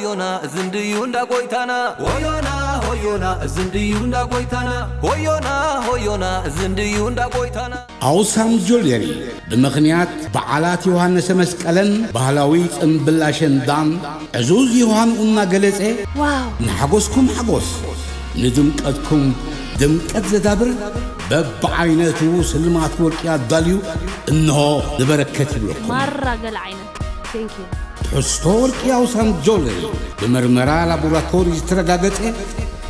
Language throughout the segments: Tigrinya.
ሆዮና እዚ እንድዩ እንዳ ጎይታና። ሆዮና ሆዮና እዚ እንድዩ እንዳ ጎይታና። ሆዮና ሆዮና እዚ እንድዩ እንዳ ጎይታና። ኣውሳም ጆለሪ ብምኽንያት በዓላት ዮሃንሰ መስቀለን ባህላዊ ጽምብል ኣሸንዳን ዕዙዝ ዮሃንኡ እናገለጸ፣ ዋው! ንሓጎስኩም ሓጎስ፣ ንድምቀትኩም ድምቀት ዘዳብር በብዓይነቱ ስልማት ወርቂ ኣዳልዩ እንሆ ንበረከት ይብለኩም። ማራ ገለ ዓይነት። Thank you። ትሕዝቶ ወርቂ ኣውሳም ጆለሪ ብመርመራ ላቦራቶሪ ዝተረጋገጸ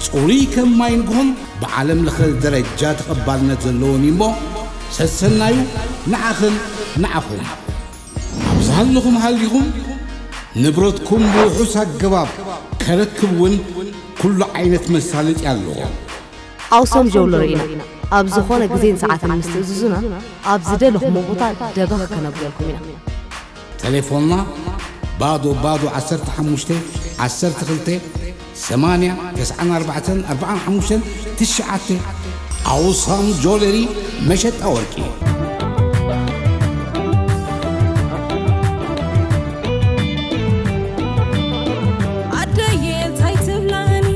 ጽሩይ ከም ማይ ንግሆን ብዓለም ለኸ ደረጃ ተቐባልነት ዘለዎን እዩ እሞ፣ ሰሰናዩ ንዓኽን ንዓኹም። ኣብ ዝሃለኹም ሃሊኹም ንብረትኩም ብውሑስ ኣገባብ ከረክብ እውን ኩሉ ዓይነት መሳለጢ ኣለዎ። ኣውሶም ጀውለሪ ኢና። ኣብ ዝኾነ ግዜን ሰዓትን ምስ ትእዝዙና፣ ኣብ ዝደለኹሞ ቦታ ደበኽ ከነብለልኩም ኢና። ተሌፎንና ባዶ ባዶ ዓሰርተ ሓሙሽተ ዓሰርተ ክልተ ሰማንያ ተስዓን ኣርባዕተን ኣርባዓን ሓሙሽተን ትሽዓተ። ኣውሳም ጆለሪ መሸጣ ወርቂ። ኣደየ እንታይ ትብላኒ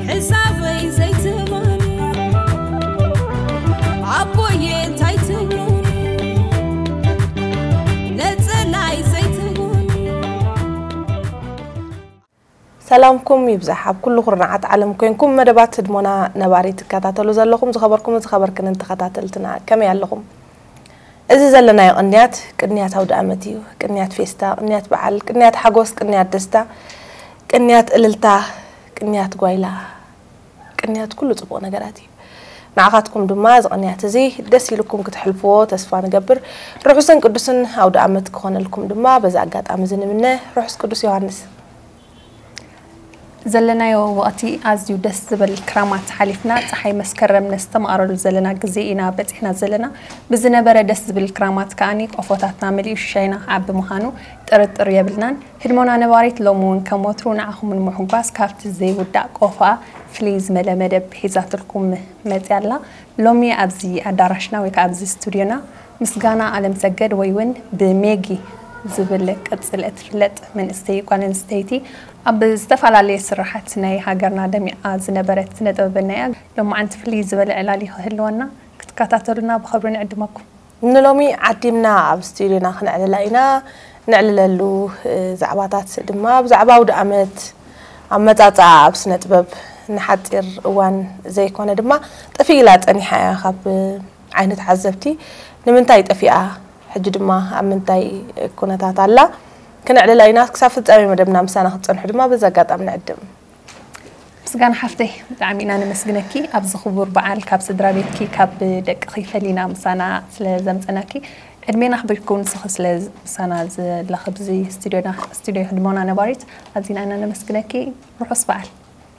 ሕሳበይ ዘይትህባኒ ኣቦየ እንታይ ትብሉኒ ነፀላይ ዘይትህቡኒ። ሰላምኩም ይብዛሕ ኣብ ኩሉ ኩርናዓት ዓለም ኮንኩም መደባት ህድሞና ነባሪ ትከታተሉ ዘለኹም ዝኸበርኩምን ዝኸበርክንን ተኸታተልትና ከመይ ኣለኹም? እዚ ዘለናዮ ቅንያት ቅንያት ኣውደ ኣመት እዩ። ቅንያት ፌስታ፣ ቅንያት በዓል፣ ቅንያት ሓጎስ፣ ቅንያት ደስታ፣ ቅንያት እልልታ፣ ቅንያት ጓይላ፣ ቅንያት ኩሉ ጽቡቕ ነገራት እዩ። ንዓኻትኩም ድማ እዚ ቅንያት እዚ ደስ ኢልኩም ክትሕልፍዎ ተስፋ ንገብር። ርሑስን ቅዱስን ኣውደ ኣመት ክኾነልኩም ድማ በዚ ኣጋጣሚ እዚ ንምነ። ርሑስ ቅዱስ ዮሃንስ። ዘለናዮ ወቕቲ ኣዝዩ ደስ ዝብል ክራማት ሓሊፍና፣ ጸሓይ መስከረም ነስተማቕረሉ ዘለና ግዜ ኢና በጺሕና ዘለና። ብዝነበረ ደስ ዝብል ክራማት ከኣኒ ቆፎታትና መሊኡ ሽሻይና ክዓቢ ምዃኑ ጥርጥር የብልናን። ህድሞና ነባሪት ሎሚ እውን ከም ወትሩ ንዓኹም ንምሕጓስ ካብቲ ዘይውዳእ ቆፎኣ ፍልይ ዝመለ መደብ ሒዛትልኩም መጺኣ ኣላ። ሎሚ ኣብዚ ኣዳራሽና ወይ ከኣ ኣብዚ ስቱድዮና ምስጋና ኣለምሰገድ ወይ እውን ብሜጊ ዝብል ቅጽል እትፍለጥ መንእሰይ ጓል ኣንስተይቲ ኣብ ዝተፈላለየ ስራሓት ናይ ሃገርና ደሚቓ ዝነበረት ስነ ጥበበኛ እያ። ሎማዓንቲ ፍልይ ዝበለ ዕላል እዩ ክህልወና፣ ክትከታተሉና ብኽብሪ ንዕድመኩም። ንሎሚ ዓዲምና ኣብ ስቱድዮና ክነዕልላ ኢና። ነዕልለሉ እ፣ ዛዕባታት ድማ ብዛዕባ ኣውደ ኣመት ኣመጻጽኣ ኣብ ስነ ጥበብ ንሓጺር እዋን ዘይኮነ ድማ ጠፊእ ኢላ ጸኒሓ እያ ካብ ዓይነት ተዓዘብቲ። ንምንታይ ጠፊኣ? ሕጂ ድማ ኣብ ምንታይ ኩነታት ኣላ? ክነዕልላ ኢና። ክሳብ ፍጻሜ መደብና ምሳና ክትጸንሑ ድማ በዚ ኣጋጣሚ ንዕድም። ምስጋና ሓፍተይ፣ ብጣዕሚ ኢና ነመስግነኪ። ኣብዚ ክቡር በዓል ካብ ስድራ ቤትኪ፣ ካብ ደቅኺ ፈሊና ምሳና ስለ ዘምጸናኪ፣ ዕድሜና ኣኽቢርኩ ንስኺ ስለ ምሳና ዘለኺ ኣብዚ ስቱድዮና፣ ስቱድዮ ህድሞና ነባሪት፣ ኣዚና ኢና ነመስግነኪ። ርሑስ በዓል።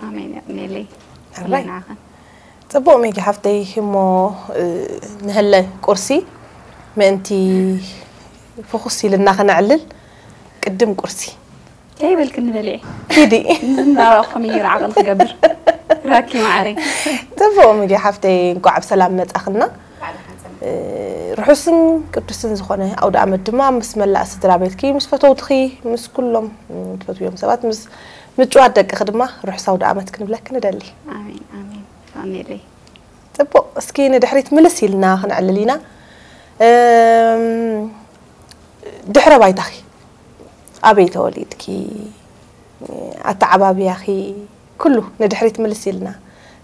ኣሜን፣ የቕንየለይ። ሕራይ። ንዓኸን። ጽቡቕ ሜጊ ሓፍተይ፣ እሞ፣ እ፣ ንህለ ቁርሲ ምእንቲ ፍኹስ ኢልና ክነዕልል ቅድም ቁርሲ። ከይበልክኒ በሊዐ። ኪዲ። ንዝናባእ ከመይ ኢለ ዓቕሊ ክገብር? ራኪ ማዕረይ። ጽቡቕ ሜጊ ሓፍተይ፣ እንኳዕ ብሰላም መጻኽና። እ፣ ርሑስን ቅዱስን ዝኾነ ኣውደ ኣመት ድማ ምስ መላእ ስድራ ቤትኪ፣ ምስ ፈተውትኺ፣ ምስ ኩሎም፣ እ፣ ትፈትውዮም ሰባት፣ ምስ ምጭዋት ደቅኺ ድማ ርሑስ ኣውደ ኣመት ክንብለኪ ንደሊ። ኣሜን፣ ኣሜን። ኣሜን። ጽቡቕ፣ እስኪ ንድሕሪት ምልስ ኢልና ክንዕልል ኢና። እም፣ ድሕረ ባይታኺ፣ ኣበይ ተወሊድኪ፣ ኣተዓባብያኺ፣ ኩሉ ንድሕሪት ምልስ ኢልና፣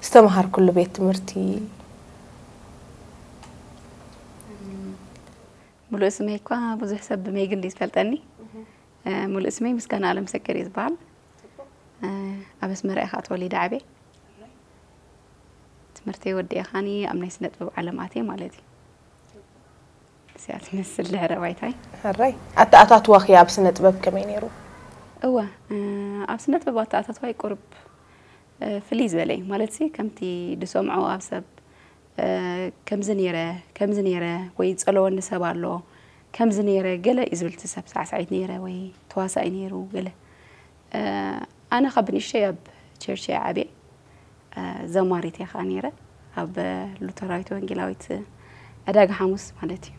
ዝተምሃርኩሉ ቤት ትምህርቲ። ሙሉእ ስመይ እኳ ብዙሕ ሰብ ብሜግን ድዩ ዝፈልጠኒ? እህ። እ፣ ሙሉእ ስመይ ምስጋና ኣለምሰገድ እዩ ዝበሃል። እ፣ ኣብ ኣስመራ እየ ከዓ ተወሊደ ዓብየ። ትምህርተይ ወዲኤ ኻኒ ኣብ ናይ ስነ ጥበብ ዓለም ኣትየ ማለት እዩ። እዚኣ ትመስል ድሕረ ባይታይ። ሕራይ። ኣተኣታትዋኺ ኣብ ስነ ጥበብ ከመይ ነይሩ? እወ፣ እ፣ ኣብ ስነ ጥበብ ኣተኣታትዋይ ቁሩብ፣ እ፣ ፍልይ ዝበለ እዩ። ማለትሲ ከምቲ ዝሰምዖ ኣብ ሰብ፣ እ፣ ከምዚ ነይረ፣ ከምዚ ነይረ፣ ወይ ጸለወኒ ሰብ ኣሎ፣ ከምዚ ነይረ፣ ገለ እዩ ዝብል እቲ ሰብ ሳዕሳዒት ነይረ ወይ ተዋሳኢ ነይሩ፣ ገለ። እ፣ ኣነ ካብ ብንእሽተይ ኣብ ቸርች እየ ዓብየ። እ፣ ዘማሪት እየ ኸዓ ነይረ፣ ኣብ ሉተራዊት ወንጌላዊት ዕዳጋ ሓሙስ ማለት እዩ።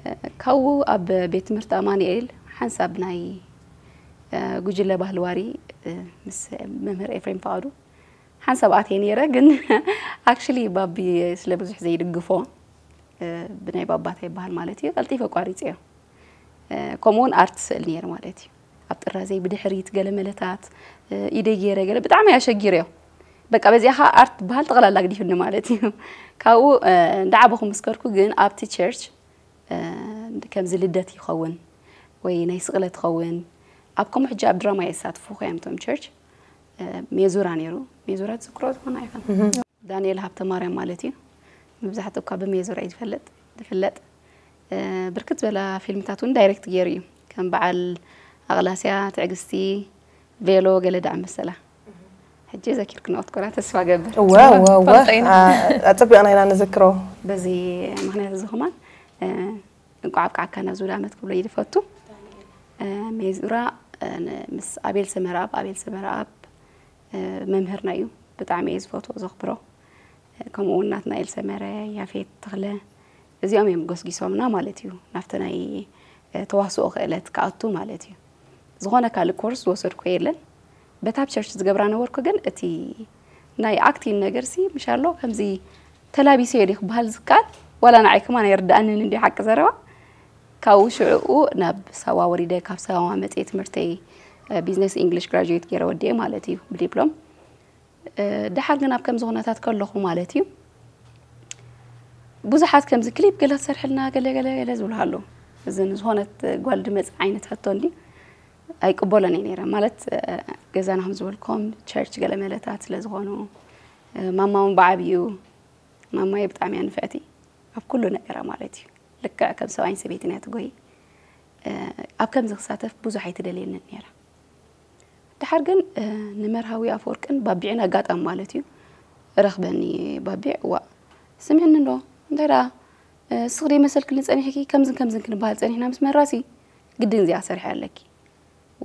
እ፣ ካብኡ ኣብ ቤት ትምህርቲ ኣማኑኤል ሓንሳብ ናይ ጉጅለ ባህሊ ዋሪ ምስ መምህር ኤፍሬም ፍቓዱ ሓንሳብ ኣትየ ነይረ። ግን ኣክቹሊ ባቢ ስለ ብዙሕ ዘይድግፎ፣ ብናይ ባባታ ይበሃል ማለት እዩ፣ ቀልጢፈ ኣቋሪፀዮ። ከምኡ እውን ኣርት ስእል ነይረ ማለት እዩ። ኣብ ጥራዘይ ብድሕሪት ገለ መለታት ኢደይ ገይረ ገለ ብጣዕሚ ኣሸጊረዮ። በቃ በዚኣ ከዓ ኣርት በሃል ጠቕላላ ግዲፍኒ ማለት እዩ። ካብኡ እንዳዓበኹ ምስ ከድኩ ግን ኣብቲ ቸርች ከምዚ ልደት ይኸውን ወይ ናይ ስቕለት ይኸውን፣ ኣብ ከምኡ ሕጂ ኣብ ድራማ የሳትፉ እዮም እቶም ቸርች። ሜዙራ ነይሩ። ሜዙራ ትዝክሮ ዝኾነ ኣይኮን? ዳንኤል ሃብተ ማርያም ማለት እዩ። መብዛሕትኡ እኳ ብሜዙራ እዩ ዝፈልጥ ዝፍለጥ። ብርክት ዝበላ ፊልምታት እውን ዳይሬክት ገይሩ እዩ፣ ከም በዓል ኣቕላስያ፣ ትዕግስቲ፣ ቬሎ፣ ገለ ዳኣ መሰላ። ሕጂ ዘኪርክንኦ ትኮና ተስፋ ገብር። እወ እወ እወ። ኣጸቢቕና ኢና ንዝክሮ። በዚ ምክንያት እዚ ከማን እንቋዕ ኣብቃዓካ ናብዚ ውደ ዓመት ክብሎ ይድፈቱ። ሜዙራ ምስ ኣቤል ሰመረኣብ፣ ኣቤል ሰመረኣብ መምህርና እዩ። ብጣዕሚ እየ ዝፈትዎ ዘኽብሮ። ከምኡ እውን ናትናኤል ሰመረ፣ ያፌት ተኽለ፣ እዚኦም እዮም ጎስጊሶምና ማለት እዩ፣ ናብቲ ናይ ተዋስኦ ክእለት ክኣቱ ማለት እዩ። ዝኾነ ካልእ ኮርስ ዝወሰድኩ የለን። በታ ኣብ ቸርች ዝገብራ ነበርኩ፣ ግን እቲ ናይ ኣክቲንግ ነገር ሲ ምሻሎ ከምዚ ተላቢሰዮ ድዩ ክበሃል ዝከኣል፣ ዋላ ንዓይ ከማን ኣይርድኣንን እንድዩ ሓቂ ዘረባ። ካብኡ ሽዕኡ ናብ ሳዋ ወሪደ፣ ካብ ሳዋ መፅየ ትምህርተይ ቢዝነስ ኢንግሊሽ ግራጁዌት ገይረ ወዲኤ ማለት እዩ ብዲፕሎም። ደሓር ግን ኣብ ከምዚ ኩነታት ከለኹ ማለት እዩ ብዙሓት ከምዚ ክሊፕ ገለ ክትሰርሕልና ገለ ገለ ገለ ዝብሉ ኣለዉ። እዚ ንዝኾነት ጓል ድመጽእ ዓይነት ሕቶ እንዲ ኣይቅበሎን እየ ነይረ። ማለት ገዛና ከም ዝበልኩም ቸርች ገለ መለታት ስለ ዝኾኑ ማማ እውን ብዓብዩ ማማየ ብጣዕሚ እያ ንፍዕቲ ኣብ ኩሉ ነገራ ማለት እዩ። ልክዕ ከም ሰብኣይን ሰበይትን እያ ትጎይ። ኣብ ከምዚ ክሳተፍ ብዙሕ ኣይትደልየንን ነይራ። ደሓር ግን ንመርሃዊ ኣፈወርቅን ባቢዕን ኣጋጣሚ ማለት እዩ ረኽበኒ። ባቢዕ፣ ዋ ስምዕኒ እንዶ እንታይ ደኣ ስኽሪ መሰልክኒ ጸኒሕኪ ከምዝን ከምዝን ክንበሃል ጸኒሕና ምስ መራሲ ግድን እዚኣ ሰርሐ ኣለኪ።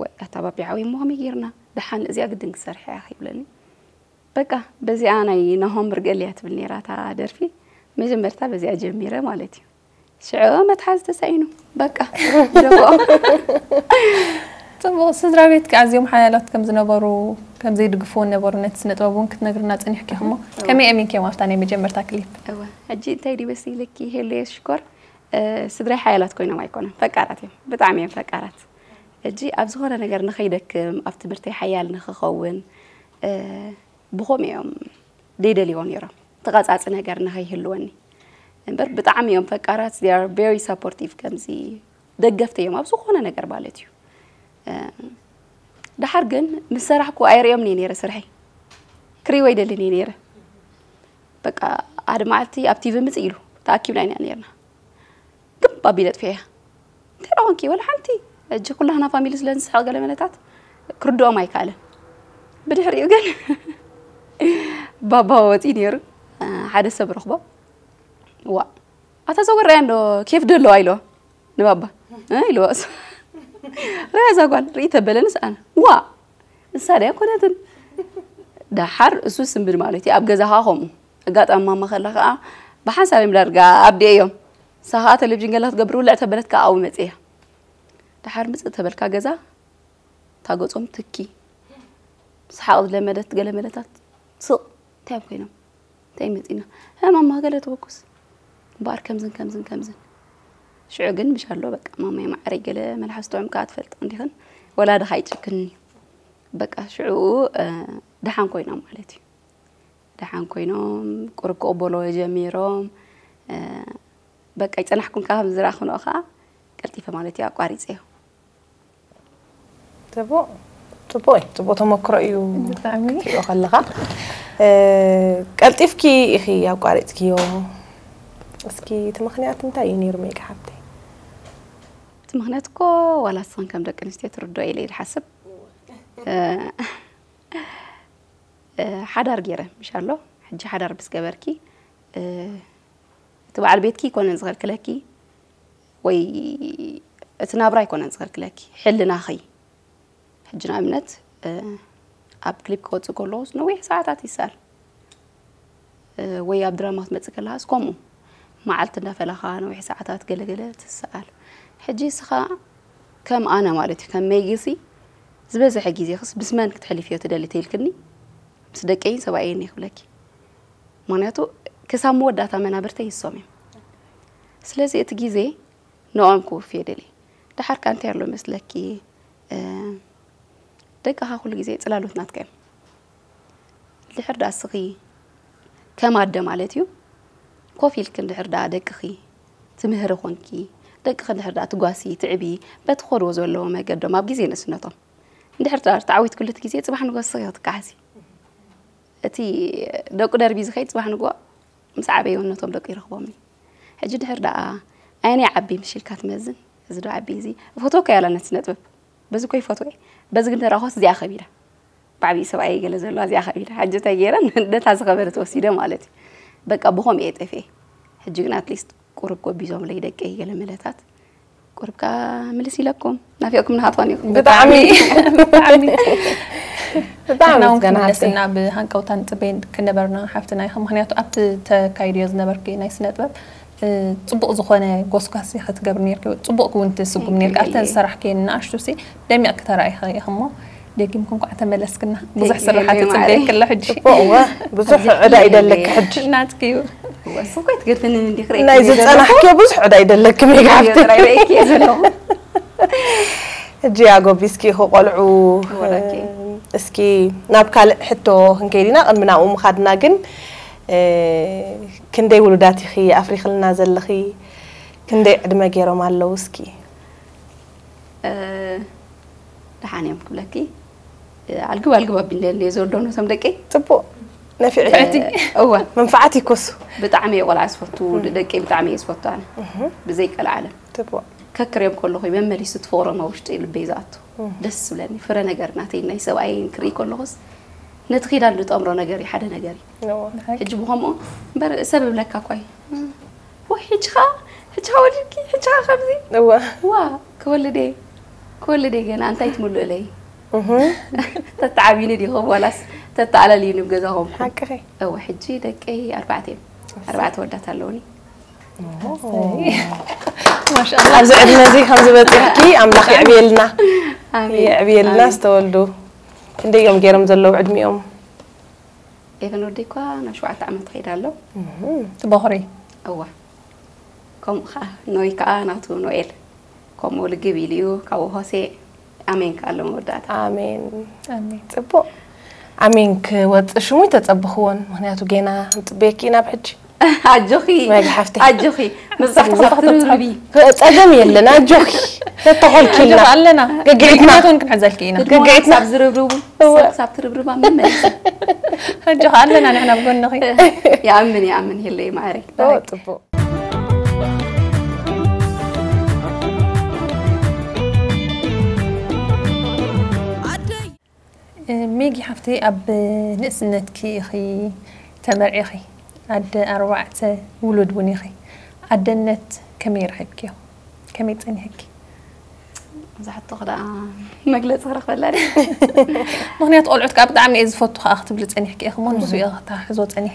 ወይ ኣታ ባቢዕ ዓብይ እሞ ከመይ ጌርና ደሓን እዚኣ ግድን ክሰርሐ እያ ይብለኒ። በቃ በዚኣ ናይ ናሆም ርግእል እያ ትብል ነይራ እታ ደርፊ። መጀመርታ በዚኣ ጀሚረ ማለት እዩ። ሽዑ መትሓዚ ተሳኢኑ በቃ ደቦ። ጽቡቕ። ስድራ ቤትኪ ኣዝዮም ሓያላት ከም ዝነበሩ ከም ዘይድግፍዎ ነበሩ ነቲ ስነ ጥበብ እውን ክትነግርና ጸኒሕኪ እሞ ከመይ ኣሚንኪ ኣብታ ናይ መጀመርታ ክሊፕ? እወ ሕጂ እንታይ ድዩ መሲልኪ ሄሉየ ሽኮር ስድራይ ሓያላት ኮይኖም ኣይኮኑን ፈቃራት እዮም ብጣዕሚ እዮም ፈቃራት። ሕጂ ኣብ ዝኾነ ነገር ንኸይደክም ኣብ ትምህርተይ ሓያል ንኽኸውን ብኸምኡ እዮም ደይደልይዎ ነይሮም። ተቐጻጺ ነገር ንኸይህልወኒ እምበር ብጣዕሚ እዮም ፈቃራት። They are very supportive ከምዚ ደገፍቲ እዮም ኣብ ዝኾነ ነገር ማለት እዩ። ደሓር ግን ምስ ሰራሕኩ ኣይርእዮምን እየ ነይረ ስርሐይ ክርእይዎ ኣይደልን እየ ነይረ። በቃ ሓደ መዓልቲ ኣብ ቲቪ ምጽእ ኢሉ ተኣኪብና ኢና ነይርና። ግንብ ኣቢለ ኣጥፊኤያ። እንታይ ደኣ ኮንኪ? ወላ ሓንቲ። ሕጂ ኩላህና ፋሚሊ ስለ ንስሕቕ ገለ መለታት ክርድኦም ኣይከኣለን። ብድሕሪኡ ግን ባባ ወፂኡ ነይሩ። ሓደ ሰብ ረኽቦ። ዋ ኣታ ዘወር ሪኣ እንዶ ኬፍ ዶ ኣለዋ ኢልዋ ንባባ። እ ኢልዋ እሱ። ሪኣ እዛ ጓል ርኢ ተበለንስ ኣነ ዋ ንሳ ድያ ኮነትን። ደሓር እሱ ስንብድ ማለት እዩ ኣብ ገዛ ከዓ ከምኡ ኣጋጣሚ ማማ ከላ ከዓ ብሓንሳብ እዮም ዳርጋ ኣብዲአ እዮም። ንሳ ከዓ ቴሌቪዥን ገላ ክትገብር ውልዕ ተበለት ከዓ ኣብኡ መፅያ። ደሓር ምፅእ ተበልካ ገዛ እታ ገፆም ትኪ ሰሓቕ ዝለመደት ገለ መለታት ስቕ እንታይ እዮም ኮይኖም እንታይ መፂና እ ማማ ገለ ተበኩስ እምበኣር ከምዝን ከምዝን ከምዝን ሽዑ ግን ምሽ ኣሎ በቃ ማማይ ማዕረይ ገለ መልሓስ ጥዑም ከዓ ትፈልጥ እንዲኽን ወላዲ ካይጭክኒ በቃ ሽዑ ደሓን ኮይኖም ማለት እዩ። ደሓን ኮይኖም ቁሩብ ክቕበሎ ጀሚሮም። በቃ ይጸናሕኩም ካብ ዝረኣኹ ንኦ ከዓ ቀልጢፈ ማለት እዩ ኣቋሪጸዮ። ጽቡቕ ጽቡቕ እዩ ጽቡቕ ተመክሮ እዩ። ብጣዕሚ ክትሪኦ ከለኻ ቀልጢፍኪ ኢኺ ኣቋሪጽክዮ። እስኪ እቲ ምኽንያት እንታይ እዩ ነይሩ ሜጋ ሓብተይ? እቲ ምኽንያት እኮ ዋላ እስኽን ከም ደቂ ኣንስትዮ ትርድኦ ኢለ ዝሓስብ ሓዳር ገይረ ምሽ ኣሎ ሕጂ ሓዳር ምስ ገበርኪ እቲ በዓል ቤትኪ ኣይኮነን ዝኸልክለኪ ወይ እቲ ናብራ ኣይኮነን ዝኸልክለኪ ሕልናኺ ሕጂ ንኣብነት ኣብ ክሊፕ ክወፅእ ከለዎ ነዊሕ ሰዓታት ይሰኣል ወይ ኣብ ድራማ ክትመፅእ ከለኻስ ከምኡ መዓልቲ እንዳፈለኻ ነዊሕ ሰዓታት ገለገለ ትሰኣል ሕጂ እስኻ ከም ኣነ ማለት እዩ ከም ሜጊሲ ዝበዝሐ ግዜኽስ ምስ መን ክትሕልፍዮ ትደሊ ተይልክኒ፣ ምስ ደቀይን ሰብኣየይን እየ ክብለኪ። ምኽንያቱ ክሳብ መወዳእታ መናብርተይ ንሶም እዮም። ስለዚ እቲ ግዜ ንኦም ክውፍዮ ደልየ። ደሓር ከኣ እንታይ ኣሎ መስለኪ፣ እ፣ ደቅኻ ኩሉ ግዜ ጽላሎት ናትካ እዮም። ድሕር ደኣ እስኺ ከም ኣደ ማለት እዩ፣ ኮፍ ኢልክን ድሕር ደኣ ደቅኺ ትምህሪ ኮንኪ፣ ደቅኺ ድሕር ደኣ ትጓሲ፣ ትዕቢ፣ በቲ ክኸድዎ ዘለዎ መገዶም ኣብ ግዜ ንእስነቶም እንድሕር ደኣ ተዓዊትክሉ እቲ ግዜ፣ ጽባሕ ንግሆ እስኺ ክትከሓሲ። እቲ ደቁ ደርቢ ዝኸይድ ጽባሕ ንግሆ ምስ ዓበዩ ነቶም ደቁ ይረኽቦም እዩ። ሕጂ ድሕር ደኣ ኣየናይ ዓቢ ምሽ ኢልካ ትመዝን? እዚ ዶ ዓቢ፣ እዚ እፈትወካ እየ ኣላ ነቲ ስነ ጥበብ። በዚ እኮ ይፈትዎ እየ። በዚ ግን ተራኾስ እዚኣ ከቢዳ። ብዓብዪ ሰብኣየይ ገለ ዘለዋ እዚኣ ከቢዳ። ሕጂ እንታይ ገይረ ነታ ዝኸበደት ወሲደ ማለት እዩ። በቃ ብኸምኡ እየ ጠፊኤ። ሕጂ ግን ኣትሊስት ቁሩብ ጎቢዞምለይ ደቀይ ገለ መለታት። ቁሩብ ከኣ ምልስ ኢለኩም። ናፊቕኩም ናሃትኾን ኢኹም። ብጣዕሚ ብጣዕሚ ብጣዕሚ ንሕና እውን ምስጋና ክንምለስ ሓፍተይ። እና ብሃንቀውታ ንጽበይ ክንነበርና ሓፍትና ኢኻ። ምኽንያቱ ኣብቲ ተካይድዮ ዝነበርኪ ናይ ስነ ጥበብ፣ እ፣ ጽቡቕ ዝኾነ ጎስጓስ ኢኺ ትገብሪ ነርኪ፣ ጽቡቕ እውን ትስጉም ነርኪ። ኣብተን ዝሰራሕክየን ንኣሽቱ ሲ ደሚቕኪ ተራኢኺ ኢኺ እሞ፣ ደጊምኪ እንኳዕ ተመለስክና። ብዙሕ Thank you ስራሓት ማዕረይ። ይጽበየኪ ኣሎ ሕጂ። ጽቡቕ፣ እወ፣ ብዙሕ ዕዳ ይደለኪ ሕጂ። ናትኪ እዩ። እሱ እኮ ኣይትገድፍንን እንዲኺ ርኢኪ ናይ ዘለኹ። ዝጸናሕክዮ ብዙሕ ዕዳ ይደለኪ ሜጋ ሓፍተይ። ጥራይ ርኢኪ ዘለኹ። ሕጂ ኣጎቢስኪ ኢኺ ቆልዑ። ወራኪ። እስኪ ናብ ካልእ ሕቶ ክንከይድ ኢና። ቅድሚ ናብኡ ምኻድና ግን፣ እ፣ ክንደይ ውሉዳት ኢኺ ኣፍሪኽልና ዘለኺ? ክንደይ ዕድመ ገይሮም ኣለዉ እስኪ? እ፣ ደሓን እዮም ክብለኪ። እ፣ ኣልግብ ኣልግብ ኣቢለኒ እየ ዝወልዶም ነቶም ደቀይ። ጽቡቕ። ነፊዕኪ። ንፍዕቲ። እወ፣ መንፋዓት ይኮሱ። ብጣዕሚ እየ ቆልዓ ዝፈቱ፣ ደቀይ ብጣዕሚ እየ ዝፈቱ ኣነ። ብዘይ ቀልዓለም። ጽቡቕ። ከክርዮም ከለኹ እዩ መመሊሱ እቲ ፍቕሮም ኣብ ውሽጢ ልበይ ዝኣቱ። ደስ ዝብለኒ ፍረ ነገር ናተይ ናይ ሰብኣየይን ክርኢ ከለኹስ ነቲ ኪዳን ዝጠምሮ ነገር እዩ፣ ሓደ ነገር እዩ። እወ። ሕጂ ብኸምኡ እምበር ሰብ እብለካ እኳ እዩ። ወይ ሕጂ ኸኣ፣ ሕጂ ኸኣ ወሊድኪ፣ ሕጂ ኸኣ ከምዚ። እወ። ዋ፣ ክወልድ እየ፣ ክወልድ እየ ገና፣ እንታይ ትምልእለይ? ተተዓብዩኒ ዲኹም ዋላስ ተተኣላልዩኒ ኣብ ገዛኹም? ሓቅኺ። እወ፣ ሕጂ ደቀይ ኣርባዕተ እዮም። ኣርባዕተ ወዳት ኣለውኒ። ማሻኣላ። ኣብዚ ዕድመ እዚ ከምዚ በፂሕኪ ኣምላኽ የዕብየልና። ኣሜን። የዕብየልና ኣሜን። ዝተወልዱ። ክንደይ እዮም ገይሮም ዘለዉ ዕድሚኦም? ኤቨን ወደይ እኳ ናብ ሸውዓተ ዓመት ትኸይድ ኣሎ። እቲ በኹሪ። እዋ። ከምኡ ከዓ ኖይ ከዓ ናቱ ኖኤል ከምኡ ልግብ ኢሉ እዩ። ካብኡ ሆሴ ኣሜን ከዓ ኣሎ መወዳእታ። ኣሜን። ኣሜን። ፅቡቕ። ኣሜን ክወፅእ ሽሙ ተፀብኽዎን፣ ምክንያቱ ጌና ንፅበየኪ ኢና ኣብ ሕጂ። ኣጆኺ መግሓፍቲ። ኣጆኺ። መብዛሕትኡ ክሳብ ትርብርቢ። ፀገም የለን ኣጆኺ። ተተኾልኪልና ኣጆኺ ኣለና። ገግዒትና። ምክንያቱ እውን ክንሕዘልኪ ኢና። ግድሞ ክሳብ ዝርብርቡ። ክሳብ ትርብርባ መመለሲ። ኣጆኺ ኣለና ንሕና ብጎንኺ። ይኣምን ይኣምን የለይ ማዕረይ። ኦ፣ ፅቡቕ። ሜጊ ሓፍተይ ኣብ ንእስነትኪ ኢኺ ተመርዒኺ ኣደ ኣርባዕተ ውሉድ እውን ኢኺ። ኣደነት ከመይ ረኺብክዮ? ከመይ ጸኒሕኪ? እዛ ሕቶ ክደኣ መግለፂ ክረኽበላ ድየ? ምክንያቱ ቆልዑት ከዓ ብጣዕሚ እየ ዝፈቱ ከዓ ክትብሊ ጸኒሕኪ ኢኺ እሞ ንሱ እየ ክተሓሕዞ ጸኒሐ።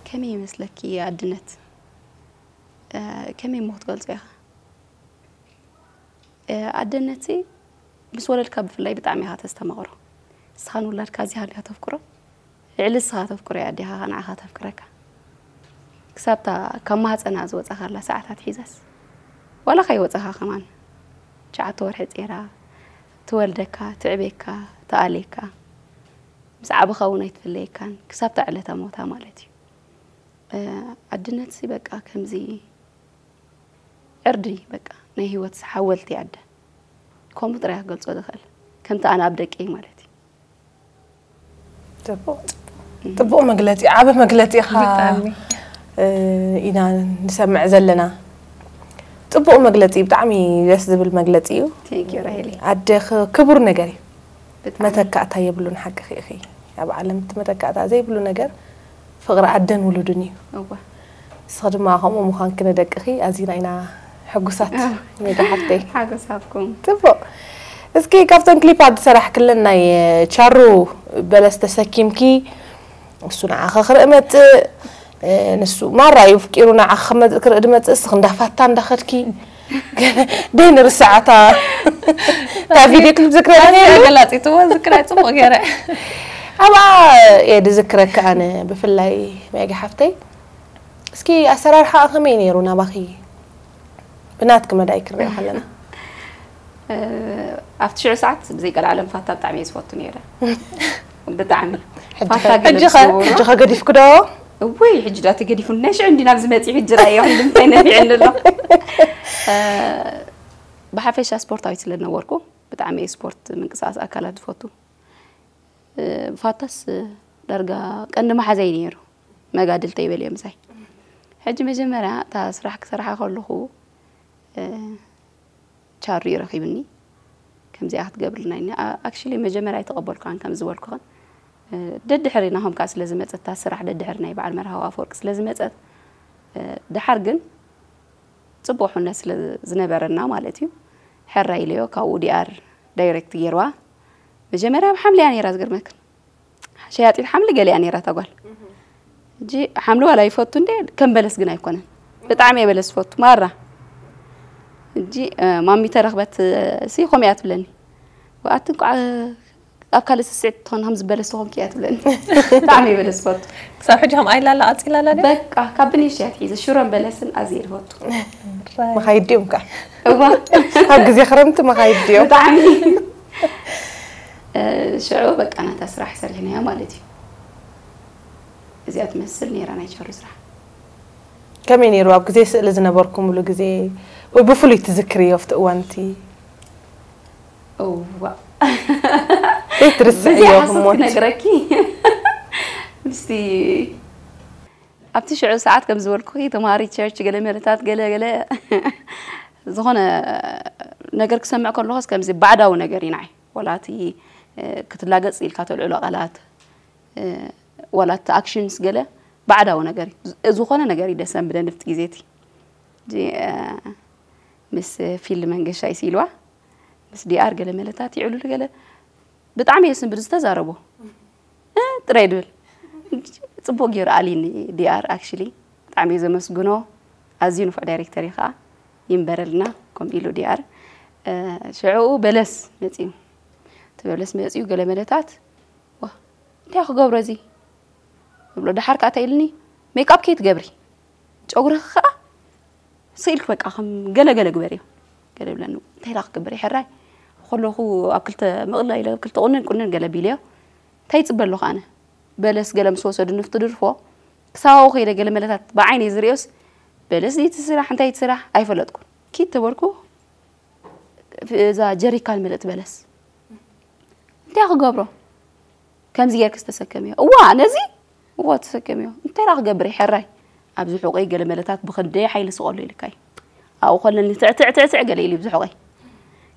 ከመይ ይመስለኪ ኣድነት? ከመይ እሞ ክትገልፆ ኢኻ? ኣደነትሲ ምስ ወለድካ ብፍላይ ብጣዕሚ ኢኻ ተስተማቕሮ። ንስኻ ንውላድካ ኣዚኻ እንዲኻ ተፍቅሮ። ልዕሊ ንስኻ ተፍቅሮ እያ ኣዴኻ ንዓኻ ተፍቅረካ። ክሳብታ ካብ ማህፀና ዝወፃኻላ ሰዓታት ሒዛስ ዋላ ከይወፃኻ ከማን ትሽዓተ ወርሒ ፂራ ትወልደካ፣ ትዕቤካ፣ ትኣልየካ፣ ምስ ዓበኻ እውን ኣይትፍለየካን ክሳብታ ዕለተ ሞታ ማለት እዩ። ኣድነትሲ በቃ ከምዚ ዕርዲ በቃ ናይ ህይወት ሓወልቲ ኣደ ከምኡ ጥራይ ክገልጾ ዝኽእል ከምቲ ኣነ ኣብ ደቀይ ማለት እዩ። ጽቡቕ ጽቡቕ መግለጺ፣ ዓቢ መግለጺ ኢኻ ብጣዕሚ። ኢና ንሰምዕ ዘለና። ጽቡቕ መግለጺ፣ ብጣዕሚ ደስ ዝብል መግለጺ እዩ። Thank you ራሄለይ። ኣደ ኽ- ክቡር ነገር እዩ። ብጣዕሚ። መተካእታ የብሉን። ሓቅኺ ኢኺ። ኣብ ዓለም እቲ መተካእታ ዘይብሉ ነገር ፍቕሪ ኣደን ውሉድን እዩ። እወ። ንስኺ ድማ ከምኡ ምዃንኪ ንደቅኺ ኣዚና ኢና ሕጉሳት። ሜዳ ሓፍተይ። ሓጎሳኩም። ጽቡቕ። እስኪ ካብተን ክሊፓት ዝሰራሕክለን ናይ ቻሩ በለስ ተሰኪምኪ እሱ ንዓኺ ክርኢ መጽእ፣ ንሱ ማራ እዩ ኣፍቂሩ ንዓኺ ክመጽእ ክርኢ ድመጽእ፣ እስኺ እንዳፋታ እንዳኸድኪ ደይ ንርስዓታ እታ ቪድዮ ክሊፕ ዝክረኒ ገላፂትዎ ዝክራይ ፅቡቅ ገይረ ኣብኣ እየ ዝዝክረካ ኣነ ብፍላይ መጊ ሓፍተይ። እስኪ ኣሰራርሓ ከመይ ነይሩ ናባኺ? ብናትኪ መዳይ ክንሪኦ ከለና ኣብቲ ሽዑ ሰዓት ብዘይቀልዓለም ፋታ ብጣዕሚ እየ ዝፈቱ ነይረ። ብጣዕሚ ፋታ ሕጂ ከገዲፍኩ ዶ? እወይ ሕጂ ዳ ተገዲፉ ናይ ሽዑ እንዲ ናብዚ መፂ ሕጂ ራእዮ ክንዲ እንታይ ነፊዐኒ ኣሎ። ብሓፈሻ ስፖርታዊት ስለዝነበርኩ ብጣዕሚ እየ ስፖርት ምንቅስቃስ ኣካላት ዝፈቱ። ፋታስ ዳርጋ ቀንዲ መሓዛይ ነይሩ። መጋድልተይ በልዮ ምሳይ። ሕጂ መጀመርያ እታ ስራሕ ክሰርሓ ከለኹ ቻሩ ይረኺብኒ። ከምዚኣ ክትገብርልና ኢኒ ኣክሽሊ መጀመርያ ኣይተቐበልኳን ከም ዝበልኩኽን ደድሕሪ ናሆም ከዓ ስለ ዝመፀት እታ ስራሕ ደድሕሪ ናይ በዓል መርሃዊ ኣፈወርቂ ስለ ዝመፀት ደሓር ግን ፅቡቅ ሕነት ስለ ዝነበረና ማለት እዩ። ሕራ ኢለዮ ካብኡ ዲኣር ዳይሬክት ገይርዋ። መጀመርያ ኣብ ሓምሊ እያ ነይራ ዝገርመክን ሸያጢት ሓምሊ ገሊኣ ነይራ እታ ጓል። እጂ ሓምሊ ዋላ ይፈቱ እንደ ከም በለስ ግን ኣይኮነን። ብጣዕሚ እየ በለስ ዝፈቱ ማራ። እጂ ማሚ ተረኽበት ሲ ከምኡ እያ ትብለኒ። ኣቲ እንኳዕ ኣብ ካልእ ስስዒት ትኾን ከም ዝበለስ ትኾንኪ እያ ትብለኒ። ብጣዕሚ እየ በለስ ዝፈቱ። ክሳብ ሕጂ ከም ኣይላላ ኣፂላላ ድያ በቃ ካብ ብንእሽቶ እያ ትሒዘ ሽሮን በለስን ኣዝየ ዝፈቱ። መኻይድ ድዮም ከዓ እዋ ኣብ ግዜ ክረምቲ መኻይድ ድዮም ብጣዕሚ ሽዑ በቃ ናታ ስራሕ ሰሪሕናያ ማለት እዩ። እዚኣ ትመስል ነይራ ናይ ቸሩ ስራሕ። ከመይ ነይሩ ኣብ ግዜ ስእሊ ዝነበርኩምሉ ግዜ ወይ ብፍሉይ ትዝክርዮ ኣብቲ እዋንቲ? እዋ ዘይትርስዕዮ ብዘይ ሓሶት ህሞት? ክነግረኪ ምስቲ ኣብቲ ሽዑ ሰዓት ከም ዝበልኩ ተማሃሪ ቸርች ገለ መለታት ገለ ገለ ዝኾነ ነገር ክሰምዕ ከለኹስ ከምዚ ባዕዳዊ ነገር እዩ ንዓይ። ወላ እቲ ክትላገፅ ኢልካ ተልዕሎ ቃላት ወላ እቲ ኣክሽንስ ገለ ባዕዳዊ ነገር እዩ። ዝኾነ ነገር እዩ ደሰንብደኒ ኣብቲ ግዜ እቲ። ምስ ፊልድ መንገሻ ይስኢልዋ ምስ ዲኣር ገለ መለታት ይዕሉሉ ገለ ብጣዕሚ እየ ስንብድ ዝተዛረቦ ጥራይ ድብል። ፅቡቅ ገይሩ ኣሊኒ ዲኣር ኣክሽሊ ብጣዕሚ እየ ዘመስግኖ። ኣዝዩ ንፉዕ ዳይሬክተር እዩ ከዓ ይንበረልና። ከምኡ ኢሉ ዲኣር ሽዕኡ በለስ መፅዩ እቲ በለስ መፅዩ ገለ መለታት ዋ እንታይ ክገብሮ እዚ ብሎ ደሓር ከዓ እንታይ ኢልኒ ሜክኣፕ ከይትገብሪ ጨጉርኺ ከዓ ስኢልክ በቃ ከም ገለ ገለ ግበርዮ ገለ ብለኒ እንታይ ዳ ክገብር ይሕራይ ከለኹ ኣብ ክልተ ምቕላ ኢለ ክልተ ቁንን ቁንን ገለ ቢልዮ እንታይ ይፅበ ኣለኹ ኣነ በለስ ገለ ምስ ወሰዱ ንፍቲ ድርፎ ክሳባኡ ከይደ ገለ መለታት ብዓይነይ ዝሪኦስ በለስ ድይቲ ስራሕ እንታይ ትስራሕ ኣይፈለጥኩን ኪድ ተበልኩ እዛ ጀሪካን ምልእቲ በለስ እንታይ ክገብሮ ከምዚ ጌርክ ዝተሰከምዮ እዋ ነዚ እዋ ተሰከምዮ እንታይ ዳ ክገብር ሕራይ ኣብዚ ሑቀይ ገለ መለታት ብክንደይ ሓይሊ ስቀሉ ኢልካይ ኣብኡ ከለኒ ትዕትዕትዕትዕ ገለ ኢሉ ብዚ ሑቀይ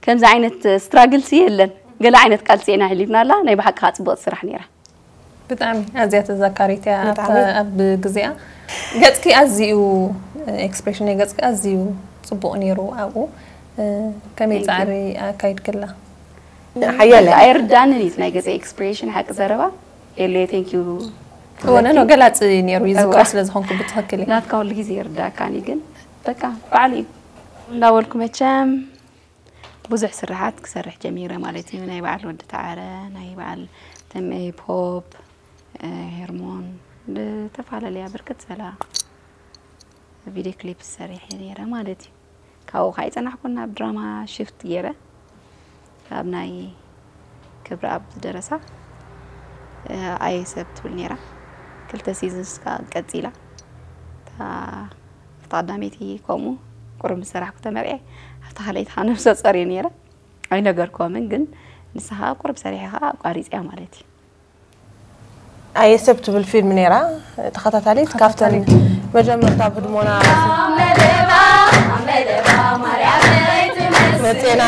ከምዚ ዓይነት ስትራግልሲ የለን ገለ ዓይነት ቃልሲ ኢና ሕሊፍና ኣላ ናይ ብሓቂ ከዓ ፅብቕቲ ስራሕ ነይራ ብጣዕሚ ኣዝያ ተዛካሪት እያ ኣብ ግዜኣ ገፅኪ ኣዝዩ ኤክስፕሬሽን ናይ ገፅኪ ኣዝዩ ፅቡቅ ነይሩ ኣብኡ ከመይ ፃዕሪ ኣካይድክላ ሓያለ ኣይርዳንን እዩ ናይ ገፀ ኤክስፕሬሽን ሓቂ ዘረባ ኤሌ ቴንክ ዩ ወነ ነው ገላፂ ነይሩ ይዝክሮ ስለ ዝኾንኩ ብትኽክል እዩ ናትካ ኩሉ ግዜ ይርዳእካኒ ግን በቃ ባዕሉ እዩ እንዳበልኩ መቸም ብዙሕ ስራሓት ክሰርሕ ጀሚረ ማለት እዩ ናይ በዓል ወዲ ተዓረ ናይ በዓል ተመይ ፖፕ ሄርሞን ዝተፈላለያ ብርክት ዝበላ ቪድዮ ክሊፕ ሰሪሐ ነይረ ማለት እዩ ካብኡ ከዓ ይፀናሕኩ ናብ ድራማ ሽፍት ገይረ ካብ ናይ ክብረኣብ ዝደረሳ ኣየ ሰብ ትብል ነይራ ክልተ ሲዝንስ ከዓ ቀፂላ እታ ቀዳመይቲ ከምኡ ቁሩብ ምስ ሰራሕኩ ተመርዕየ ኣብታ ካልኣይቲ ከዓ ነብሰ ፀር እየ ነይረ ኣይነገርክዎምን ግን ንስኻ ቁሩብ ሰሪሐ ከዓ ኣቋሪፅያ ማለት እዩ ኣየ ሰብ ትብል ፊልም ነይራ ተኸታታሊት ካብተን መጀመርታ ኣብ ህድሞና መፅና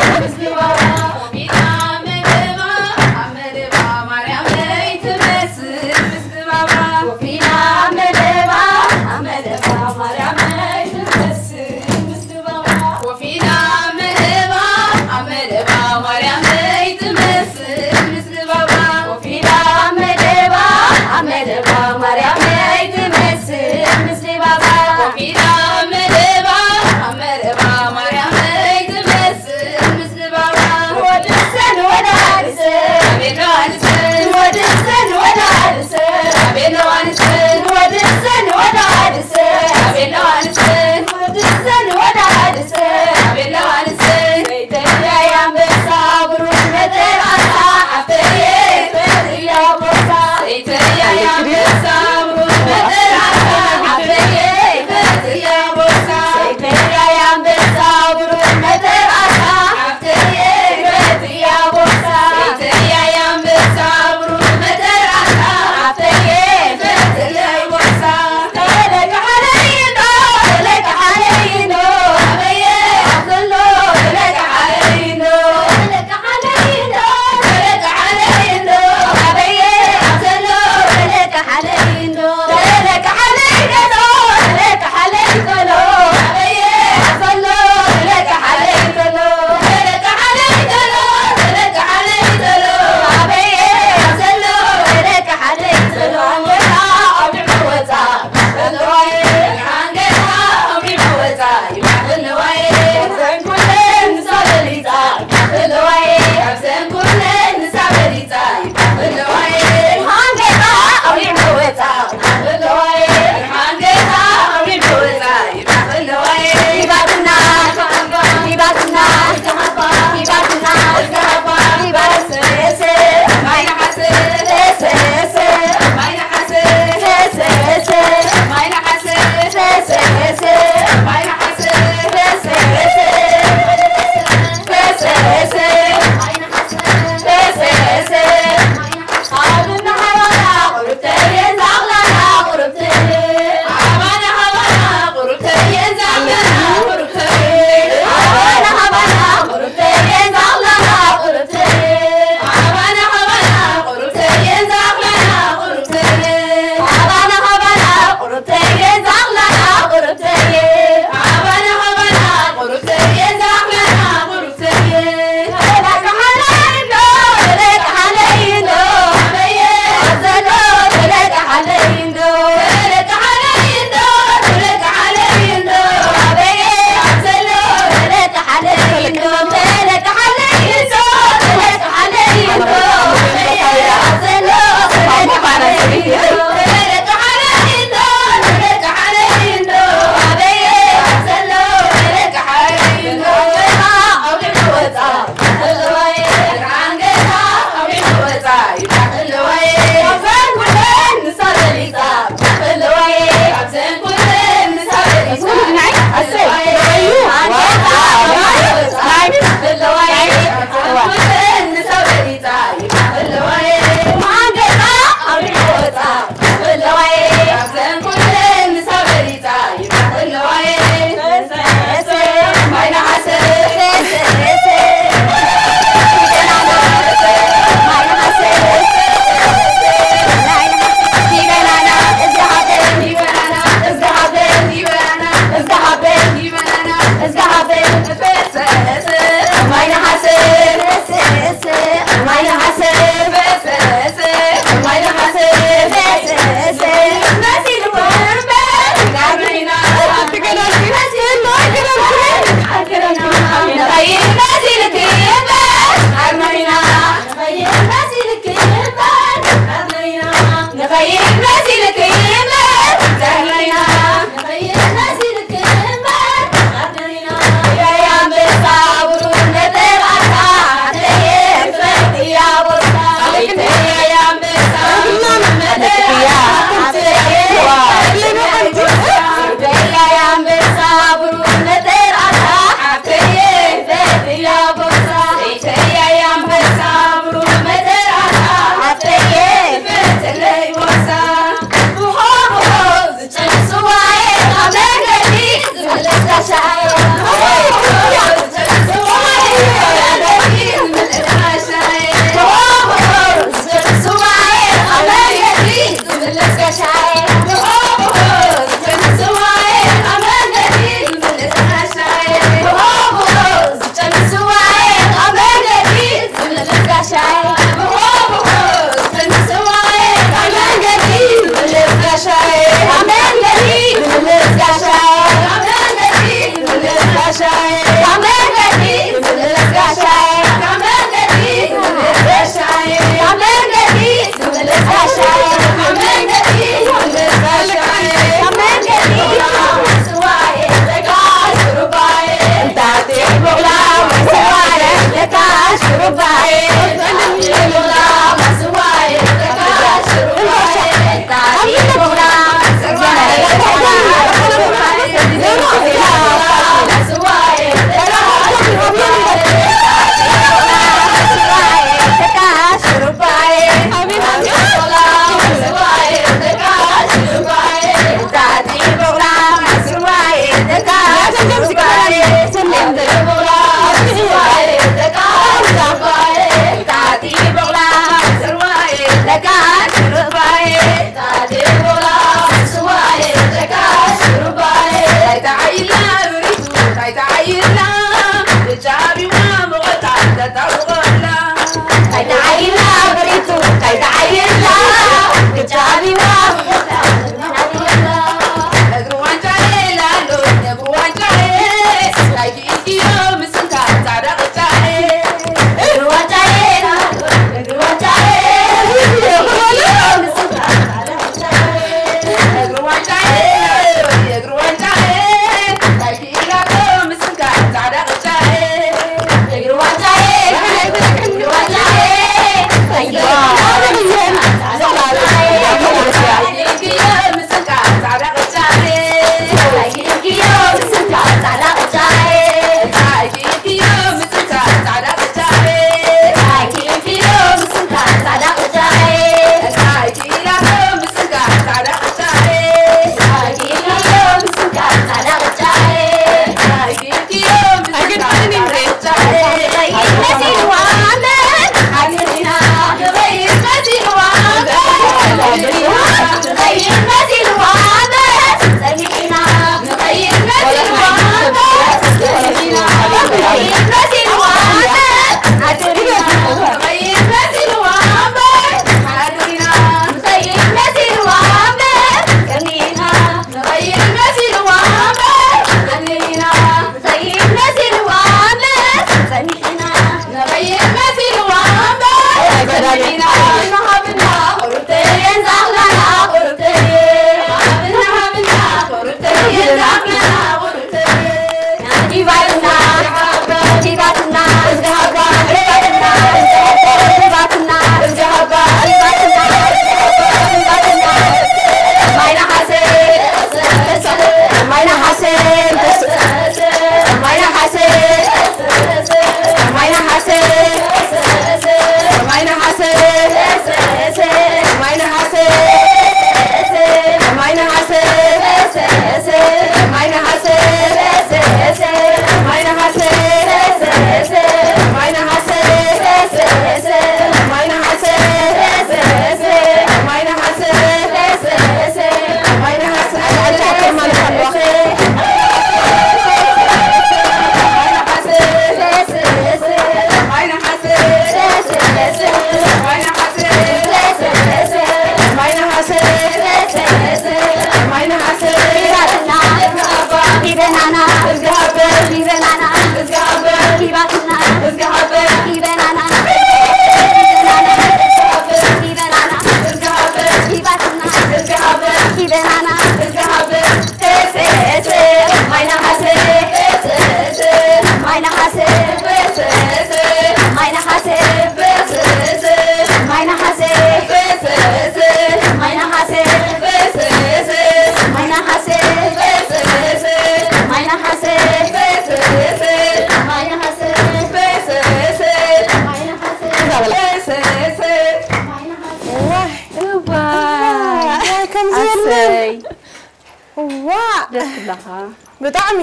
ብጣዕሚ።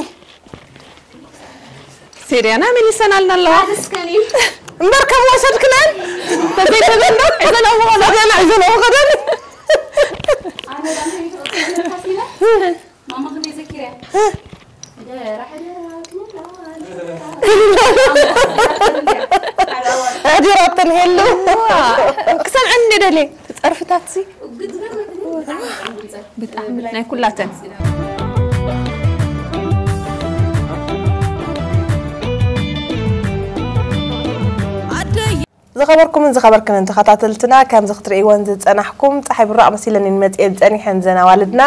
ሴርያና መሊሰናልና ኣለዋ። እስከኒን እምበር ከም ወሰድክናን ተዘይተዘንዶ ሒዘናዎ ኸዳ። ገና ሒዘናዎ ኸዳን። ኣነ ዳንተ ይተወሰነ ካሲና ማማ ክንደይ ዘኪርያ ደራሕ ደራሽ ኣዲራተን ሄሉ ክሰምዐኒ ደልየ ጸርፍታት ሲ ብጣዕሚ ናይ ኩላተን ዝኸበርኩምን ዝኸበርክንን ተኸታተልትና፣ ከምዚ ክትርእይወን ዝጸናሕኩም ጸሓይ ብራቕ መሲለኒ መጽኤን ጸኒሐን ዘን ኣዋልድና።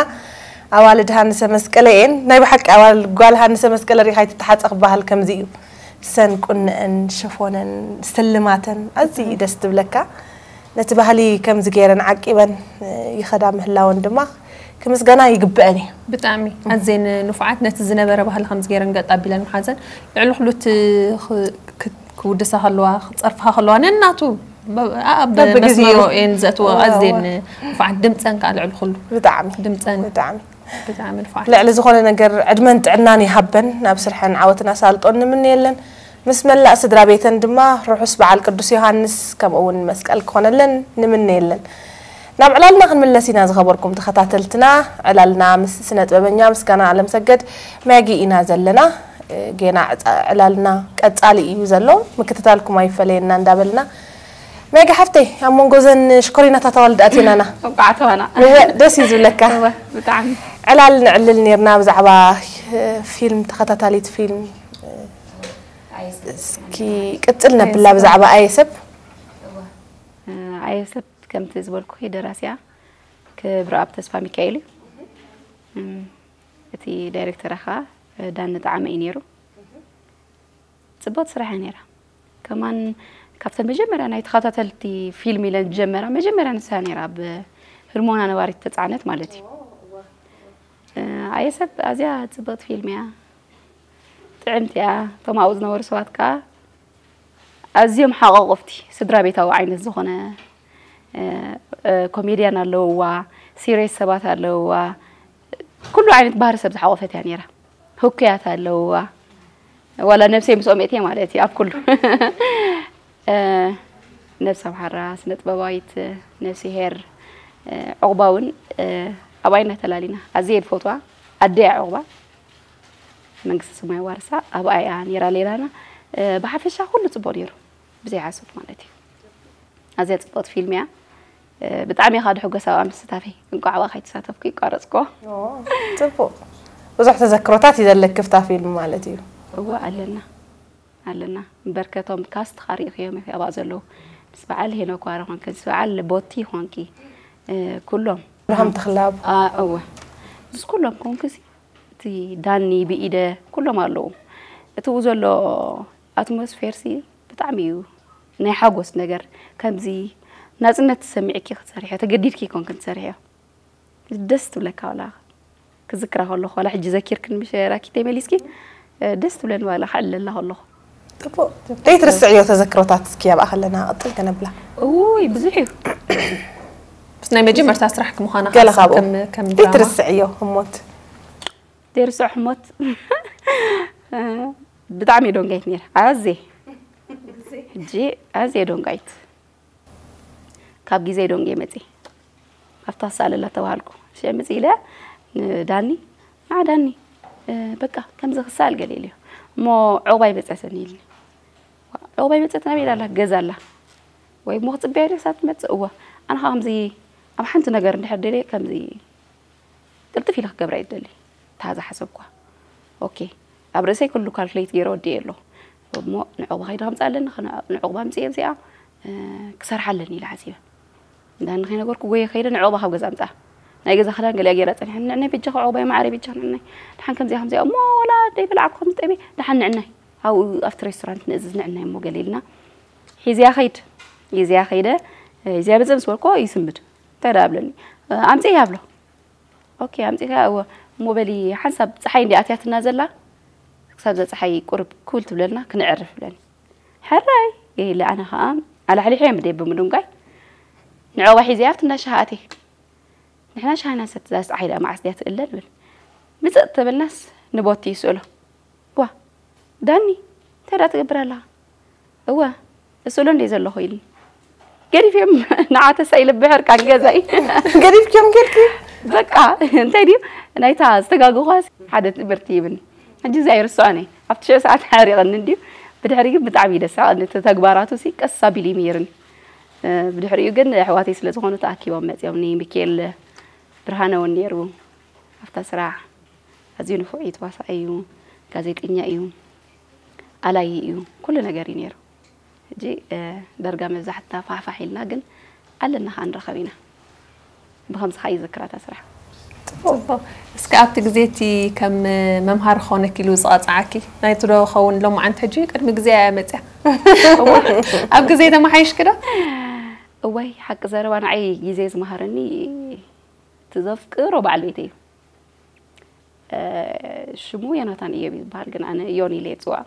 ኣዋልድ ሃንሰ መስቀለ እየን። ናይ ብሓቂ ኣዋልድ ጓል ሃንሰ መስቀለ ሪኻ ኣይትተሓጸ ክበሃል ከምዚ እዩ። ሰን ቁንዐን ሸፎነን ስልማተን ኣዝዩ እዩ ደስ ትብለካ። ነቲ ባህሊ ከምዚ ገይረን ዓቂበን ይኸዳ ምህላወን ድማ ክምስገና ይግብአን እዩ። ብጣዕሚ ኣዝየን ንፉዓት፣ ነቲ ዝነበረ ባህሊ ከምዚ ገይረን ገጥ ኣቢለን ምሓዘን ልዕሊ ኩሉ እቲ ኽ- ክ- ክውድሳ ከለዋ ክፀርፍኻ ከለዋ ነናቱ በ- ኣብ በብግዚኡ። መስመሮ እየን ዘእትዎ። ኣዝየን ንፉዓት፣ ድምፀን ከዓ ልዕሊ ኩሉ ብጣዕሚ ድምፀን ብጣዕሚ ብጣዕሚ ንፉዓት። ልዕሊ ዝኾነ ነገር ዕድመን ጥዕናን ይሃበን፣ ናብ ስርሐን ዓወትን ኣሳልጦን ንምንየለን። ምስ መላእ ስድራ ቤተን ድማ ርሑስ በዓል ቅዱስ ዮሃንስ ከምኡ እውን መስቀል ክኾነለን ንምንየለን። ናብ ዕላልና ክንምለስ ኢና ዝኸበርኩም ተኸታተልትና። ዕላልና ምስ ስነ ጥበበኛ ምስጋና ኣለምሰገድ መያጊ ኢና ዘለና። ጌና ዕፃ- ዕላልና ቀፃሊ እዩ ዘሎ፣ ምክትታልኩም ኣይፈለየና እንዳበልና መያጊ ሓፍተይ ኣብ መንጎ ዘን ሽኮሪናታት ኣዋልድ ኣቲናና እንቋዕ ተዋና ደስ እዩ ዝብለካ። እወ፣ ብጣዕሚ ዕላል ንዕልል ነርና ብዛዕባ ፊልም፣ ተኸታታሊት ፊልም። እስኪ ቅፅል ነብላ ብዛዕባ ኣየሰብ። ኣየሰብ ከምቲ ዝበልኩ ደራሲያ ክብረኣብ ተስፋ ሚካኤል እዩ። እም፣ እቲ ዳይሬክተር ኸዓ ዳኒ ጣዓመ እዩ ነይሩ። ፅቡቅ ስራሕ እያ ነይራ። ከማን ካብተን መጀመርያ ናይ ተኸታተልቲ ፊልም ኢለን ዝጀመራ መጀመርያ ንሳ ነይራ፣ ብህርሞና ነባሪት ተፃዕነት ማለት እዩ። እ፣ ኣየሰብ ኣዝያ ፅብቕቲ ፊልም እያ፣ ጥዕምቲ እያ። እቶም ኣብኡ ዝነበሩ ሰባት ከዓ ኣዝዮም ሓቆቕፍቲ ስድራ ቤታዊ ዓይነት ዝኾነ፣ እ፣ እ፣ ኮሜድያን ኣለውዋ፣ ሲሪየስ ሰባት ኣለውዋ፣ ኩሉ ዓይነት ባህሪ ሰብ ዝሓቆፈት እያ ነይራ። ህኩያት ኣለውዋ፣ ዋላ ነብሰይ ምስኦም እትየ ማለት እዩ ኣብ ኩሉ። እ፣ ነብሰ ኣምሓራ ስነ ጥበባዊት ነብስሄር፣ እ፣ ዑቕባ እውን፣ እ፣ ኣብኣ ኢና ተላሊና። ኣዝየ ዝፈትዋ ኣደያ ዑቕባ፣ መንግስቲ ሰማይ ዋርሳ፣ ኣብኣ እያ ነይራ ሌላና። እ፣ ብሓፈሻ ኩሉ ፅቡቅ ነይሩ፣ ብዘይ ሓሶት ማለት እዩ። ኣዝያ ፅብቅቲ ፊልም እያ። እ፣ ብጣዕሚ እየ ከዓ ድሕጎስ ኣብኣ ምስታፈይ። እንቋዕ ኣብኣ ከይተሳተፍኩ ይቋረፅኩ። ፅቡቅ፣ ብዙሕ ተዘክሮታት እዩ ዘለኪ ኣብታ ፊልም ማለት እዩ። እወ ኣለና ኣለና። በርከቶም ካስት ኻሪእኽዮም ኢኺ ኣብኣ ዘለዉ፣ ምስ በዓል ሄኖክ ዋረ ኮንኪ፣ ምስ በዓል ቦቲ ኮንኪ፣ እ፣ ኩሎም ብርሃም ተኽላብ ኣ፣ እወ፣ ምስ ኩሎም ኮንኪ ሲ፣ እቲ ዳኒ ብኢደ ኩሎም ኣለዉ። እቲ ኡ ዘሎ ኣትሞስፌር ሲ ብጣዕሚ እዩ ናይ ሓጎስ ነገር። ከምዚ ናፅነት ተሰሚዕኪ ክትሰርሕዮ፣ ተገዲድኪ ይኮንክን ትሰርሕዮ። ደስ ትብለካ። ዋላ ክዝክራ ከለኹ፣ ዋላ ሕጂ ዘኪርክን ምሽ ራኪተይ መሊስኪ፣ እ፣ ደስ ትብለኒ። ዋላ ክዕለላ ከለኹ ፅቡቅ። ዘይትርስዕዮ ተዘክሮታት እስኪ ኣብኣ ከለና ቅፅል ከነብላ። እውይ ብዙሕ እዩ። ምስ ናይ መጀመርታ ስራሕኪ ምዃና ገለ ከኣ ካብኡ ከም ከም ድራማ ዘይትርስዕዮ ህሞት። ደርሶ ሕሞት ብጣዕሚ ደንጋይት ነይረ። ኣዜ ሕጂ ኣዜ ደንጋይት፣ ካብ ግዜ ደንጌ መጽ ካብታ ሳለላ ተባሃልኩ። ሸምጽ ኢለ ንዳኒ፣ ና ዳኒ፣ እ፣ በቃ ከምዚ ክሳል ገለ ኢልዮ እሞ፣ ዑቕባይ መጸትኒ ኢልኒ። ዑቕባይ መጸት ናበይ ኣላ? ገዛ ኣላ ወይ እሞ ክጽበያ ኢለ ክሳብ ትመጽእ። እዋ ኣነ ኸኣ ከምዚ ኣብ ሓንቲ ነገር እንድሕር ደልየ ከምዚ ቅልጥፍ ኢለ ክገብራ እየ ዝደሊ። እታ ዝሓሰብኳ። ኦኬ፣ ኣብ ርእሰይ ኩሉ ካልኩሌት ገይረ ወዲኤ ኣለኹ። እሞ ንዑቕባ ከይደ ከምጽኣ ኣለኒ፣ ንዑቕባ ኣምጽኤ ኣብዚኣ፣ እ፣ ክሰርሓ ኣለኒ ኢለ ሓሲበ። እንዳ ንኸይነገርኩ ጎየ ከይደ ንዑቕባ ካብ ገዛ ኣምጽኣ። ናይ ገዛ ክዳን ገሊኣ ገይራ ጸኒሐ። ንዕነይ በጃኺ ዑቕባይ ማዕረይ በጃኺ ንዕነይ። ደሓን ከምዚኣ ከምዚኣ እሞ ወላ ደይ በላዕኩ ከም ዝጠምየ ደሓን ንዕነይ። ኣብኡ ኣብቲ ሬስቶራንት ንእዝዝ ንዕነይ እሞ ገለ ኢልና። ሒዝያ ከይድ። ሒዝያ ከይደ። እ፣ ሒዝያ መጽእ ምስ በልኮ ይስምድ። እንታይ ደኣ ኣብለኒ። እ፣ ኣምጽእ ይኣብሎ። ኦኬ፣ ኣምጺእካ እወ። እሞ በሊ ሓንሳብ ጸሓይ እንዲ ኣትያትና ዘላ፣ ክሳብ እዛ ጸሓይ ቁርብ ክውል ትብለልና፣ ክነዕርፍ ብለኒ። ሕራይ፣ ኢለ ኣነ ኸኣ ኣላሕሊሐ እየ ምድየ ብምድንጓይ። ንዕቑባ ሒዘ ኣብቲ እንዳ ሻሂ ኣትየ። ንሕና ሻሂ ኢና ንሰቲ፣ እዛ ጸሓይ ደኣ መዓስ ድያ ትእለ ንብል። ምጽእ ተበልናስ ንቦቲ ይስእሎ። ዋ ዳኒ እንታይ ዳ ትገብር ኣለኻ? እወ እስእሎ እንደ ዘለኹ ኢልኒ። ገዲፍዮም ንዓ ተሳኢለ ብሕርቃን ገዛይ። ገዲፍኪዮም ኬድኪ? በቃ እንታይ ድዩ ናይታ ዝተጋግኳስ ሓደ ትምህርቲ ይብኒ። ሕጂ እዚኣ ይርስዖን እየ። ኣብቲ ሽዑ ሰዓት ሓሪቕኒ እንድዩ። ብድሕሪ ግን ብጣዕሚ እዩ ደስ እቲ ተግባራቱ ሲ ቀስ ኣቢሉ እዩ ምሂርኒ። ብድሕሪኡ ግን ኣሕዋተይ ስለ ዝኾኑ ተኣኪቦም መፂኦም። ሚኪኤል ብርሃነ እውን ነይሩ ኣብታ ስራሕ። ኣዝዩ ንፉዕ እዩ፣ ተዋሳኣይ እዩ፣ ጋዜጠኛ እዩ፣ ኣላዪ እዩ፣ ኩሉ ነገር እዩ ነይሩ። ሕጂ ዳርጋ መብዛሕትና ፋሕፋሕ ኢልና ግን ኣለና ከዓ ንራኸብ ኢና። ብኸምዚ ከዓ ይዝክራ እታ ስራሕ። ጽቡቕ። እስከ ኣብቲ ግዜ እቲ ከም መምሃሪ ክኾነኪ ኢሉ ዝቐጽዓኪ ናይቲ ዶ ኸውን ሎማዓንቲ ሕጂ ቅድሚ ግዜ እያ መጽያ? ኣብ ግዜ ተመሓይሽኪ ዶ? እዋይ ሓቂ ዘረባ ንዓይ ግዜ ዝመሃረኒ እቲ ዘፍቅሮ በዓል ቤተይ እዩ። ሽሙ ዮናታን እዮብ እዩ ዝበሃል ግን ኣነ ዮኒ ኢለ እየ ዝፅውዖ።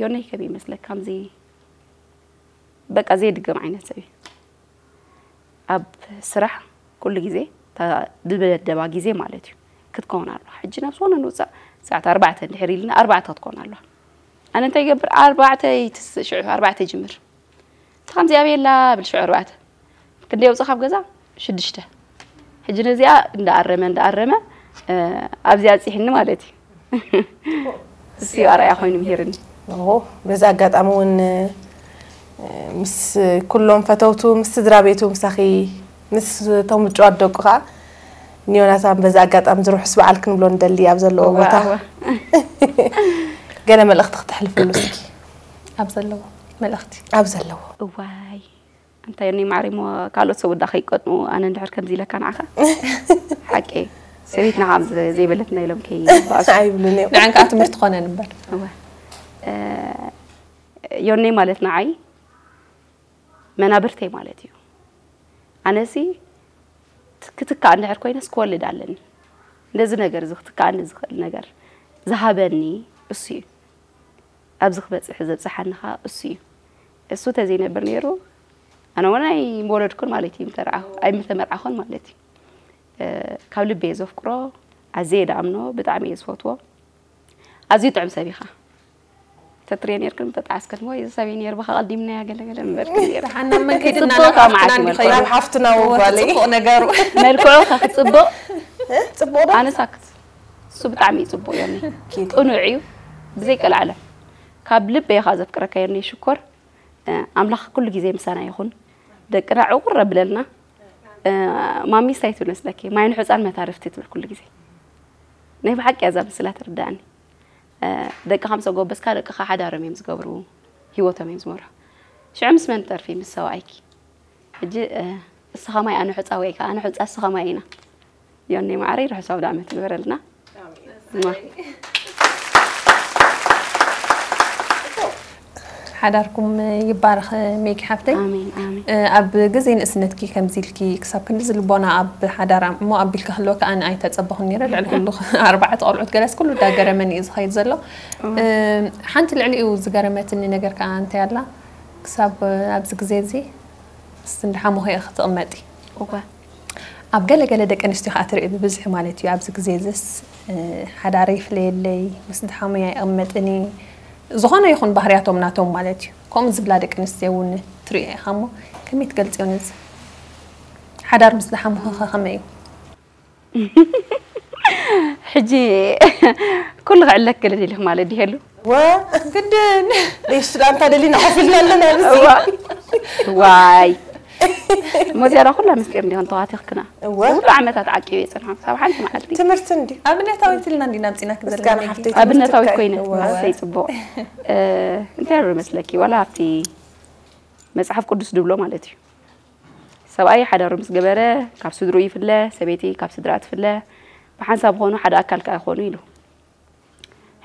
ዮነይ ከመይ ይመስለካ ከምዚ በቃ ዘይድገም ዓይነት ሰብ እዩ። ኣብ ስራሕ ኩሉ ግዜ እታ ዝመደባ ግዜ ማለት እዩ ክትከውን ኣለዋ። ሕጂ ናብ ዝኾነ ንውፃእ ሰዓት ኣርባዕተ እንድሕር ኢልና ኣርባዕተ ክትከውን ኣለዋ። ኣነ እንታይ ይገብር ኣርባዕተ ይትስእ ሽዑ ኣርባዕተ ይጅምር። እቲ ከምዚ ኣበይ ኣላ ብል ሽዑ ኣርባዕተ ክንደይ የውፅእ ካብ ገዛ ሽዱሽተ። ሕጂ ነዚኣ እንዳኣረመ እንዳኣረመ ኣብዚኣ ኣብፂሕኒ ማለት እዩ። እሱ እዩ ኣርኣያ ኮይኑ ምሂርኒ። ኦሆ፣ በዚ ኣጋጣሚ እውን ምስ ኩሎም ፈተውቱ ምስ ስድራ ቤቱ ምሳኺ ምስ እቶም ምጭዋት ደቁ ከዓ ንዮናታን በዚ ኣጋጣሚ ዝርሑስ በዓል ክንብሎ ንደሊ ኣብ ዘለዎ እዋ፣ ቦታ እዋ። ገለ መልእኽቲ ክተሕልፍሉ እስኪ ኣብ ዘለዎ መልእኽቲ ኣብ ዘለዎ እዋይ እንታይ እኒ ማዕሪሞ ካልኦት ሰብ ወዳ ከይቀጥኑ ኣነ እንድሕር ከምዚ ኢለካ ንዓኻ ሓቂ ሰበይትና ከም ዘይበለትና ኢሎም ከይባእሱ ኣይብሉን እዮም ንዓን ከዓ ትምህርቲ ኮነን እምበር እወ ዮኔ ማለት ንዓይ መናብርተይ ማለት እዩ። ኣነሲ ክትካእ እንድሕር ኮይነስ ክወልድ ኣለኒ። እንደዚ ነገር እዚ ክትካእኒ ዝኽእል ነገር ዝሃበኒ እሱ እዩ። ኣብዚ ክበፅሕ ዘብፅሓኒ ከዓ እሱ እዩ። እሱ ተዘይነብር ነይሩ ኣነ እውን ኣይምወለድኩን ማለት እዩ። ምተርዓኹ ኣይምተመርዓኹን ማለት እዩ። ካብ ልበየ ዘፍቅሮ ኣዘየ ደኣምኖ ብጣዕሚ እየ ዝፈትዎ። ኣዝዩ ጥዑም ሰብ ኢኻ። ተትሪኦ ነርክን ተጣዓስከት ሞ እዚ ሰብ እዩ ነይሩ ብካ ቀዲምናያ ገለገለ ምበልክን ነይሩ። ሓና መን ከይድና ጽቡቕ ከዓ መዓት ናፍቅና ይመልክዑ። ንኸይድ። ናብ ሓፍትና ወጓለይ ጽቡቕ ነገሩ መልክዑ ከ ክጽቡቕ ጽቡቕ ዶ ኣነ ሳክት እሱ ብጣዕሚ እዩ ጽቡቕ ዮኒ ቅኑዕ እዩ ብዘይ ቀልዓለም ካብ ልበይ ኢኻ ዘፍቅረካ ዮኒ ሽኮር ኣምላኽ ኩሉ ግዜ ምሳና ይኹን ደቅና ዕቑር ኣብለልና ማሚስ እንታይ ትብል መስለኪ ማይ ንሑፃን መታርፍቲ ትብል ኩሉ ግዜ ናይ ብሓቂ እያ እዛ ምስላ ትርዳእኒ ደቅኻ ምስ ኣጎበዝካ ደቅኻ ሓዳሮም እዮም ዝገብሩ ህይወቶም እዮም ዝመርሑ ሽዑ ምስ መን ትተርፊ ምስ ሰብኣይኪ ሕጂ እስኻ ማይ ኣነ ሑፃ ወይ ከዓ ኣነ ሑፃ እስኻ ማይ ኢና ዮኒ ማዕረይ ርሑስ ኣውደ ዓመት ይግበረልና ሓዳርኩም ይባረኽ ሜጊ ሓፍተይ ኣሜን ኣሜን ኣብ ግዜ ንእስነትኪ ከምዚ ኢልኪ ክሳብ ክንዲ ዝልቦና ኣብ ሓዳር እሞ ኣቢልኪ ክህልወካ ኣነ ኣይተፀበኹን ነይረ ልዕሊ ኩሉ ኣርባዕተ ቆልዑት ገለስ ኩሉ ዳገረመኒ እዩ ዝኸይድ ዘሎ ሓንቲ ልዕሊኡ ዝገረመትኒ ነገር ከዓ እንታይ ኣላ ክሳብ ኣብዚ ግዜ እዚ ስንድሓ ሙኸ ክትቕመጢ እወ ኣብ ገለ ገለ ደቂ ኣንስትዮ ከዓ ትርኢ ብብዝሒ ማለት እዩ ኣብዚ ግዜ እዚስ ሓዳረይ ይፍለየለይ ምስ ድሓሙይ ኣይቕመጥን እየ ዝኾነ ይኹን ባህርያቶም ናቶም ማለት እዩ ከምኡ ዝብላ ደቂ ኣንስትዮ እውን ትሪኦ ኢኻ እሞ ከመይ ትገልፅዮ ነዚ ሓዳር ምስ ድሓሙኸ ከመይ እዩ ሕጂ ኩሉ ክዕለክ ገለ ኢልክ ማለት ድሄሉ ወ ግድን ሬስቶራንት ኣደሊና ኮፍ ኢልና ኣለና ኣብዚ ዋይ እሞ ዝያዳ ኩላ ምስጢር እንዲሆን ተዋቲኽክና እወ ኩሉ ዓመታት ዓቂቡ የፅንሖም ሳብ ሓንቲ መዓልቲ ትምህርቲ እንዲ ኣብነታዊት ኢልና እንዲና ኣምፂና ምስጋና ክዘለኒ ሓፍተይ ኣብነታዊት ትምህርቲ ኮይነ እወ። ኣሰይ ፅቡቕ እንታይ ዶ መስለኪ ዋላ ኣብቲ መፅሓፍ ቅዱስ ድብሎ ማለት እዩ ሰብኣይ ሓዳሩ ምስ ገበረ ካብ ስድሩ ይፍለ ሰበይቲ ካብ ስድራ ትፍለ ብሓንሳብ ኾኑ ሓደ ኣካል ከዓ ይኾኑ ኢሉ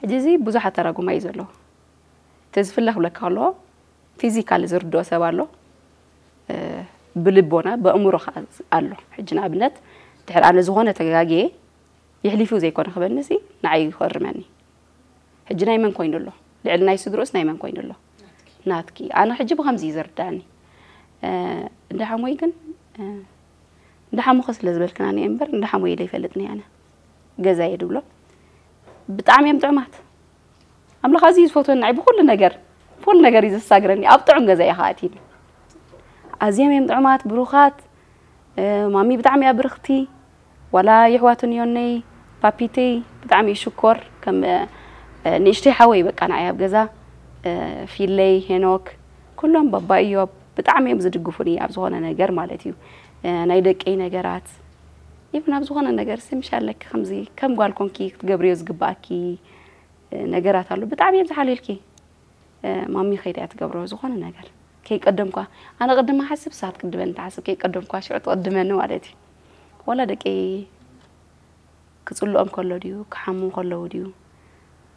ሕጂ እዚ ብዙሓት ተራጉማ እዩ ዘለዎ እቲ ዝፍለ ክብለካ ከሎ ፊዚካሊ ዝርድኦ ሰብ ኣሎ ብልቦና ብእምሮ ከዓ ኣሎ ሕጂ ንኣብነት ድሕር ኣነ ዝኾነ ተጋግየ የሕሊፉ ዘይኮነ ክበኒ ሲ ንዓይ ይኸርመኒ ሕጂ ናይ መን ኮይኑ ኣሎ ልዕሊ ናይ ስድሮስ ናይ መን ኮይኑ ኣሎ ናትኪ ኣነ ሕጂ ብከምዚ እዩ ዝርዳእኒ እንዳ ሓሞይ ግን እንዳ ሓሞኸ ስለ ዝበልክናኒ እምበር እንዳ ሓሞይ ኢለ ይፈልጥኒ ኣነ ገዛ እየ ድብሎ። ብጣዕሚ እዮም ጥዑማት። ኣምላኽ ኣዝዩ ዝፈትወኒ፣ ንዓይ ብኹሉ ነገር፣ ብኹሉ ነገር እዩ ዘሳግረኒ። ኣብ ጥዑም ገዛ እየ ከኣትይኒ። ኣዝዮም እዮም ጥዑማት፣ ብሩኻት። እ፣ ማሚ ብጣዕሚ እያ ብርኽቲ። ዋላ የሕዋትን ዮነይ፣ ፓፒተይ ብጣዕሚ እዩ ሽኮር። ከም፣ እ፣ ንእሽተይ ሓወይ በቃ ንዓይ ኣብ ገዛ፣ እ፣ ፊለይ፣ ሄኖክ፣ ኩሎም ባባ እዮብ ብጣዕሚ እዮም ዝድግፉኒ ኣብ ዝኾነ ነገር ማለት እዩ። እ፣ ናይ ደቀይ ነገራት፣ ኢቭን ኣብ ዝኾነ ነገር ሲ ምሽ ኣለኪ ከምዚ ከም ጓል ኮንኪ ክትገብርዮ ዝግባኣኪ፣ እ፣ ነገራት ኣሎ። ብጣዕሚ እዮም ዝሓልዩልኪ። እ፣ ማሚ ከይዳ እያ ትገብሮ ዝኾነ ነገር። ከይቀደምኳ፣ ኣነ ቅድም ሓስብ፣ ንሳ ትቅድመኒ ትሓስብ፣ ከይቀደምኳ ሽዑ ትቅድመኒ ማለት እዩ። ዋላ ደቀይ ክጽልኦም ከሎ ድዩ፣ ክሓሙ ከለዉ ድዩ፣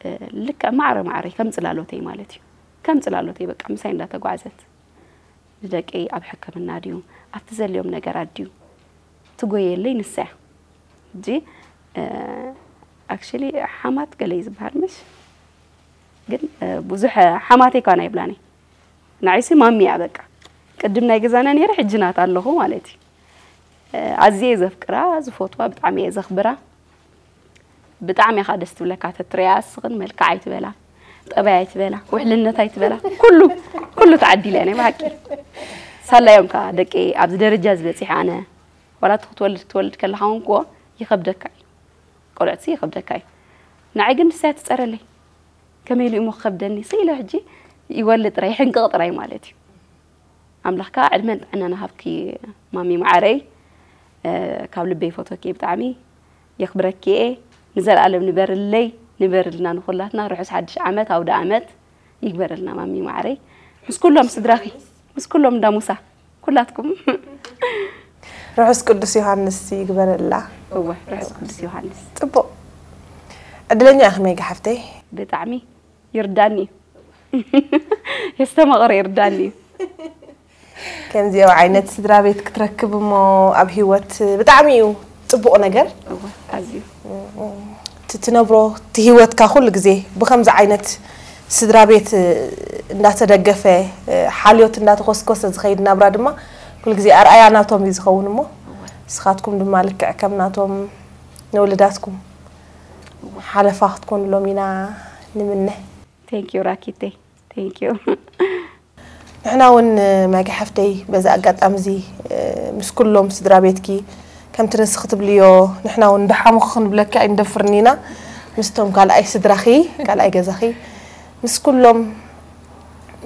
እ፣ ልክዕ ማዕረ ማዕረ ከም ጽላሎተይ ማለት እዩ። ከም ጽላሎተይ በቃ ምሳይ እንዳተጓዕዘት፣ ንደቀይ ኣብ ሕክምና ድዩ፣ ኣብቲ ዘልዮም ነገራት ድዩ፣ ትጎየለይ ንሳ እያ። ሕጂ፣ እ፣ ኣክቹሊ ሓማት ገለ እዩ ዝበሃል ምሽ? ግን፣ እ፣ ብዙሕ ሓማተይ እኳ ኣይብላን እየ። ንዓይሲ ማሚ እያ በቃ። ቅድም ናይ ገዛና ነይረ፣ ሕጂ ናታ ኣለኹ ማለት እዩ። እ፣ ኣዝየ እየ ዘፍቅራ፣ ዝፈትዋ፣ ብጣዕሚ እየ ዘኽብራ። ብጣዕሚ እያ ደስ ትብለካ ተትሪኣ፣ እስኽን መልክዓ ኣይትበላ፣ ጠባይ ኣይትበላ፣ ውሕልነት ኣይትበላ፣ ኩሉ፣ ኩሉ ተዓዲለ እያ ናይ ብሓቂ። ሳላ እዮም ከኣ ደቂ ኣብዚ ደረጃ ዝበጺሐ ኣነ። ዋላ እቲ ክትወልድ፣ ክትወልድ ከለኻ እውን እኮ ይኸብደካ እዩ። ቆልዑትሲ ይኸብደካ እዩ። ንዓይ ግን ንሳ እያ ትጸረለይ። ከመይ ኢሉ እሞ ክኸብደኒ? ስኢለ ሕጂ ይወልድ ጥራይ፣ ይሕንቅቕ ጥራይ ማለት እዩ። ኣምላኽ ከኣ ዕድመን ጥዕናን ሃብኪ ማሚ መዓረይ። እ፣ ካብ ልበይ ይፈትወኪ እየ ብጣዕሚ። የኽብረኪ እየ። ንዘለኣለም ንበርለይ፣ ንበርልና ንኹላትና። ርሑስ ሓድሽ ዓመት፣ ኣውደ ዓመት ይግበረልና ማሚ መዓረይ። ምስ ኩሎም ስድራኺ፣ ምስ ኩሎም እንዳ ሙሳ፣ ኩላትኩም። ርሑስ ቅዱስ ዮሃንስ ይግበረላ። እወ፣ ርሑስ ቅዱስ ዮሃንስ። ጽቡቕ። ዕድለኛ ኢኺ ሜጋ ሓፍተይ። ብጣዕሚ ይርዳኒ እዩ። የስተማቕሮ ይርዳኒ እዩ። ከምዚኦም ዓይነት ስድራ ቤት ክትረክብ እሞ ኣብ ህይወት ብጣዕሚ እዩ ጽቡቕ ነገር። እወ፣ ኣዝዩ። እቲ ትነብሮ፣ እቲ ህይወትካ ኩሉ ግዜ ብኸምዚ ዓይነት ስድራ ቤት እንዳተደገፈ፣ ሓልዮት እንዳተኾስኮሰ ዝኸይድ ናብራ ድማ ኩሉ ግዜ ኣርኣያ ናቶም እዩ ዝኸውን እሞ፣ ንስኻትኩም ድማ ልክዕ ከም ናቶም ንውልዳትኩም ሓለፋ ክትኮኑሎም ኢና ንምነ። Thank you ራኪተይ። Thank you። ንሕና እውን መጊ ሓፍተይ በዚ ኣጋጣሚ እዚ ምስ ኩሎም ስድራ ቤትኪ ከምቲ ንስኺ ትብልዮ ንሕና እውን ደሓሙኺ ክንብለኪ ኣይንደፍርን ኢና። ምስቶም ካልኣይ ስድራኺ፣ ካልኣይ ገዛኺ፣ ምስ ኩሎም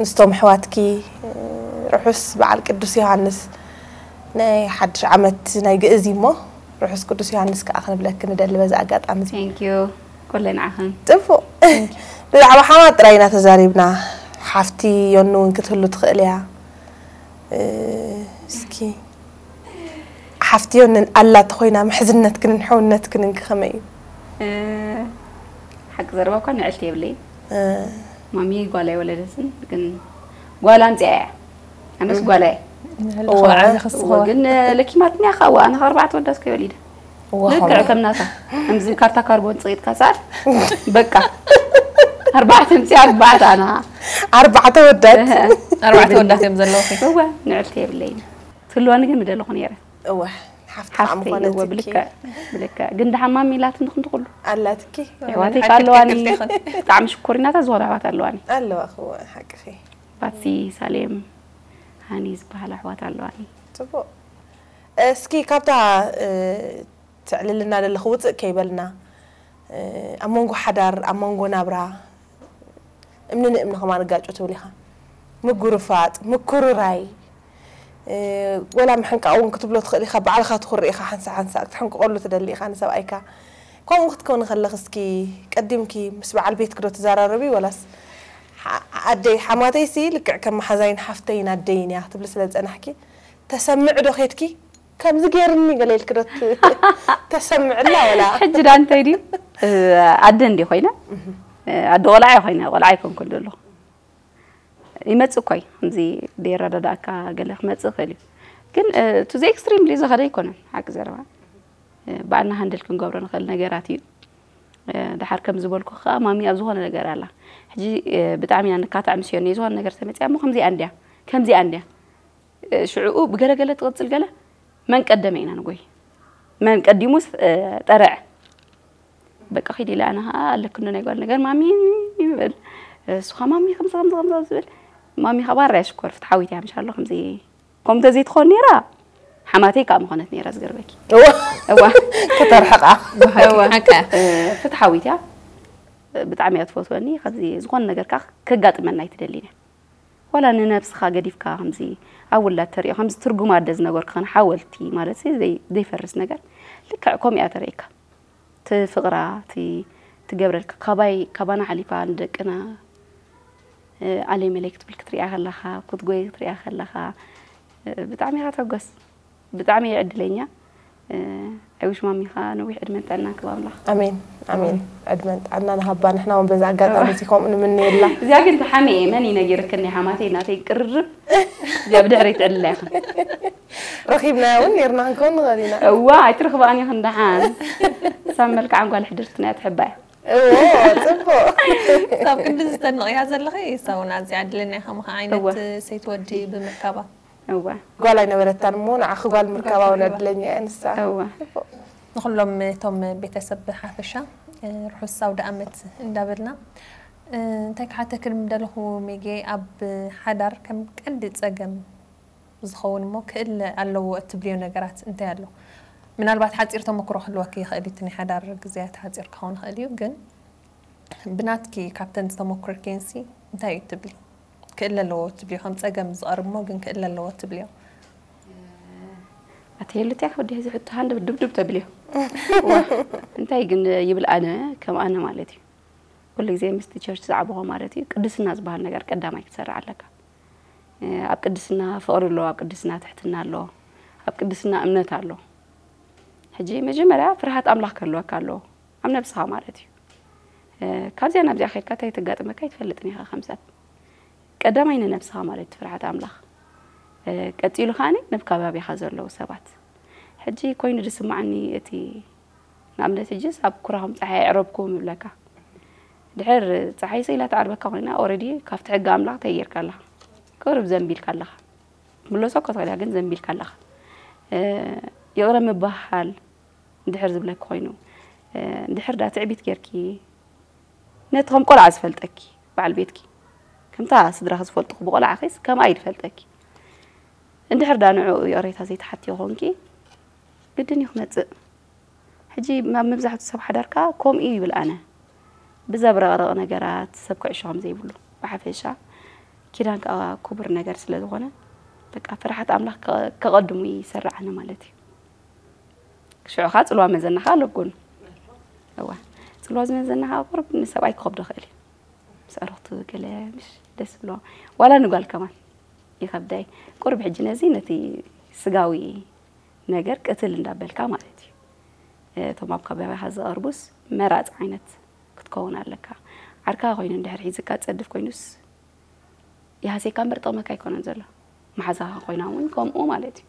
ምስቶም ኣሕዋትኪ ርሑስ በዓል ቅዱስ ዮሃንስ ናይ ሓድሽ ዓመት ናይ ግእዝ እዩ እሞ ርሑስ ቅዱስ ዮሃንስ ከኣ ክንብለኪ ንደሊ በዚ ኣጋጣሚ እዚ። Thank you። ኩለ ንዓኽን። ጽቡቕ። ብዛዕባ ሓማት ጥራይ ኢና ተዛሪብና። ሓፍቲ ዮኒ እውን ክትህሉ ትኽእል እያ። እ፣ እስኪ ሓፍቲ ዮኒ ኣላ ተኾይና ምሕዝነትክንን ሕውነትክንን ከ ከመይ እዩ? እ፣ ሓቂ ዘረባ እኳ ንዕልቲ የብለይን። እ። ማሚ ጓል ኣይወለደትን፣ ግን ጓል ኣምጺኣ እያ። ኣነስ ጓል እየ። እወ፣ እወ፣ ግን ለኪማትኒ እያ፣ ከኣ ኣነ ከኣ ኣርባዕተ ወዳት እኮ ወሊደ። እወ፣ ልክዕ ከምኡ። ከም ናታ። ከምዚ ካርታ ካርቦን ጽቂጥካ ሰዓት፣ በቃ። ኣርባዕተ ኣምጺኣ፣ ኣርባዕተ ኣና። ኣርባዕተ ወዳት። እህ። ኣርባዕተ ወዳት እዮም ዘለውኺ። እወ፣ ንዕልቲ የብለይን። ትህልዋኒ ግን ምደለኹ ነይረ። እወ፣ ሓፍቲ ሓፍተይ፣ ምዃነትኪ። እወ፣ ብልክዕ፣ ብልክዕ። ግን ደሓን ማሚ ኢላትኒ ክንዲ ኩሉ። ኣላትኪ። ኣሕዋተይ ሓደ ከኣ ኣለዋኒ። ክልተ ይኹን። ብጣዕሚ ሽኮሪናታት ዝኾና ኣሕዋት ኣለዋኒ። ኣለዋ፣ እወ፣ ሓቅኺ። ባትሲ፣ ሳሌም፣ ሃኒ ዝበሃላ ኣሕዋት ኣለዋኒ። ጽቡቕ። እስኪ ካብታ፣ እ፣ ተዕልልና ዘለኺ ውጽእ ከይበልና፣ እ፣ ኣብ መንጎ ሓዳር፣ ኣብ መንጎ ናብራ፣ እምኒ ንእምኒ ከማን ጋጮ ትብል ኢኻ። ምጉርፋጥ፣ ምኩርራይ፣ እ፣ ወላ ምሕንቃቕ እውን ክትብሎ ትኽእል ኢኻ። ባዕልኻ ትኹሪ ኢኻ፣ ሓንሳእ ሓንሳእ ክትሕንቅቐሉ ትደሊ ኢኻ ንሰብኣይካ። ከምኡ ክትከውኒ ከለኺ እስኪ ቀዲምኪ ምስ በዓል ቤትኪ ዶ ትዘራረቢ ወላስ ሓ-፣ ኣደይ ሓማተይሲ ልክዕ ከም መሓዛይን ሓፍተይን ኣደይን እያ ክትብሊ ስለ ዝጸናሕኪ ተሰምዒ ዶ ኬድኪ? ከምዚ ገይርኒ ገለ ኢልኪ ዶ ት-፣ ተሰምዕላ ወላ? ሕጂ ዳ እንታይ ድዩ? እ፣ ኣደ እንዲ ኮይነ፣ እህ። እ፣ ኣደ ቆልዓ እየ ኮይነ፣ ቆልዓ ኣይኮንኩን ዘለኹ። ይመጽእ እኮ እዩ፣ ከምዚ ደይረዳዳእካ ገለ ክመጽእ ይኽእል እዩ። ግን፣ እ፣ to the extremely ዝኸደ ኣይኮነን፣ ሓቂ ዘረባ። እ፣ ባዕልና ሃንድል ክንገብሮ ንኽእል ነገራት እዩ። እ፣ ደሓር ከም ዝበልኩ ከኣ ማሚ ኣብ ዝኾነ ነገር ኣላ። ሕጂ፣ እ፣ ብጣዕሚ ኢና ንካታዕ ምስ ዮኒ፣ ዝኾነ ነገር ተመጽያ እሞ ከምዚኣ እንድያ፣ ከምዚኣ እንድያ። እ፣ ሽዕኡ ብገለገለ ትቕጽል ገለ መን ቀደመ ኢና ንጎይ። መን ቀዲሙስ፣ እ፣ ጠረዐ። በቃ ኺድ ኢለ ኣነ ኸዓ ኣለክኖ ናይ ጓል ነገር ማሚ ይበል። እሱ ኸዓ ማሚ ከምዚ ከምዚ ከምዚ ዝብል ማሚ ኸዓ ባራ እያ ሽኮር ፍትሓዊት እያ ምሻሎ ከምዚ ከምኡ ተዘይትኾን ነይራ ሓማተይ ከዓ ምኾነት ነይራ ዝገርመኪ። እዋ እዋ ከተርሕቃ። ብሓቂ እዋ ሓቂ እያ። ፍትሓዊት እያ። ብጣዕሚ እያ ትፈትወኒ። ከምዚ ዝኾነ ነገር ከዓ ከጋጥመና ኣይትደልን እያ። ዋላ ንነብስኻ ገዲፍካ ከምዚ ኣብ ውላድ ተሪኦ ከምዚ ትርጉም ኣደ ዝነበርኩ ኸነ ሓወልቲ ማለት ዘይፈርስ ነገር ልክዕ ከምኡ እያ ተርእየካ። እቲ ፍቕራ እቲ ትገብረልካ ካባይ ካባና ሓሊፋ ንደቅና ኣለይ መለይ ክትብል ክትሪኣ ከለኻ ክትጎይ ክትሪኣ ከለኻ ብጣዕሚ ኢኻ ተጎስ። ብጣዕሚ እየ ዕድለኛ። I wish ማሚኻ ነዊሕ ዕድመን ጥዕናን ክብ ኣምላኽ። ኣሜን ኣሜን። ዕድመን ጥዕና ንሃባ ንሕና እውን በዚ ኣጋጣሚ እዚ ከምኡ ንምነየላ። እዚኣ ግን ተሓሚኤ መን እዩ ነጊርክኒ ሓማተይ ናተይ ቅርርብ እዚኣ ብድሕረይ ትዕልላ ኢኽን። ረኺብናያ እውን ኔርና ክንከውን ንኽእል ኢና። እዋ ኣይትረኽባኣን ኢኽን ደሓን። ሳብ መልክዓን ጓል ሕድርትን እያ ትሕባያ። እዎ ፅቡቅ። ሳብ ክንዲ ዝተንቕያ ዘለኺ ሳውን ኣዝያ ዕድለኛ ኢኻ ምኻ ዓይነት እወ። ሰይቲ ወዲ ብምርካባ። እወ ጓል ኣይነበረታን እሞ ንዓኺ ጓል ምርካባ እውን ዕድለኛ እያ ንሳ። እወ ንኹሎም እቶም ቤተሰብ ብሓፈሻ ርሑስ ኣውደ ኣመት እንዳበልና እንታይ ክሓተክን ምደለኹ ሜጌ ኣብ ሓዳር ከም ቀንዲ ፀገም ዝኸውን እሞ ክእለ ኣለዎ እትብልዮ ነገራት እንታይ ኣሎ? ምናልባት ሓፂር ተመክሮ ክህልወኪ ይኽእል እዩ፣ እቲ ናይ ሓዳር ግዜያት ሓፂር ክኸውን ይኽእል እዩ፣ ግን ብናትኪ ካብተን ዝተመኩርክንሲ እንታይ እዩ ትብሊ? ክእለ ኣለዎ ትብልዮ? ከም ፀገም ዝቐርብ እሞ ግን ክእለ ኣለዎ ትብልዮ? ኣተየሉትያ ከወዲ ሕዚ ሕቶ ሃንደ ድብድብ ተብልዮ እንታይ ግን ይብል ኣነ ከም ኣነ ማለት እዩ ኩሉ ግዜ ምስቲ ቸርች ዝዓበኹ ማለት እዩ ቅድስና ዝበሃል ነገር ቀዳማይ ክትሰርዕ ኣለካ ኣብ ቅድስና ፍቕሪ ኣሎ ኣብ ቅድስና ትሕትና ኣሎ ኣብ ቅድስና እምነት ኣሎ ሕጂ መጀመርያ ፍርሃት ኣምላኽ ክህልወካ ኣለዎ ኣብ ነብስኻ ማለት እዩ ካብዚኣ ናብዚኣ ከድካ እንታይ ተጋጥመካ ይትፈልጥን ኢኻ ከም ሰብ ቀዳማይ ንነብስኻ ማለት ፍርሃት ኣምላኽ ቀፂሉ ከዓኒ ነብ ከባቢኻ ዘለዉ ሰባት ሕጂ ኮይኑ ዝስማዓኒ እቲ ንኣብነት ሕጅስ ኣብ ኩራኹም ፀሓይ ኣዕረብኩም ይብለካ ድሕር ፀሓይ ሰኢላ ትዓርበካ ኮይና ኦረዲ ካብቲ ሕጊ ኣምላኽ እንታይ ጌርካ ኣለኻ ቅርብ ዘንቢልካ ኣለኻ ምለሶ እኮ ትኽእል እያ ግን ዘንቢልካ ኣለኻ ይቕረ ምባሃል እንድሕር ዝብለኪ ኮይኑ እንድሕር ዳ ትዕቢት ጌርኪ ነቲ ከም ቆልዓ ዝፈልጠኪ በዓል ቤትኪ ከምታ ስድራኺ ዝፈልጡኺ ብቆልዓኺስ ከምኣ እዩ ዝፈልጠኪ እንድሕር ዳ ንዕኡ ይቕሬታ ዘይትሓትዮ ኮንኪ ግድን እዩ ክመፅእ ሕጂ ኣብ መብዛሕትኡ ሰብ ሓዳር ከዓ ከምኡ እዩ ይብል ኣነ ብዘብረቕረቕ ነገራት ሰብ ክዕሾ ከም ዘይብሉ ብሓፈሻ ኪዳን ከዓ ክቡር ነገር ስለ ዝኾነ በቃ ፍርሓት ኣምላኽ ከቐድሙ ይሰርዓኒ ማለት እዩ ሽዑ ከዓ ፅልዋ መዘናኻ ኣሎ ብጎኑ እዋ ፅልዋ ዝመዘናኻ ቁርብ ንሰብኣይ ክኸብዶ ክእል እዩ ምስ ኣረኽቱ ገለ ምሽ ደስ ብሎ ዋላ ንጓል ከማን ይኸብዳይ ቁርብ ሕጂ ነዚ ነቲ ስጋዊ ነገር ቅትል እንዳበልካ ማለት እዩ እቶም ኣብ ከባቢኻ ዝቐርቡስ መራፂ ዓይነት ክትከውን ኣለካ ዓርካ ኮይኑ እንድሕር ሒዝካ ፀድፍ ኮይኑስ ይሃሴካ እምበር ጠቕመካ ኣይኮነን ዘሎ መሓዛኻ ኮይና እውን ከምኡ ማለት እዩ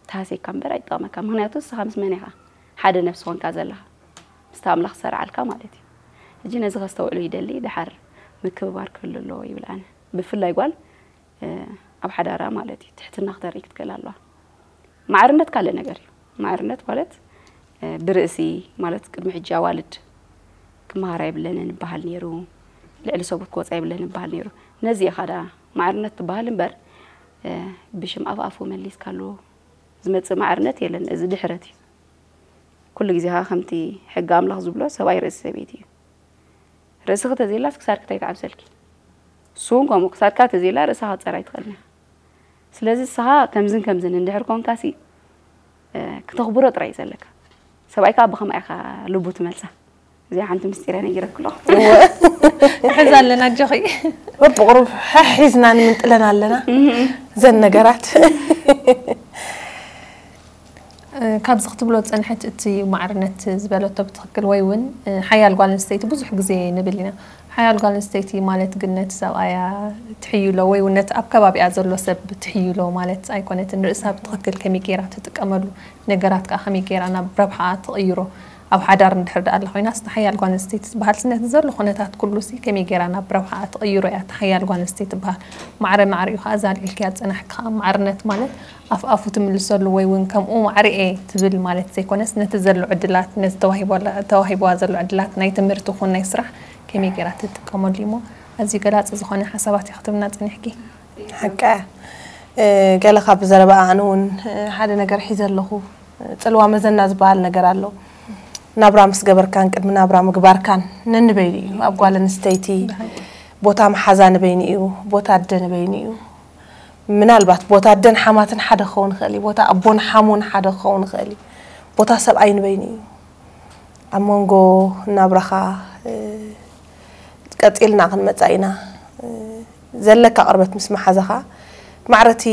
ትሃሴካ እምበር ኣይጠቕመካ ምክንያቱ ንስኻ ምስ መን ኢኻ ሓደ ነብሲ ኮንካ ዘለኻ ምስቲ ኣምላኽ ዝሰርዓልካ ማለት እዩ ሕጂ ነዚ ከስተውዕሉ ይደሊ ድሓር ምክብባር ክህሉ ኣለዎ ይብል ኣነ ብፍላይ ጓል ኣብ ሓዳራ ማለት እዩ ትሕትና ክተርኢ ክትክእል ኣለዋ ማዕርነት ካልእ ነገር እዩ ማዕርነት ማለት ብርእሲ ማለት ቅድሚ ሕጂ ኣዋልድ ክመሃራ የብለንን ይበሃል ነይሩ ልዕሊ ሰብኡት ክወፃ የብለን ይበሃል ነይሩ ነዚ ኢኻ ዳ ማዕርነት ትበሃል እምበር ብሽም ኣፍ ኣፉ መሊስካሉ ዝመፅእ ማዕርነት የለን እዚ ድሕረት እዩ ኩሉ ግዜ ከዓ ከምቲ ሕጊ ኣምላኽ ዝብሎ ሰብኣይ ርእሲ ሰበይቲ እዩ ርእስኺ ተዘይላስ ክሳድኪ እንታይ ትዓብሰልኪ ንሱ እውን ከምኡ ክሳድካ ተዘይላ ርእስኻ ክትፀር ኣይትኽእልን ኢኻ ስለዚ ንስኻ ከምዝን ከምዝን እንድሕር ኮንካሲ ክተኽብሮ ጥራይ እዩ ዘለካ ሰብኣይ ከዓ ብኸምኣ ኢኻ ልቡ ትመልሳ እዚኣ ሓንቲ ምስጢር እያ ነጊረኪ ኣለኹ ሕዛ ኣለና ኣጆኺ በብቕሩብ ሓሒዝና ንምንጥለን ኣለና ዘን ነገራት ካብዚ ክትብሎ ዝፀንሐት እቲ ማዕርነት ዝበለቶ ብትኽክል ወይ እውን ሓያል ጓል ኣንስተይቲ ብዙሕ ግዜ ንብል ኢና። ሓያል ጓል ኣንስተይቲ ማለት ግን ነቲ ሰብኣያ ትሕይሎ ወይ እውን ነቲ ኣብ ከባቢኣ ዘሎ ሰብ ትሕይሎ ማለት ኣይኮነትን። ርእሳ ብትኽክል ከመይ ገይራ ትጥቀመሉ፣ ነገራት ከዓ ከመይ ገይራ ናብ ረብሓኣ ትቕይሮ። ኣብ ሓዳር እንድሕር ደኣ ኣላ ኮይናስ፣ ንሓያል ጓል ኣንስተይቲ ዝበሃል ነቲ ዘሎ ኩነታት ኩሉሲ ከመይ ገይራ ናብ ረብሓኣ ትቕይሮ እያ፣ እታ ሓያል ጓል ኣንስተይቲ ትበሃል። ማዕረ ማዕሪኡ ከኣ እዛ ኣልዒልካያ ዝጸናሕካ ማዕርነት ማለት ኣፍ ኣፉ ትምልሰሉ ወይ እውን ከምኡ ማዕሪኤ ትብል ማለት ዘይኮነስ፣ ነቲ ዘሎ ዕድላት፣ ነቲ ተዋሂቦላ-፣ ተዋሂብዋ ዘሎ ዕድላት ናይ ትምህርቲ ይኹን ናይ ስራሕ ከመይ ገይራ ትጥቀመሉ እሞ፣ ኣዝዩ ገላጺ ዝኾነ ሓሳባት ኢኺ ክትብልና ጸኒሕኪ። ሓቃ እያ። እ፣ ገለ ካብ ዘረባኣ ኣነ እውን፣ እ፣ ሓደ ነገር ሒዘ ኣለኹ። ጽልዋ መዘና ዝበሃል ነገር ኣሎ። ናብራ ምስ ገበርካን ቅድሚ ናብራ ምግባርካን ነንበይኑ እዩ። ኣብ ጓል ኣንስተይቲ ብሓቂ። ቦታ መሓዛ ንበይኑ እዩ፣ ቦታ ኣደ ንበይኑ እዩ። ምናልባት ቦታ ኣደን ሓማትን ሓደ ክኸውን ይኽእል እዩ፣ ቦታ ኣቦን ሓሙን ሓደ ክኸውን ይኽእል እዩ፣ ቦታ ሰብኣይ ንበይኑ እዩ። ኣብ መንጎ ናብራኻ፣ እ፣ ቀጺልና ክንመጻ ኢና። እ፣ ዘለካ ቅርበት ምስ መሓዛኻ፣ ማዕረቲ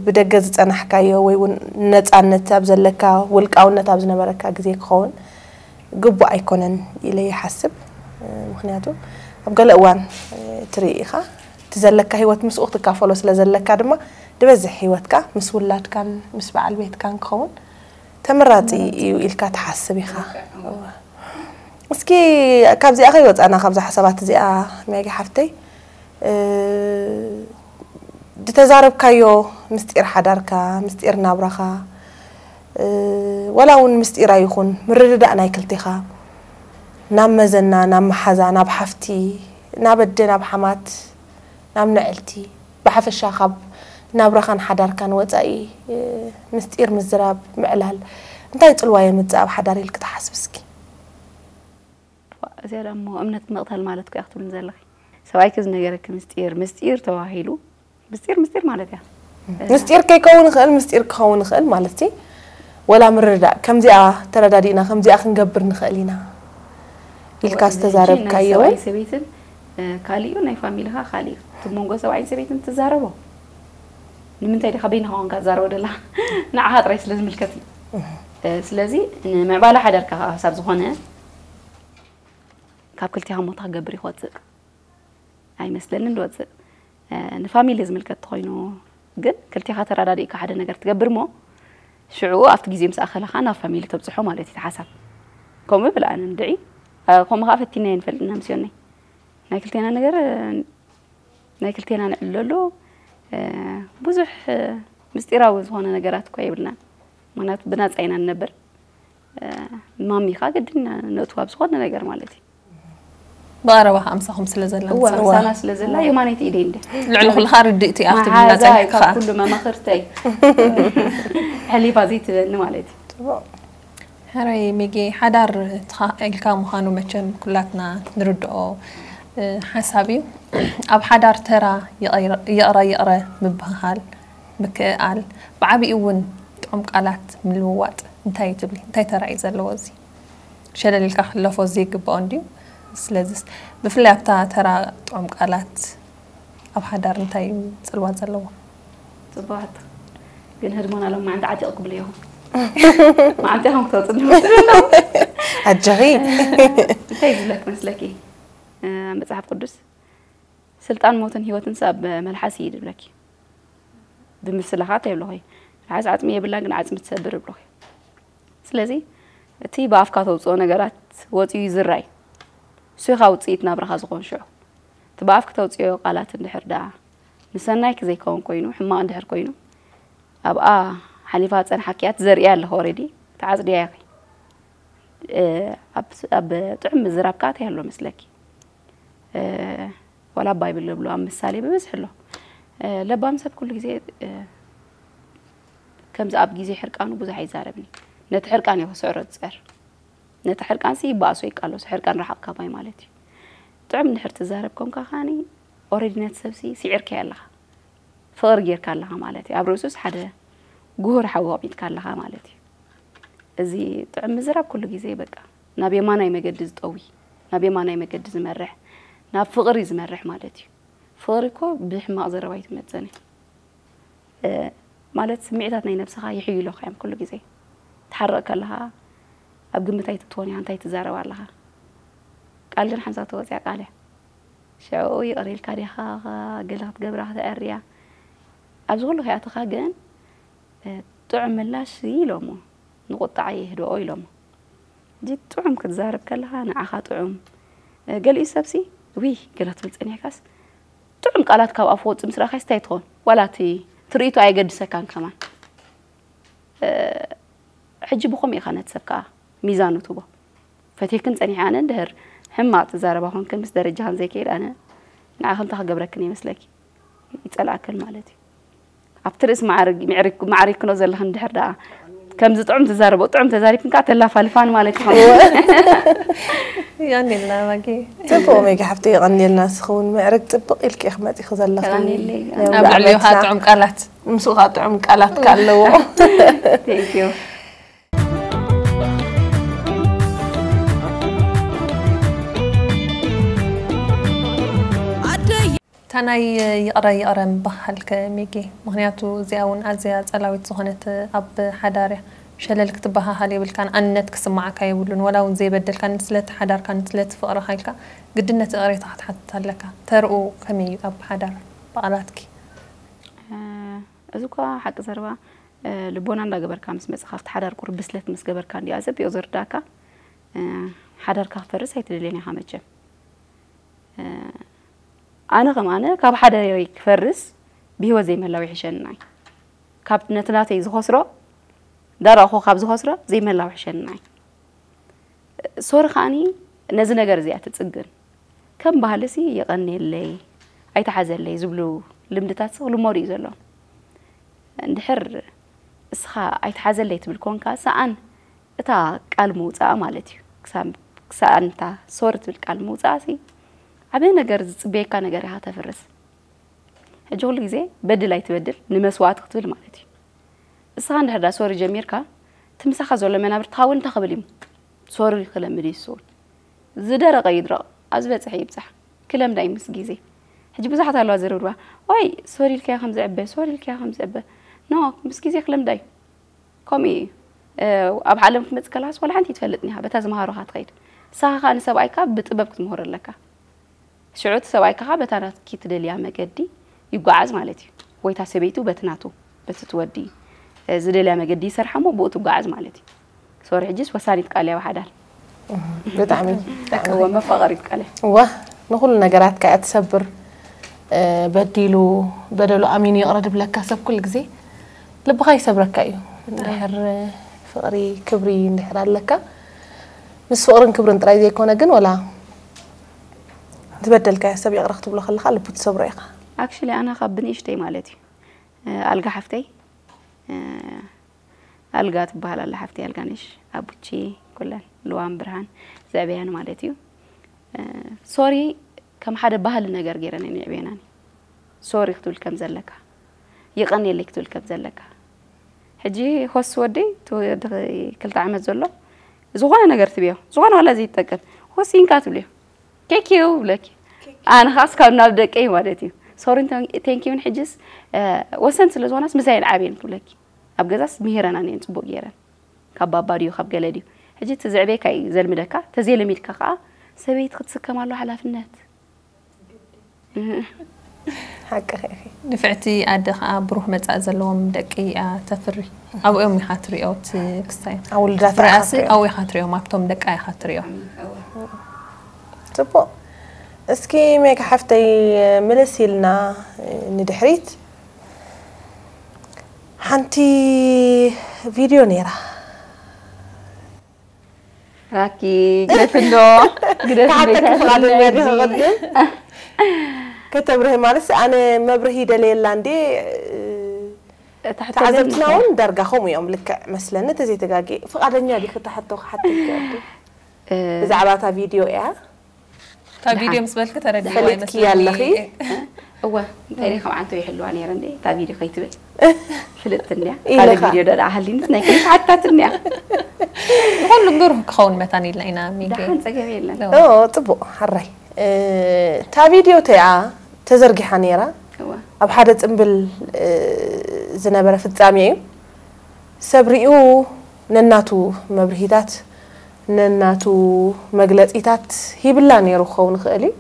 ብደገ ዝጸናሕካዮ ወይ እውን ነጻነት ኣብ ዘለካ፣ ውልቃውነት ኣብ ዝነበረካ ግዜ ክኸውን ግቡእ ኣይኮነን ኢለ ይሓስብ። ምኽንያቱ ኣብ ገለ እዋን ትርኢ ኢኻ፣ እቲ ዘለካ ህይወት ምስኡ ክትካፈሎ ስለ ዘለካ ድማ፣ ዝበዝሕ ህይወትካ ምስ ውላድካን ምስ በዓል ቤትካን ክኸውን ተመራጺ እዩ ኢልካ ትሓስብ ኢኻ። እስኪ ካብዚኣ ከይወጻና፣ ካብዛ ሓሳባት እዚኣ፣ ሜጊ ሓፍተይ፣ እ፣ ዝተዛረብካዮ ምስጢር ሓዳርካ፣ ምስጢር ናብራኻ፣ እ፣ ወላ እውን ምስጢር ኣይኹን፣ ምርድዳእ ናይ ክልቴኻ ናብ መዘና፣ ናብ መሓዛ፣ ናብ ሓፍቲ፣ ናብ ኣደ፣ ናብ ሓማት፣ ናብ ንዕልቲ፣ ብሓፈሻ ካብ ናብራኻን ሓዳርካን ወጻኢ፣ እ፣ ምስጢር ምዝራብ፣ ምዕላል፣ እንታይ ጽልዋ የምጽእ ኣብ ሓዳር ኢልኪ ትሓስቢ እስኪ? እዚኣ ደሞ እምነት ምቕታል ማለት እኮ እያ ክትብልኒ ዘለኺ። ሰብኣይኪ ዝነገረኪ ምስጢር፣ ምስጢር ተባሂሉ፣ ምስጢር ምስጢር ማለት እያ። ምስጢር ከይከውን ይኽእል፣ ምስጢር ክኸውን ይኽእል ማለት እዩ። ወላ ምርድዳእ፣ ከምዚኣ ተረዳዲእና፣ ከምዚኣ ክንገብር ንኽእል ኢና ኢልካ እዚ ሕጂ ናይ ዝተዛረብካዮ ሰብኣይ ሰበይትን፣ እ፣ ካሊኡ ናይ ፋሚሊኻ ካሊኡ። እቲ መንጎ ሰብኣይን ሰበይትን ትዛረቦ። ንምንታይ ዲኻ በይንኻ ኮንካ ትዛረቦ ደላ? ንዓኻ ጥራይ ስለ ዝምልከት እዩ። እ፣ ስለዚ ንምዕባለ ሓዳርካ ከኣ ክሳብ ዝኾነ ካብ ክልቲኻ ሞታ ክገብር ይወፅእ። ኣይመስለንን ዝወፅእ። እ፣ ንፋሚሊ ዝምልከት ተኾይኑ ግን ክልቲኻ ተረዳዲእካ ሓደ ነገር ትገብር እሞ ሽዑ ኣብቲ ግዜ ምስ ኣኸለኻ ናብ ፋሚሊ ተብፅሖ ማለት እዩ እቲ ሓሳብ። ከምኡ ይብል ኣነ ንድዒ። እ፣ ከምኡ ከዓ ፈቲናዮ ንፈልጥ ኢና ምስ ዮናይ። ናይ ክልቴና ነገር፣ እ፣ ናይ ክልቴና ንዕለሉ፣ እ፣ ብዙሕ፣ እ፣ ምስጢራዊ ዝኾነ ነገራት እኳ የብልናን። ምኽንያቱ ብናፃ ኢና ንነብር። እ፣ ማሚኻ ግድን ነእትዋ ኣብ ዝኾነ ነገር ማለት እዩ። ብቐረባ ከዓ ምሳኹም ስለ ዘላ እወ፣ ንፅንዋ። ምሳና ስለ ዘላ የማነይቲ ኢደይ እንደ ልዕሊ ኩልኻ ርድእቲ እያ ክትብልና መሓዛይ ጸኒሕካ። ካብ ኩሉ መማኽርተይ። ሕሊፋ ዘይትበኒ ማለት እዩ። ሕራይ ሜጌ፣ ሓዳር ተኻኢልካ ምዃኑ መቸም ኩላትና ንርድኦ፣ እ፣ ሓሳብ እዩ። ኣብ ሓዳር ተራ ይቕረ፣ ይቕረ ይቕረ ምብህሃል፣ ምክእኣል፣ ብዓቢኡ እውን ጥዑም ቃላት ምልውዋጥ እንታይ ትብሊ? እንታይ ተራ እዩ ዘለዎ እዚ? ሸለል ኢልካ ክሕለፎ ዘይግብኦ እንድዩ። ስለዚስ ብፍላይ ኣብታ ተራ ጥዑም ቃላት ኣብ ሓዳር እንታይ እዩ ጽልዋ ዘለዎ? ጽቡቕ ሕቶ። ግን ህድሞና ሎም መዓንቲ ዓጢቕ ክብሉ እዮም። መዓንቲ ኢኹም ክትወጡ እንድምስሉ ኣለዉ። ኣጀኺ እንታይ ዝብለክ መስለኪ? እ፣ መጽሓፍ ቅዱስ ስልጣን ሞትን ህይወትን ሰብ መልሓስ እዩ ዝብለኪ። ብምስልኻ እንታይ ይብለኺ? መልሓስ ዓጽሚ የብላን ግን ዓጽሚ ትሰብር ይብለኺ። ስለዚ እቲ ብኣፍካ ተውፅኦ ነገራት ወፂኡ ይዝራይ። እሱ ኢኻ ውፅኢት ናብራኻ ዝኾን ሽዑ። እቲ ብኣፍኪ ተውፅኦ ቃላት እንድሕር ደኣ ንሰናይኪ ዘይከውን ኮይኑ፣ ሕማቕ እንድሕር ኮይኑ፣ ኣብኣ ሓሊፋ ዝፀንሓኪ እያ፣ ትዘርእያ ኣለኺ ኦሬዲ፣ ትዓፅድያ ኢኺ። እ፣ ኣብ፣ ኣብ ጥዑም ምዝራብ ከዓ እንታይ ኣሎ መስለኪ? እ፣ ዋላ ኣብ ባይብል ዝብሎ ኣብ ምሳሌ ብብዝሒ ኣሎ። እ፣ ለባም ሰብ ኩሉ ግዜ፣ እ፣ ከምዚ ኣብ ግዜ ሕርቃኑ ብዙሕ ኣይዛረብን እዩ። ነቲ ሕርቃን እዩ ክስዕሮ ዝፅዕር። ነቲ ሕርቃንሲ ይበኣሶ ይቃለሶ፣ ሕርቃን ርሓቕ ካባይ ማለት እዩ። ጥዑም እንድሕር ትዛረብ ኮንካ ከዓኒ ኦረዲ ነቲ ሰብሲ ስዒርካዮ ኣለኻ። ፍቕሪ ጌርካ ኣለኻ ማለት እዩ። ኣብ ርእሱስ ሓደ ጉሁር ሓዊ ኣቕሚጥካ ኣለኻ ማለት እዩ። እዚ ጥዑም ምዝራብ ኩሉ ግዜ በቃ ናብ የማናይ መገዲ ዝጠዊ፣ ናብ የማናይ መገዲ ዝመርሕ፣ ናብ ፍቕሪ ዝመርሕ ማለት እዩ። ፍቕሪ እኮ ብሕማቕ ዘረባ ኣይትመጽእን እያ። እ፣ ማለት ስምዒታት ናይ ነብስኻ ይሕይሉኻ እዮም ኩሉ ግዜ። ትሓርቕ ከለኻ ኣብ ግምት ኣይትእትዎን ኢኻ፣ እንታይ ትዛረብ ኣለኻ። ቃል ግን ሓንሳብ ተወጽያ ቃል እያ። ሽዑ ይቕር ኢልካ ዲኻ ገለ ክትገብራ ከተዐርያ። ኣብዚ ኩሉ ከይኣተኻ ግን፣ እ፣ ጥዑም ምላሽ ኢሎሞ፣ ንቁጣዓ የህድኦ ኢሎሞ። ሕጂ ጥዑም ክትዛረብ ከለኻ ንዓኻ ጥዑም። እ፣ ገሊኡ ሰብሲ፣ "ውይ" ገለ ክትብል ጸኒሕካስ፣ ጥዑም ቃላት ካብ ኣፉ ክወጽእ ምስ ረኣኻስ እንታይ ትኾን? ዋላ እቲ ትርኢቱ ኣየገድሰካን ከማን። እ፣ ሕጂ ብኸምኡ ኢኻ ነቲ ሰብ ከኣ ሚዛኑ ትህቦ። ፈትየክን ጸኒሐ ኣነ እንድሕር ሕማቕ ትዛረባ ኮንክን ምስ ደረጃኽን ዘይከይድ ኣነ ንዓኽን እንታይ ክገብረክን ይመስለኪ? ይጸልኣክን ማለት እዩ። ኣብቲ ርእሲ ማዕርግ-፣ ምዕርግ-፣ ማዕሪግክኖ ዘለኽን እንድሕር ደኣ ከምዚ ጥዑም ትዛረቦ፣ ጥዑም ተዛሪብክን ከኣ ተላፋልፋን ማለት እዩ። የቐንየልና ማጊ። ጽቡቕ ሜጋ ሓፍቲ፣ የቐንየልና። ንስኺ እውን ምዕርግ ጽብቕ ኢልኪ ኢኺ መጺኺ ዘለኺ። የቐንየለይ። ናብ ኣብ ልዕሊኡ ከዓ ዓመትና ጥዑም ቃላት። ምስኡ ከዓ ጥዑም ቃላት ከ ኣለዎ። Thank you። ኣታ ናይ ይቕረ ይቕረ ምበሃል ከ ሜጌ? ምኽንያቱ እዚኣ እውን ኣዝያ ጸላዊት ዝኾነት ኣብ ሓዳር እያ። ሸለል ክትበሃሃል የብልካን፣ ኣንነት ክስምዓካ የብሉን። ወላ እውን ዘይበደልካ፣ ንስለቲ ሓዳርካ፣ ንስለቲ ፍቕርኻ ኢልካ ግድነት ይቕሬታ ክትሓትት ኣለካ። ተርኡ ከመይ እዩ ኣብ ሓዳር ብቓላትኪ? እ፣ እዚ እኳ ሓቂ ዘረባ፣ እ፣ ልቦና እንዳገበርካ ምስ መጻኻ፣ ኣብቲ ሓዳር ቁሩብ ብስለት ምስ ገበርካ እንዲያ ዘቢቑ ዝርዳእካ። እ፣ ሓዳርካ ክፈርስ ኣይትደልዮን ኢኻ መቸም። እ፣ ኣነ ከም ኣነ ካብ ሓዳረይ ክፈርስ ብህይወት ዘይምህላው ይሕሸኒ እዩ። ካብ ነቲ ናተይ ዝኸስሮ፣ ዳርኣኹ ካብ ዝኸስሮ ዘይምህላው ይሕሸኒ እዩ። ሶሪ ከኣኒ ነዚ ነገር እዚ እያ ትጽግን። ከም ባህልሲ የቐንየለይ፣ ኣይትሓዘለይ ዝብሉ ልምድታት ክልመዱ እዩ ዘሎ። እንድሕር እስኻ ኣይትሓዘለይ ትብል ኮንካ፣ ሰኣን እታ ቃል ምውጻኣ ማለት እዩ። ክሳብ-፣ ክሳኣን እታ ሶሪ ትብል ቃል ምውጻኣሲ ዓቢ ነገር ዝጽበየካ ነገር ኢኻ ተፍርስ። ሕጂ ኩሉ ግዜ በድል ኣይትበድል ንመስዋእቲ ክትብል ማለት እዩ። እስኻ እንድሕር ዳ ሶሪ ጀሚርካ፣ እቲ ምሳኻ ዘሎ መናብርትኻ እውን እንታይ ክብል እዩ? ሶሪ ክለምድ እዩ እሱ እውን። ዝደረቐ ይድረቕ፣ ኣብ ዝበጽሐ ይብጻሕ። ክለምዳ እዩ ምስ ግዜ። ሕጂ ብዙሓት ኣለዋ ዝርብርባ፣ "ዋይ፣ ሶሪ ኢልካዮ ከም ዝዕበ፣ ሶሪ ኢልካዮ ከም ዝዕበ። ኖ፣ ምስ ግዜ ክለምዳ እዩ።" ከምኡ እዩ። እ፣ ኣብ ዓለም ክትመጽእ ከለኻስ ዋላ ሓንቲ ኣይትፈልጥን ኢኻ፣ በታ ዝመሃሩኻ ትኸይድ። ንስኻ ከኣ ንሰብኣይካ ብጥበብ ክትምህሮ ኣለካ። ሽዑ እቲ ሰብኣይካ ኸኣ በታ ናትኪ ትደልያ መገዲ ይጓዓዝ ማለት እዩ። ወይ እታ ሰበይቱ በቲ ናቱ፣ በቲ እቲ ወዲ፣ እ፣ ዝደልያ መገዲ ይሰርሓ እሞ ብኡ ትጓዓዝ ማለት እዩ። ሶሪ፣ ሕጅስ ወሳኒት ቃል እያ ኣብ ሓዳር። ብጣዕሚ፣ ብጣዕሚ። እወ፣ መፋቐሪት ቃል እያ። እወ፣ ንኹሉ ነገራትካ እያ ትሰብር። እ፣ በዲሉ፣ በደሉ ኣሚኑ ይቕረ ድብለካ ሰብ ኩሉ ግዜ ልብኻ ይሰብረካ እዩ። እንድሕር ፍቕሪ፣ ክብሪ እንድሕር ኣለካ፣ ምስ ፍቕርን ክብርን ጥራይ ዘይኮነ ግን፣ ወላ ዝበደልካዮ ሰብ ይቕረ ክትብሎ ከለኻ ልቡ ትሰብሮ ኢኻ። ኣክሽሊ ኣነ ካብ ብንእሽተይ ማለት እዩ፣ እ፣ ኣልጋ ሓፍተይ፣ እ፣ ኣልጋ ትበሃል ኣላ ሓፍተይ፣ ኣልጋነሽ፣ ኣቡቺ፣ ኩለን፣ ልዋም፣ ብርሃን፣ ዘዕበያን ማለት እዩ። እ፣ ሶሪ ከም ሓደ ባህሊ ነገር ገይረን እየን የዕብየናኒ። ሶሪ ክትብል ከም ዘለካ፣ የቐንየለይ ክትብል ከም ዘለካ። ሕጂ ሆስ ወደይ፣ እቲ ወዲ ክልተ ዓመት ዘሎ፣ ዝኾነ ነገር ትብዮ፣ ዝኾነ ዋላ ዘይትጠቅም፣ ሆስ ኢንካ ትብልዮ። ቴንክ ዩ ብለኪ። ኣነ ኻስ ካብ ናብ ደቀይ ማለት እዩ። ሶሪን ቴንክ ዩን ሕጅስ፣ እ፣ ወሰን ስለ ዝኾናስ ምሳይ ዓብየን ትብለኪ። ኣብ ገዛስ ምሂረና እየን ጽቡቕ ገይረን። ካብ ባባ ድዩ፣ ካብ ገለ ድዩ? ሕጂ እቲ ዘዕቤካ እዩ ዘልምደካ። ተዘይለሚድካ ከኣ ሰበይቲ ክትስከም ኣለዋ ሓላፍነት። ሓቅኺ ኢኺ። ንፍዕቲ ኣደ ከኣ ብሩህ መጻኢ ዘለዎም ደቂ እያ ተፍሪ። ኣብኦም ኢኻ ትሪኦ እቲ ክስታይ። ኣብ ውሉዳት ኢኻ ፍሪኣሲ ትሪኦ። ኣብኡ ኢኻ ትሪኦም፣ ኣብቶም ደቃ ኢኻ ትሪኦ። ጽቡቕ። እስኪ ሜጋ ሓፍተይ ምልስ ኢልና ንድሕሪት። ሓንቲ ቪድዮ ነይራ። ራኪ፣ ግደፊ እንዶ፣ ግደፊ እንዶ፣ ክሓተኪ ፍቓደኛ ዲኺ ክቕድም? ከተብርሂ ማለት ኣነ መብርሂ ደለየላ እንዴ፣ እታ ሕቶ ተዓዘብትና ደሊኻ? እውን ዳርጋ ከምኡ እዮም ልክዕ መስለኒ፣ ተዘይተጋጌ። ፍቓደኛ ዲኺ እታ ሕቶ ክሓተኪ ኣዱ? እ፣ ብዛዕባ እታ ቪድዮ እያ። እታ ቪድዮ ምስ በልኪ ተረዲእዋ ፈሊጥኪ ይመስለኒ። ኣለኺ? እወ፣ እንታይ ኢለ ካብ ዓንተው ይሕልዋ ነይረ እንዴ? እታ ቪድዮ ከይትብል። ፍልጥቲ እንድያ። ኢለ ካልእ ኸ? ቪድዮ ደኣ ሃሊንስ ናይ ከይት ሓታት እንድያ። ንኹሉ ብሩህ ክኸውን መታን ኢልና ኢና፣ ሚጌ። ደሓን፣ ጸገም የለን። እወ። ኦ፣ ጽቡቕ፣ ሕራይ። እ፣ እታ ቪድዮ እቲኣ ተዘርጊሓ ነይራ። እወ። ኣብ ሓደ ጽምብል፣ እ፣ ዝነበረ ፍጻሜ እዩ። ሰብ ሪኡ ነናቱ መብርሂታት፣ ነናቱ መግለጺታት ሂብላ ነይሩ ክኸውን ይኽእል እዩ፣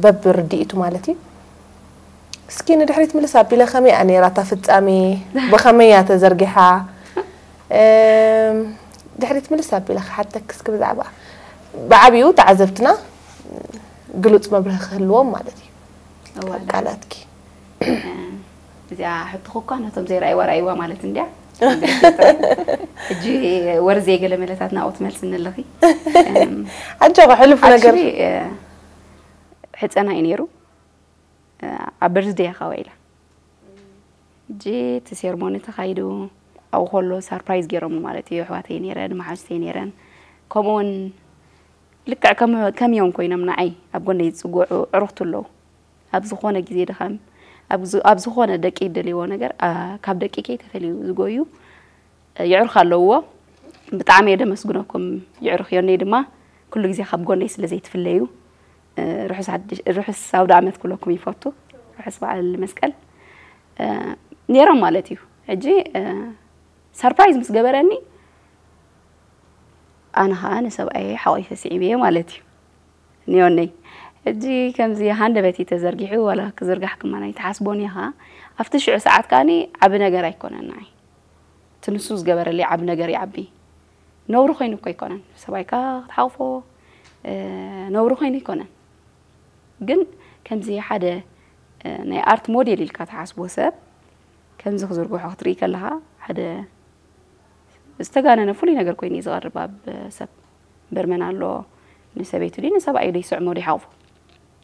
በብርድኢቱ ማለት እዩ። እስኪ ንድሕሪት ምልስ ኣቢለ፣ ከመይ እያ ነይራ እታ ፍጻሜ? ብኸመይ እያ ተዘርጊሓ? እም፣ ድሕሪት ምልስ ኣቢለ ክሓተክ እስኪ ብዛዕባ ብዓብዩ ተዓዘብትና ግሉጽ መብርሂ ክህልዎም ማለት እዩ። እዋ ቃላትኪ እዚኣ ሕትኹ እኳ ነቶም ዘይረኣይዋ ረኣይዋ ማለት እንድያ። ሕጂ ወር ዘይገለ መለታት ናብኡ ትመልስኒ ኣለኺ። ኣጆኺ ሕሉፍ ነገር Actually ሕፀና እዩ ነይሩ። ኣብ በርዝደይ ኣኻዋ ኢላ ሕጂ እቲ ሴርሞኒ ተኻይዱ ኣብኡ ከሎ ሳርፕራይዝ ገይሮም ማለት እዩ። ኣሕዋተይ ነይረን መሓዙተይ ነይረን ከምኡውን ልክዕ ከም እዮም ኮይኖም ንዓይ ኣብ ጎነይ ዝፅግዑ ዕሩኽቱ ኣለዉ። ኣብ ዝኾነ ግዜ ድኻም ኣብ ዝኾነ ደቂ ይደልይዎ ነገር ካብ ደቂ ከይ ተፈልዩ ዝጎዩ የዕሩኽ ኣለውዎ። ብጣዕሚ እየ ደመስግነኩም። የዕሩኽ ዮነይ ድማ ኩሉ ግዜ ካብ ጎነይ ስለ ዘይትፍለዩ ርሑስ ኣውደ ዓመት ክብለኩም ይፈቱ። ርሑስ በዓል መስቀል ነይሮም ማለት እዩ። ሕጂ ሳርፕራይዝ ምስ ገበረኒ ኣነ ኸዓ ንሰብኣየ ሓቒፈ ስዒበየ ማለት እዩ። ንዮነይ ሕጂ ከምዚ ሃንደበቲ ተዘርጊሑ ዋላ ክዝርጋሕ ክማን ኣይትሓስቦን ኢኻ። ኣብቲ ሽዑ ሰዓት ከዓኒ ዓቢ ነገር ኣይኮነን ንዓይ። እቲ ንሱ ዝገበረለይ ዓቢ ነገር ይዓቢ። ነውሪ ኮይኑ እኮ ኣይኮነን። ሰብኣይካ ክትሓቕፎ ነውሪ ኮይኑ ኣይኮነን። ግን ከምዚ ሓደ ናይ ኣርት ሞዴል ኢልካ ትሓስቦ ሰብ ከምዚ ክዝርግሖ ክትርኢ ከለኻ ሓደ ዝተጋነነ ፍሉይ ነገር ኮይኑ እዩ ዝቐርብ ኣብ ሰብ። እምበር መን ኣሎ ንሰበይቱ ድዩ ንሰብኣዩ ደይስዕሞ ደይሓቕፎ?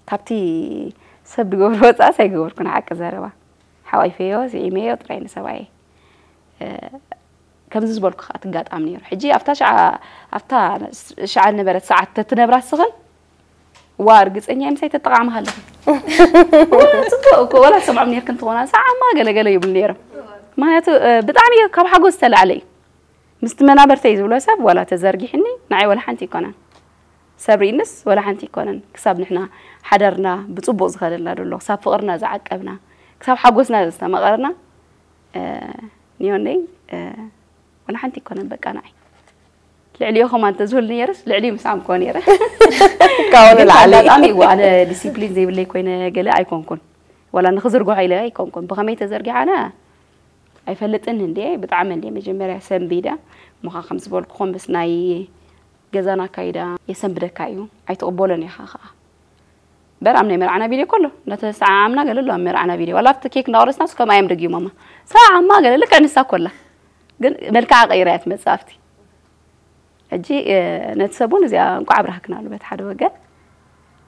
ካብቲ ሰብ ዝገብሮ ወፃእስ ኣይገበርኩን ሓቂ ዘረባ። ሓቋይፈዮ ስዒመዮ ጥራይ ንሰብኣየ። ከምዚ ዝበልኩ ከዓ ትጋጣም ነይሩ። ሕጂ ኣብታ ሽዓ ኣብታ ሽዓ ዝነበረት ሰዓት ተትነብራ ስኽን ዋ እርግፀኛ ምሳይ ተጠቃዕምካ ኣለኹ። ጽቡቅ እኮ ወላ ትሰምዖም ነርክን ትኾና ሰዓማ ገለገለ ይብሉ ነይሮም። ምክንያቱ ብጣዕሚ ካብ ሓጎስ ዝተላዕለ እዩ። ምስቲ መናበርተይ ዝብሎ ሰብ ዋላ ተዘርጊሕኒ ንዓይ ዋላ ሓንቲ ይኮነን። ሰብ ርኢንስ ዋላ ሓንቲ ይኮነን። ክሳብ ንሕና ሓዳርና ብጽቡቕ ዝኸደልና ደሎ፣ ክሳብ ፍቕርና ዝዓቀብና፣ ክሳብ ሓጎስና ዝተመቐርና ንዮነይ ዋላ ሓንቲ ይኮነን በቃ ንዓይ። ልዕሊኡ ከማን ተዝህሉ ነይርስ ልዕሊኡ ምስዓም ኮ ነይረ። ካብኡ ግን ንላዕሊ። ኣጋጣሚ እዋ ኣነ ዲሲፕሊን ዘይብለይ ኮይነ ገለ ኣይኮንኩን። ዋላ ንክዝርግሖ ኢለ ኣይኮንኩን። ብኸመይ ተዘርጊሓ ኣነ ኣይፈልጥን እንዴ። ብጣዕሚ እንዴ መጀመርያ ሰንቢደ። ምኻ ከም ዝበልኩኹም ምስ ናይ ገዛና ኣካይዳ የሰንብደካ እዩ። ኣይትቕበሎን ኢኻ ኸዓ። በር ኣብ ናይ መርዓና ቪድዮ ከሎ እንዳተሰዓዓምና ገለ ኣሎ ኣብ መርዓና ቪድዮ። ዋላ ኣብቲ ኬክ እንዳቆረስና እስከም ኣዮም ደጊሞማ። ሰዓማ ገለ ልክዕ ንሳ ኮላ። ግን መልክዓ ቀይራ እያ ትመጽእ ኣብቲ። ሕጂ ነቲ ሰብ እውን እዚኣ እንቋዕ ኣብራህክና ኣሉ በቲ ሓደ ወገን።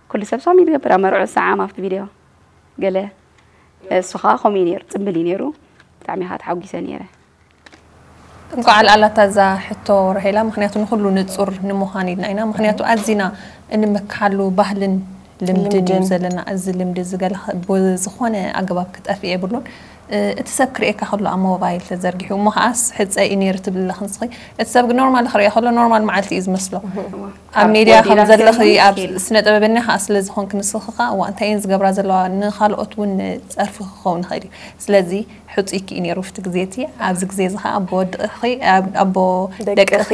ኩሉ ሰብ ሳሚ ዝገብር ኣብ መርዑ ሰዓም ኣብቲ ቪድዮ ገለ እሱ ከዓ ከምኡ እዩ ነይሩ፣ ጽምብል እዩ ነይሩ። ብጣዕሚ ከዓ ተሓጒሰ ነይረ። እንኳዕ ኣልኣላታ እዛ ሕቶ ረሄላ፣ ምክንያቱ ንኩሉ ንጹር ንምዃን ኢልና ኢና። ምክንያቱ ኣዚና እንመክሓሉ ባህልን ልምድን እዩ ልምድን። ዘለና። እዚ ልምዲ እዚ ገለ ብዝኾነ ኣገባብ ክጠፍእ የብሉን። እ፣ እቲ ሰብ ክርእየካ ከሎ ኣብ ሞባይል ተዘርጊሑ እሞ ከዓስ ሕፀ እዩ ነይሩ ትብል ኣለኺ ንስኺ። እቲ ሰብ ግን ኖርማል ክርእዮ ከሎ ኖርማል መዓልቲ እዩ ዝመስሎ። ኣብ ኣብ ሜድያ ወዲና ከም ዘለኺ ስኬል ኣብ ስኬል። ስነ ጥበበኛ ከዓ ስለ ዝኾንክ ንስኺ ከዓ እዋ እንታይ እየን ዝገብራ ዘለዋ ንኻልኦት እውን ጸርፊ ክኸውን ይኽእል እዩ። ስለዚ ሕጹይ ክኢ ነይሩ ኣብቲ ግዜ እቲ። ኣብዚ ግዜ እዚ ከዓ ኣቦ ወድኺ ኣብ- ኣቦ ደቅኺ። ደቅኺ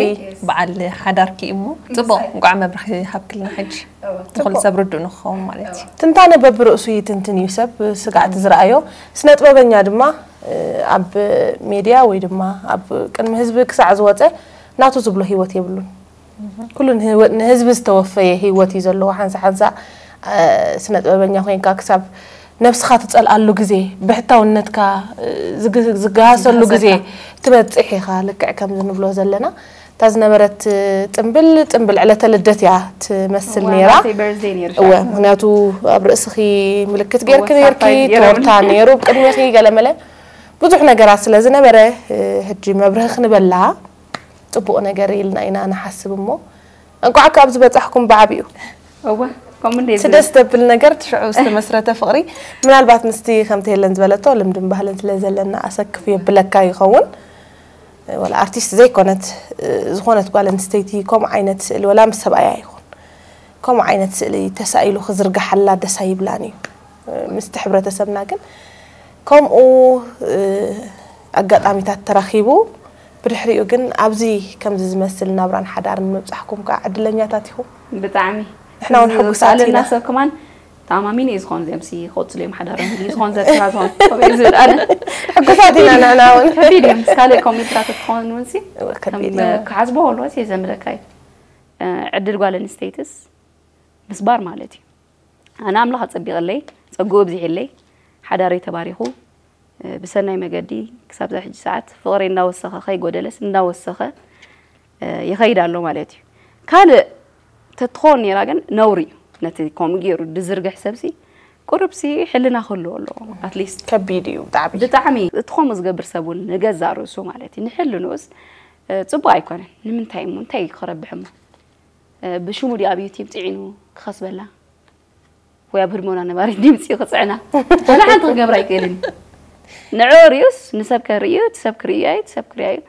በዓል ሓዳርኪ እሞ ጽቡቕ እንቋዕ መብርኺ ሃብክልና ሕጂ። ንኹሉ ሰብ ርዱእ ንክኸውን ማለት እዩ። ትንታነ በብርእሱ ይትንትን እዩ ሰብ ስጋዕቲ ዝረኣዮ። ስነ ጥበበኛ ድማ እ፣ ኣብ ሜድያ ወይ ድማ ኣብ ቅድሚ ህዝቢ ክሳዕ ዝወፀ ናቱ ዝብሎ ህይወት የብሉን። ኩሉ ንህወ- ንህዝቢ ዝተወፈየ ህይወት እዩ ዘለዎ። ሓንሳ ሓንሳ እ፣ ስነ ጥበበኛ ኮይንካ ክሳብ ነብስኻ ትፀልኣሉ ግዜ ብሕታውነትካ እ፣ ዝግ- ዝገሃሰሉ ግዜ ትበፅሕ ኢኻ። ልክዕ ከምዚ ንብሎ ዘለና እታ ዝነበረት ጽምብል ጽምብል ዕለተ ልደት እያ ትመስል እዋ፣ ነይራ። ናተይ በርዝደይ ነይሩ እወ ሻዕ። ምክንያቱ ኣብ ርእስኺ ምልክት እወ፣ ጌርኪ ነይርኪ ሳርፕራይዝ ገይሮም። ቶርታ ነይሩ ቅድሚኺ ገለመለ ብዙሕ ነገራት ስለ ዝነበረ እ፣ ሕጂ መብርሂ ክንበላ ጽቡቕ ነገር ኢልና ኢና ንሓስብ እሞ እንቋዕ ካብ ዝበጻሕኩም ብዓቢኡ እወ ከምኡ እንደ እቲ ደስ ዘብል ነገር እቲ ሽዑ ዝተመስረተ ፍቕሪ ምናልባት ምስቲ ከምቲ የለን ዝበለቶ ልምድን ባህልን ስለ ዘለና ኣሰክፍ የብለካ ይኸውን። ወላ ኣርቲስት ዘይኮነት ዝኾነት ጓል ኣንስተይቲ ከምኡ ዓይነት ስእሊ ወላ ምስ ሰብኣያ ይኹን ከምኡ ዓይነት ስእሊ ተሳኢሉ ክዝርግሓላ ደስ ኣይብላን እዩ። ምስቲ ሕብረተሰብና ግን ከምኡ ኣጋጣሚታት ተራኺቡ ብድሕሪኡ ግን ኣብዚ ከምዚ ዝመስል ናብራን ሓዳርን ምብጻሕኩም ከዓ ዕድለኛታት ኢኹም። ብጣዕሚ ንሕና እውን ሕጉሳት ኣለና ኢና። ሰብ ከማን ተኣማሚን እዩ ዝኾን፣ እዚኦም ሲ ክቕጽሉ እዮም ሓዳሮም ኢሉ እዩ ዝኾን፣ ዘትራ ዝኾን ከምኡ እዩ ዝብል ኣነ። ሕጉሳት ኢና ንሕና እውን። ከቢድ እዩ ምስ ካልእ ኮሚትራት ክትኸውን እውን ሲ እወ፣ ከቢድ ከም እዩ። ክሓስቦ ከለዎ ሲ ዘምለካ እዩ። ዕድል ጓል ኣንስተይትስ ምስባር ማለት እዩ። ኣነ ኣምላኽ ኣጸቢቕለይ፣ ጸግኡ ኣብዚሕለይ፣ ሓዳረይ ተባሪኹ፣ ብሰናይ መገዲ ክሳብ ዛ ሕጂ ሰዓት ፍቕረይ እንዳወሰኸ ከይጎደለስ እንዳወሰኸ ይኸይድ ኣሎ ማለት እዩ። ካልእ ተትኾን ነይራ ግን ነውሪ እዩ። ነቲ ከምኡ ገይሩ ድዝርግሕ ሰብሲ ቁሩብሲ ሕልና ክህልዎ ኣለዎ። ኣትሊስት ከቢድ እዩ ብጣዕሚ። ብጣዕሚ እቲ ከምኡ ዝገብር ሰብ እውን ንገዛእ ርእሱ ማለት እዩ ንሕልንኡስ ጽቡቕ ኣይኮነን። ንምንታይ እሞ እንታይ እዩ ክረብሕ እሞ ብሽሙ ድዩ ኣብ ዩቲብ ፅዒኑ ክኸስበላ ወይ ኣብ ህድሞና ነባሪት ድምፂ ክፅዕና? ዋላ ሓንቲ ክገብር ኣይክእልን እዩ። ንዕኡ ርእዩስ ንሰብ ከርእዩ እቲ ሰብ ክርእዮ እዩ እቲ ሰብ ክርእያ እዩ።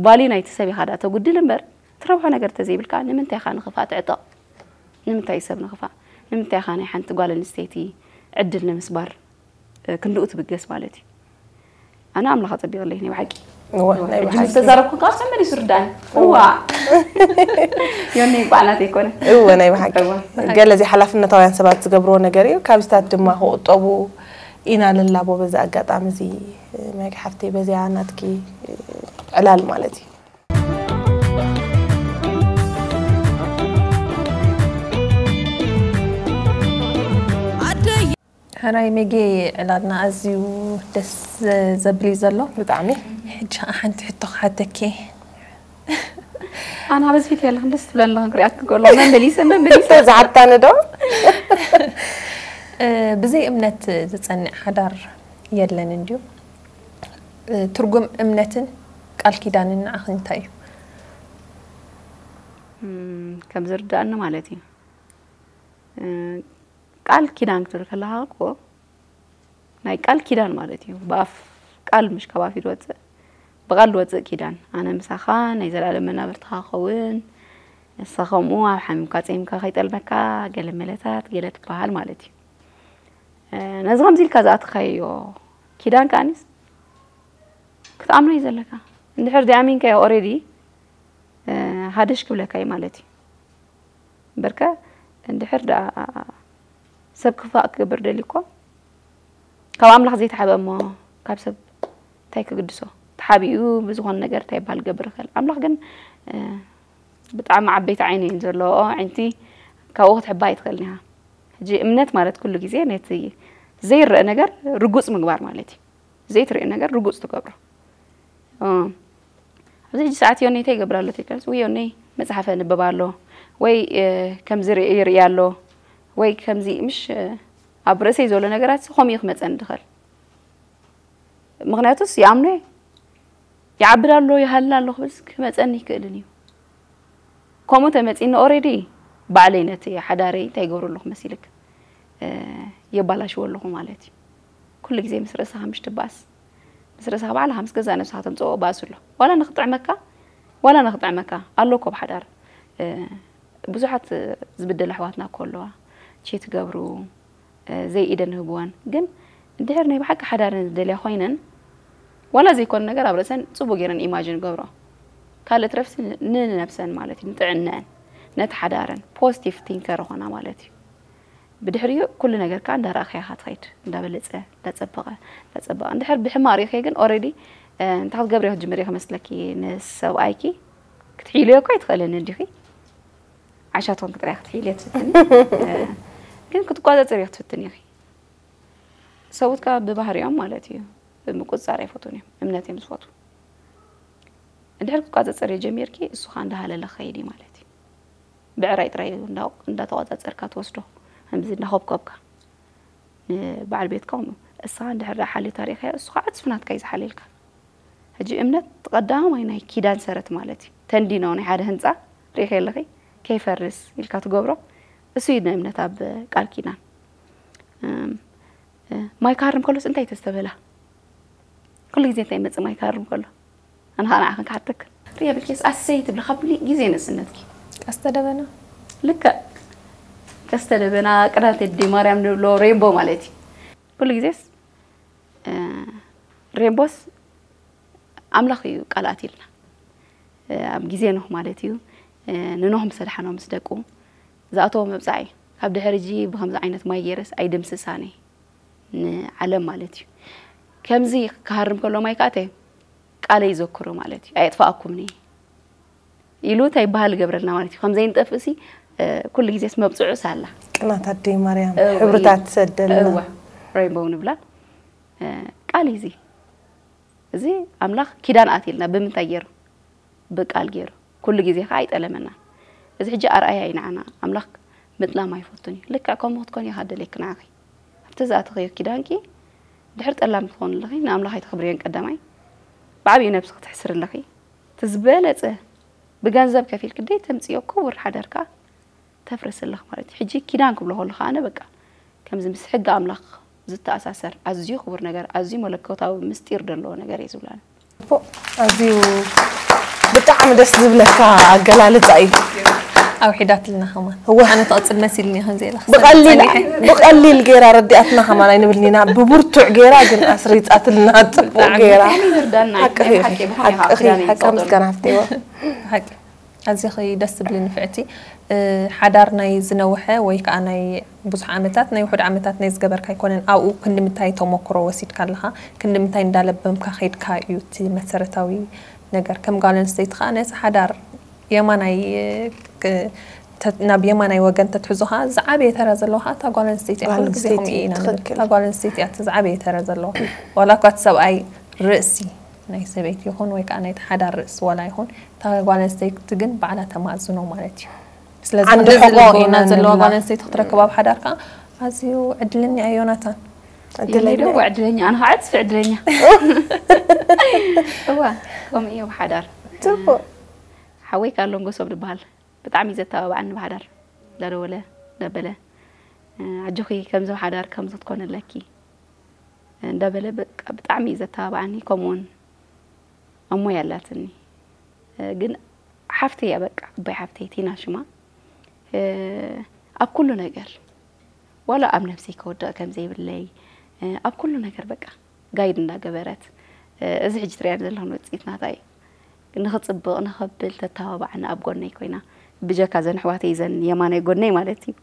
ባልዩ ናይቲ ሰብ ኢኻ ዳ ተጉድል እምበር ትረብሖ ነገር ተዘይብልካ ንምንታይ ኢኻ ንኽፋእ ትዕጠቕ? ንምንታይ እዩ ሰብ ንኽፋእ? ንምንታይ ኢኻ ናይ ሓንቲ ጓል ኣንስተይቲ ዕድል ንምስባር ክንድኡ ትብገስ ማለት እዩ። ኣነ ኣምላኽ ኣጸቢቕለይ ናይ ብሓቂ። እወ ናይ ሕጂ ምስ ብሓቂ። ተዛረብኩ ከዓ ሰብ መሊሱ ርዳእኒ። እዋ ዮኒ በዓላት ኣይኮነ። እወ ናይ ብሓቂ። እወ። ገለ እዚ ሓላፍነታውያን ሰባት ዝገብርዎ ነገር እዩ። ካብዚታት ድማ ክቑጠቡ ኢና ንላቦ። በዚ ኣጋጣሚ እዚ መግ ሓፍተይ በዚኣ ናትኪ ዕላል ማለት እዩ። ሕራይ መጌ ዕላልና ኣዝዩ ደስ ዘብል እዩ ዘሎ። ብጣዕሚ ሕጂ ከዓ ሓንቲ ሕቶ ክሓተኪ። ኣና በዚ ፊት ያለኽን ደስ ትብለኒ ኣለኽን ክሪኣትኪ ከሎ መመሊሰ መመሊሰ ዝሓታኒ ዶ? እ፣ ብዘይ እምነት ዝጸንዕ ሓዳር የለን እንድዩ። እ፣ ትርጉም እምነትን ቃል ኪዳንን ንዓኺ እንታይ እዩ? እም፣ ከም ዝርዳእኒ ማለት እዩ። እ፣ ቃል ኪዳን ክትብል ከለኻ እኮ ናይ ቃል ኪዳን ማለት እዩ። ብኣፍ ቃል ምሽ ካብ ኣፍ ይወፅእ፣ ብቃል ዝወፅእ ኪዳን። ኣነ ምሳኻ ናይ ዘላለም መናብርትኻ ክኸውን፣ ንስኻ ከምኡ ኣብ ሓሚምካ ጸሚምካ ከይጠልመካ ገለ መለታት ገለ ትበሃል ማለት እዩ። እ፣ ነዚ ከምዚ ኢልካ ዝኣተኻዮ ኪዳን ከኣኒስ ክትኣምኖ እዩ ዘለካ። እንድሕር ዘይኣሚንካዮ ኦሬዲ ሃደሽ ክብለካ እዩ ማለት እዩ። እምበርከ እንድሕር ደኣ ሰብ ክፋእ ክገብር ደልዩ እኮ ካብ ኣምላኽ ዘይተሓበ እሞ ካብ ሰብ እንታይ ክግድሶ? ተሓቢኡ ብዝኾነ ነገር እንታይ ይበሃል ክገብር ይኽእል? ኣምላኽ ግን ብጣዕሚ ዓበይቲ ዓይኒ እየን ዘለዎ። ኣዒንቲ ካብኡ ክትሕባ ኣይትኽእልን ኢኻ። ሕጂ እምነት ማለት ኩሉ ግዜ ነቲ ዘይረአ ነገር ርጉጽ ምግባር ማለት እዩ። ዘይትርእዮ ነገር ርጉጽ ትገብሮ። ኣብዚ ሕጂ ሰዓት ዮነይ እንታይ ይገብር ኣሎ ተይከልስ ወይ ዮነይ መጽሓፈ ንብብ ኣሎ ወይ ከምዚ ይርኢ ኣሎ ወይ ከምዚ ምሽ ኣብ ርእሰይ ዘሎ ነገራት ከምኡ እዩ ክመጸኒ ድኸል። ምክንያቱስ ይኣምኖ እየ። ይዓብድ ኣሎ ይሃልል ኣሎ ክብልስ ክመጸኒ ይክእልን እዩ። ከምኡ ተመጺኒ ኦሬዲ ባዕለይ ነቲ ሓዳረይ እንታይ ይገብሩ ኣለኹ መሲልክ የባላሽዎ ኣለኹ ማለት እዩ። ኩሉ ግዜ ምስ ርእስኻ ምሽ ትባኣስ ምስ ርእስኻ ባዕልኻ ምስ ገዛእ ነብስኻ ተምፅኦ ባእሱ ኣሎ። ዋላ ንክጥዕመካ ዋላ ንክጥዕመካ ኣሎ እኮ ብሓዳር ብዙሓት ዝብደል ኣሕዋትና እኮ ኣለዋ። ቼ ትገብሩ ዘይኢደን ህብወን ግን እንድሕር ናይ ብሓቂ ሓዳረን ዝደልያ ኮይነን ዋላ ዘይኮነ ነገር ኣብ ርእሰን ፅቡቅ ገይረን ኢማጅን ገብሮ ካልእ ትረፍሲ ንነብሰን ማለት እዩ ንጥዕነአን ነቲ ሓዳረን ፖዚቲቭ ቲንከር ኾና ማለት እዩ። ብድሕሪኡ ኩሉ ነገር ከዓ እንዳረኣኸያ ኢኻ ትኸይድ እንዳበለፀ እንዳፀበቐ እንዳፀበቐ እንድሕር ብሕማቕ ሪእኸ ግን ኦረዲ እንታይ ክትገብርዮ ክትጅምርዮ ከመስለኪ ንሰብኣይኪ ክትሒልዮ እኮ ኣይትኽእልን እንዲኺ ዓሻ ትኾንኪ ጥራይ ክትሒልዮ ትፍትኒ ግን ክትቋፀፅርዮ ክትፍትኒ ኢኺ ሰብኡት ከዓ ብባህሪኦም ማለት እዩ ምቁፅፃር ኣይፈትዉን እዮም እምነት እዮም ዝፈትዉ እንድሕር ክትቋፀፀርዮ ጀሚርኪ እሱ ከዓ እንዳሃለለ ክኸይድ እዩ ማለት እዩ ብዕራይ ጥራይ እንዳተቆፃፀርካ ትወስዶ ከምዚ እንዳኸብከብካ ንበዓል ቤትካ ከምኡ እሳ እንድሕር ደኣ ሓልዮታ ሪኢኻዮ እሱ ከዓ ዕፅፊ ናትካ እዩ ዝሓልየልካ ሕጂ እምነት ቀዳማይ ናይ ኪዳን ሰረት ማለት እዩ ተንዲኖ ናይ ሓደ ህንፃ ሪኢኺ ኣለኺ ከይፈርስ ኢልካ ትገብሮ እሱ እዩ ንእምነት ኣብ ቃል ኪዳን ማይ ክሃርም ከሎስ እንታይ ተስተበላ ኩሉ ግዜ እንታይ ይመፅእ ማይ ክሃርም ከሎ ኣነ ከዓ ንዓኽን ክሓተክን ሪያ ብልኬስ ኣሰይ ትብሊ ካብ ግዜ ንእስነትኪ ቀስተ ደበና ልክዕ ቀስተ ደበና ቅዳተ ዲ ማርያም ንብሎ ሬንቦ ማለት እዩ ኩሉ ግዜስ ሬንቦስ ኣምላኽ እዩ ቃል ኣትልና ኣብ ግዜ ኖህ ማለት እዩ ንኖህ ምስ ኣድሓኖ ምስ ደቁ ዝኣተዎ መብፃዕ እዩ ካብ ድሕሪ ሕጂ ብኸምዚ ዓይነት ማይ ገይረስ ኣይድምስሳን እየ ንዓለም ማለት እዩ። ከምዚ ክሃርም ከሎ ማይ ከኣተ ቃለይ ዘክሩ ማለት እዩ። ኣየጥፋኣኩምኒ ኢሉ እንታይ ይበሃል ይገብረልና ማለት እዩ። ከም ዘይንጠፍእሲ ኩሉ ግዜስ መብፅዑስ ኣላ። ቅናት ኣደይ ማርያም እወ፣ ሕብርታት ትሰደልና። እወ፣ ሬንቦው ንብላ ቃል እዩ እዚ። እዚ ኣምላኽ ኪዳን ኣትልና ብምንታይ ገይሩ? ብቃል ገይሩ። ኩሉ ግዜ ከዓ ኣይጠለመናን። እዚ ሕጂ ኣርኣያ እዩ ንዓና። ኣምላኽ ምጥላም ኣይፈቱን እዩ። ልክዕ ከምኡ ክትኮን እየ ካደልየኪ ንዓኺ። ኣብቲ ዝኣተኽዮ ኪዳንኪ ድሕር ጠላም ክትኾን ኣለኺ፣ ንኣምላኽ ኣይተኽብርዮን ቀዳማይ። ብዓብዩ ነብሲ ክትሕስር ኣለኺ። እቲ ዝበለጸ ብገንዘብ ከፊልኪ ደይ ተምጽዮ ክቡር ሓዳርካ ተፍርስ ኣለኽ ማለት እዩ። ሕጂ ኪዳን ክብሎ ከለኹ ኣነ በቃ ከምዚ ምስ ሕጊ ኣምላኽ ዝተኣሳሰር ኣዝዩ ክቡር ነገር፣ ኣዝዩ መለኮታዊ ምስጢር ዘለዎ ነገር እዩ ዝብላኒ። ኣዝዩ ብጣዕሚ ደስ ዝብለካ ኣገላልፃ እዩ። ኣውሒዳትልና ከማን እወ። ኣነ ትቐፅል መሲልኒ ከምዚ ኢለ ክሰምዕ ብቐሊል ጸኒሐ። ብቐሊል ገይራ ረዲኣትና ከማን ኣይንብልኒና ብብርቱዕ ገይራ ግን ኣስሪፃትልና ፅቡቅ ገይራ ይርዳና። ሓቅኺ ሓቂ ብኾነ ሓቅኺ ክዳን ሓቂ ይፀቕጠሉ። ምስጋና ሃፍትዋ ሓቂ ኣዚኺ ደስ ትብሊ ንፍዕቲ። ሓዳር ናይ ዝነውሐ ወይ ከዓ ናይ ብዙሕ ዓመታት ናይ ውሑድ ዓመታት ናይ ዝገበርካ ኣይኮነን። ኣብኡ ክንዲ ምታይ ተሞክሮ ወሲድካ ኣለኻ፣ ክንዲ ምታይ እንዳለበምካ ከይድካ እዩ እቲ መሰረታዊ ነገር። ከም ጓል ኣንስተይቲ ከዓ ነቲ ሓዳር የማናይ ናብ የማናይ ወገን ተትሕዞ ከዓ ዝዓበየ ተራ ዘለዎ ከዓ እታ ጓል ኣንስተይቲ እያ። ኩሉ ግዜ ከምኡ ኢና ንብል። እታ ጓል ኣንስተይቲ እያ እቲ ዝዓበየ ተራ ዘለዎ። ዋላ እኳ እቲ ሰብኣይ ርእሲ ናይ ሰበይቲ ይኹን ወይ ከዓ ናይቲ ሓዳር ርእሲ ዋላ ይኹን እታ ጓል ኣንስተይቲ ግን ባዕላ ተማእዝኖ ማለት እዩ። ስለዚ ዓንዲ ክንድዚ ሕቖ ልቦና ኢና ዘለዋ ንብላ። ጓል ኣንስተይቲ ክትረክብ ኣብ ሓዳር ከዓ ኣዝዩ ዕድለኛ እዩ ዮናታን። ዕድለኛ እየ። ዕድለኛ ኣነ ከዓ ዕፅፊ ዕድለኛ። እዋ ከምኡ እዩ ኣብ ሓዳር። ፅቡቅ። ሓወይ ካሎንጎ ሰብ ዝበሃል ብጣዕሚ እዩ ዘተባብዓኒ ብሓዳር እንዳደወለ እንዳበለ ኣጆኺ ከምዚ ሓዳር ከምዚ ክትኮኒ ኣለኪ እንዳበለ በቃ ብጣዕሚ እዩ ዘተባብዓኒ። ከምኡውን ኣሞይ ኣላትኒ ግን ሓፍተይ እያ በቃ ዓባይ ሓፍተይ ቲና ሽማ ኣብ ኩሉ ነገር ዋላ ኣብ ነብሰይ ከወድቕ ከም ዘይብለይ ኣብ ኩሉ ነገር በቃ ጋይድ እንዳገበረት እዚ ሕጂ ትሪኣን ዘለኹን ውፅኢት ናታ እዩ። ንኽፅብቕ ንኸብል ተተባብዓኒ ኣብ ጎነይ ኮይና ብጀካ ዘን ኣሕዋተይ ዘን የማናይ ጎነይ ማለት እዩ።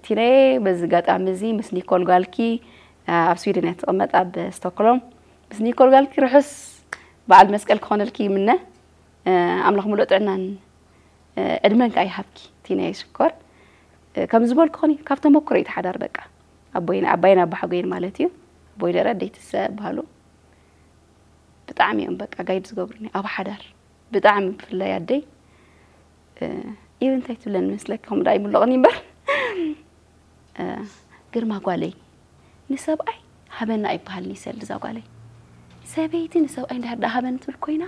ቲናየ በዚ ጋጣሚ እዚ ምስ ኒኮል ጓልኪ ኣብ ስዊድን እያ ትቕመጥ ኣብ ስቶክሎም ምስ ኒኮል ጓልኪ ርሑስ በዓል መስቀል ክኾነልኪ ይምነ። ኣምላኽ ሙሉእ ጥዕናን ዕድመን ከዓ ይሃብኪ ቲናየ ሽኮር። ከም ዝበልኩ ኾኒ ካብ ተመክሮ እዩ ተሓዳር በቃ ኣቦይን ኣባይን ኣባሓጎይን ማለት እዩ። ኣቦይ ደረ ኣደይ ትሰ በሃሉ ብጣዕሚ እዮም በቃ ጋይድ ዝገብሩኒ ኣብ ሓዳር ብጣዕሚ ብፍላይ ኣደይ ኢብ እንታይ ትብለን መስለኪ ከምኡ ደኣ ይምለቕኒ እምበር ግርማ ጓለይ ንሰብኣይ ሃበና ኣይበሃልን ይሰል እዛ ጓለይ ሰበይቲ ንሰብኣይ እንድሕር ደኣ ሃበኒ ትብል ኮይና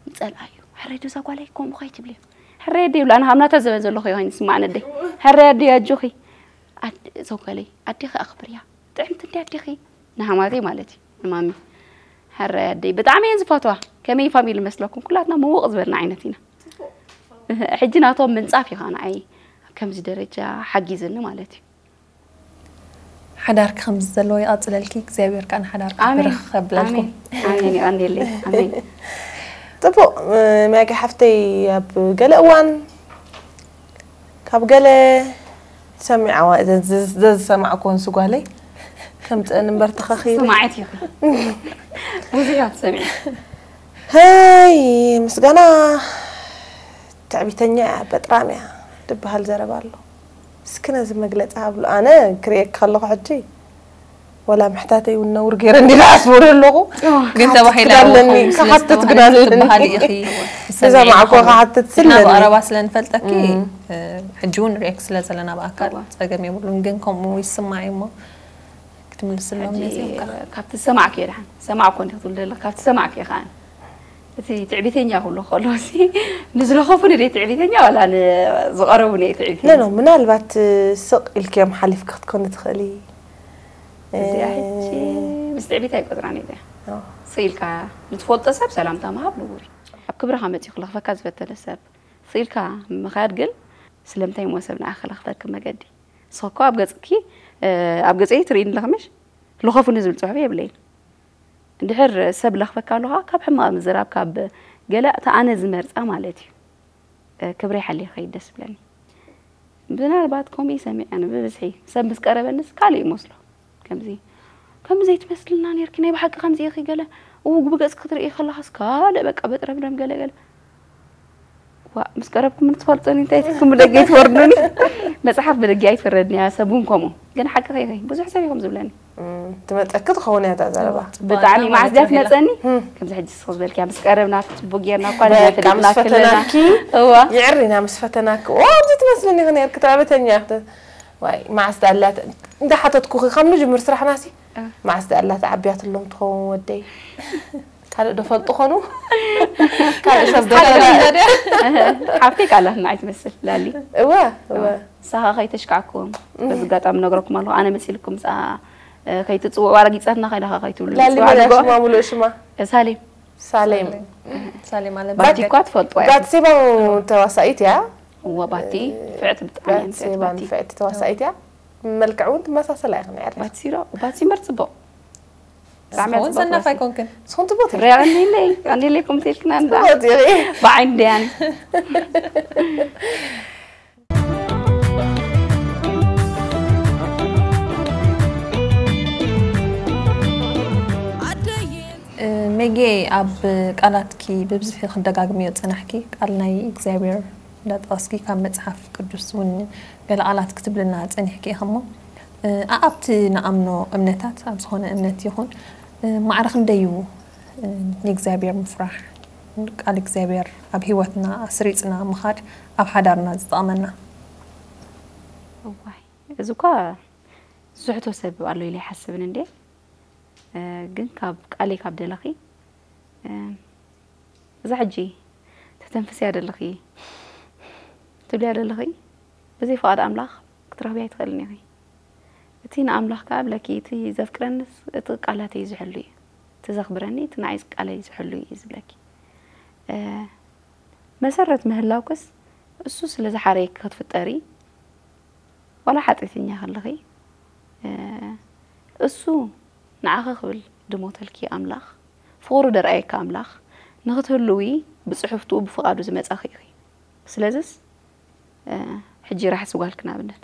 ንፀልኣ እዩ ሕረይ ዶ እዛ ጓለይ ከምኡ ከይትብልዮ ሕረይ ኣደ ይብላ ኣነ ካብ ናታ ዘበን ዘለኹ ኮይኑ ስማዕ ነደይ ሕረይ ኣደ ኣጆኺ እዛ ጓለይ ኣዴኺ ኣኽብርያ ጥዕምቲ እንዲ ኣዴኺ ንሓማተይ ማለት እዩ ንማሚ ሕራይ ኣደይ ብጣዕሚ እየን ዝፈትዋ ከመይ ፋሚሊ መስለኩም ኩላትና ምውቕ ዝበልና ዓይነት ኢና ሕጂ ናቶም ምንፃፍ እዩ ከዓ ንዓይ ኣብ ከምዚ ደረጃ ሓጊዝኒ ማለት እዩ ሓዳርኪ ከምዚ ዘለዎ ይቐፅለልኪ እግዚኣብሔር ከዓ ንሓዳርኪ ኣሜን ብርኽ ከብለልኩም ኣሜን ኣሜን ይቐንየለይ ኣሜን ጥቡቅ ሚያቂ ሓፍተይ ኣብ ገለ እዋን ካብ ገለ ሰሚዓዋ እዘን ዘዝሰማዕኩወን ስጓለይ ከምፀአን እምበር ተኸኺሉ ሰማዕት ኢኺ ብዙሕ እያ ትሰምዒ ሀይ ምስጋና ትዕቢተኛ እያ በጥራም እያ ድበሃል ዘረባ ኣሎ እስኪ ነዚ መግለፂ ሃብሉ ኣነ ክርእየኪ ከለኹ ሕጂ ወላ ምሕታተይ እውን ነውር ገይረ እንዲ ዝሓስቦ ዶ ኣለኹ ግን ተባሂላ ኣለኒ ክሓትት ግን ኣለኒ ትበሃሊ ኢኺ ዝሰማዕኮ ክሓትት ንሕና ስለኒ ብቐረባ ስለ ንፈልጠኪ ሕጂ እውን ሪኤክ ስለ ዘለና ብኣካል ጸገም የብሉን ግን ከምኡ ይስማዕ እሞ ክትምልስሎም ነዚ ካብቲ ዝሰማዕክዮ ድሓን ዝሰማዕኮ እንዲ ክትብል ዘለካ ካብቲ ዝሰማዕክዮ ከዓ እቲ ትዕቢተኛ ክብሎ ከለዎ ንዝለኸፉኒ ድየ ትዕቢተኛ ዋላ ንዝቐረቡኒ እየ ትዕቢተኛ? ኖ ኖ ምናልባት ስቕ ኢልክዮም ሓሊፍኪ ክትኮኒ ትኽእሊ። እዚኣ ሕጂ ምስ ትዕቢት ኣይቆፅራን እየ እዚኣ። ስቕ ኢልካ ንትፈልጦ ሰብ ሰላምታ ምሃብ ንቡር እዩ። ኣብ ክብርኻ መፂኡ ክለኽፈካ ዝፈተነ ሰብ ስቕ ኢልካ ምኻድ ግን ስለምንታይ እሞ ሰብ ንዓኺ ክለኽፈኪ መገዲ? ንስኺ እኮ ኣብ ገፅኪ ኣብ ገፀይ ትርእይኒ ኣለኺ ምሽ? ልኸፉኒ ዝብል ፅሑፍ የብለይን። እንድሕር ሰብ ለኽፈካ ኣሎ ከዓ ካብ ሕማቕ ምዝራብ ካብ ገለ እታ ኣነ ዝመርፃ ማለት እዩ። ክብረይ ሓልየ ክኸይድ ደስ ዝብለኒ። ብናልባት ከምኡ ይሰምዕ ኣነ ብብዝሒ ሰብ ምስ ቀረበንስ ካልእ ይመስሎ። ከምዚ ከምዚ ዘይትመስልና ነርኪ፣ ናይ ብሓቂ ከምዚ ኢኺ ገለ፣ እው ብገጽ ክትርኢ ከለኻስ ካልእ በቃ በጥረምረም ገለ ገለ። ዋ ምስ ቀረብኩም ትፈልጡኒ እንታይ ትኩም ብደገ ትወርዱኒ። መጽሓፍ ብደገ ኣይትፈረድኒ እያ ሰብ እውን ከምኡ። ግን ሓቂ ከይኸይ ብዙሕ ሰብ ይኹም ዝብለኒ። ትመፀኪ ትኸውን እያ እዛ ዘረባ። ብጣዕሚ መዓስ ድያ ትመፀኒ? ከምዚ ሕጂ ስኹ ዝበልክያ ምስ ቀረብና ጽቡቅ ጌርና እኳ ፈሊጥና ክለና። እዋ ይዕሪና ምስ ፈተናኪ ኦ እዚ ትመስልኒ ኢኺ ነርኪ ትዕበተኛ ኢኺ። ዋይ መዓስ ዳላት እንዳሓተትኩኺ ካብ ንጅምር ስራሕናሲ መዓስ ዳላት ዓብያትሎም ትኸውን ወደይ። ካልእ ዶ ፈልጡ ኾኑ? ካልእ ሰብ ዶ ሓፍተይ ካላት ንዓይ ትመስል ላሊ። እወ እወ። ንሳኻ ከይተሽካዕኩም በዚ ኣጋጣሚ ነግረኩም ኣለኹ። ኣነ መሲልኩም ንሳ ከይትፅውዕዋ ረጊፀትና ከይዳኻ ከይትብሉ ላሊ መን እያ ሽማ ሙሉእ ሽማ? ሳሌም። ሳሌም። ሳሌም ኣለ ባቲ እኳ ትፈልጥዋ ኢኹም። ባትሴባ ተዋሳኢት እያ። እወ ባቲ ፍዕቲ ብጣዕሚ እያ ንፍዕቲ ባትሴባ ባቲ። ንፍዕቲ ተዋሳኢት እያ። መልክዕ እውን ትመሳሰላ ኢኽን ዕርያ። ባቲ ሲሮ ባቲ ምርጥ ፅቡቕ። ብጣዕሚ እያ ስኹን ፅቡቕ ሰናፍ ትመስል። ኣይኮንክን። ስኹን ትቦት ሪያ ቀንዲለይ ቀንዲለይ ከምቲ ኢልክና እንዳ ትቦት ኢኺ። ብዓይኒ ደያን ሜጌ ኣብ ቃላትኪ ብብዝሒ ክደጋግምዮ ዝጸናሕኪ ቃል ናይ እግዚኣብሔር እንዳጠቐስኪ ካብ መጽሓፍ ቅዱስ እውን ገለ ቃላት ክትብልና ጸኒሕኪ ኢኺ እሞ ኣኣብቲ ንኣምኖ እምነታት ኣብ ዝኾነ እምነት ይኹን ማዕረ ክንደይ እዩ ንእግዚኣብሔር ምፍራሕ ቃል እግዚኣብሔር ኣብ ህይወትና ኣስሪጽና ምኻድ ኣብ ሓዳርና ዝጠቕመና? እዋይ እዚ እኳ ዝሕቶ ሰብ ኣሎ ኢለ ይሓስብን እንዴ ግን ካብ ቃለይ ካብ ደለኺ እዛ ሕጂ ተተንፍስያ ደለኺ ትብልያ ደለኺ ብዘይ ፍቓድ ኣምላኽ ክትረኽብያ ኣይትኽእልን ኢኺ። እቲ ንኣምላኽ ከኣ እብለኪ እቲ ዘፍቅረንስ እቲ ቃላተይ ዝሕሉ እዩ። እቲ ዘኽብረኒ እቲ ንዓይ ቃለይ ዝሕሉ እዩ ዝብለኪ። መሰረት ምህላውክስ እሱ ስለ ዝሓረየኪ ክትፍጠሪ ዋላ ሓጢእተኛ ከለኺ እሱ ንዓኺ ክብል ድሞተልኪ ኣምላኽ ፍቕሩ ደርኣየካ ኣምላኽ ንኽትህልዊ ብፅሑፍትኡ ብፍቓዱ ዝመፃኺ ኢኺ። ስለዝስ ሕጂ ራሕሲ ጓልኪ ንኣብነት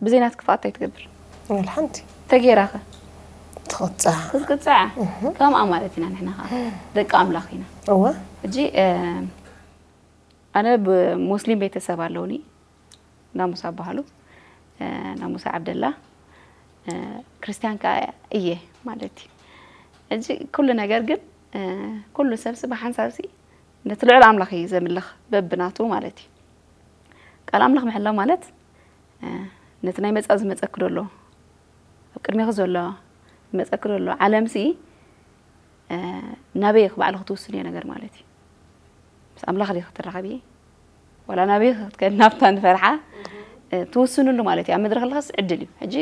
ብዘይ ናትኪ ፍቓድ እንታይ ትገብር? ወላ ሓንቲ ተገይራኸ? ትቕፃዕ ክትቅፅዓ? ከምኣ ማለት ኢና ንሕና ኸዓ ደቂ ኣምላኽ ኢና። እወ ሕጂ ኣነ ብሙስሊም ቤተሰብ ኣለውኒ ናሙሳ በሃሉ ናሙሳ ዓብደላ ክርስቲያን ከዓ እየ ማለት እዩ። እዚ ኩሉ ነገር ግን ኩሉ ሰብሲ ብሓንሳብሲ ነቲ ልዑል ኣምላኽ እዩ ዘምልኽ በብናቱ ማለት እዩ። ቃል ኣምላኽ ምሕላው ማለት ነቲ ናይ መጻኢ ዝመጸኪ ዘሎ ኣብ ቅድሜኺ ዘሎ ዝመጸኪ ዘሎ ዓለምሲ ናበይ ኢኺ ባዕልኺ ትውስንዮ ነገር ማለት እዩ። ምስ ኣምላኽ ዲኺ ክትራኸቢ ዋላ ናበይ ክትከድ ናብታ ንፈርሓ ትውስንሉ ማለት እዩ። ኣብ ምድሪ ከለኻስ ዕድል እዩ። ሕጂ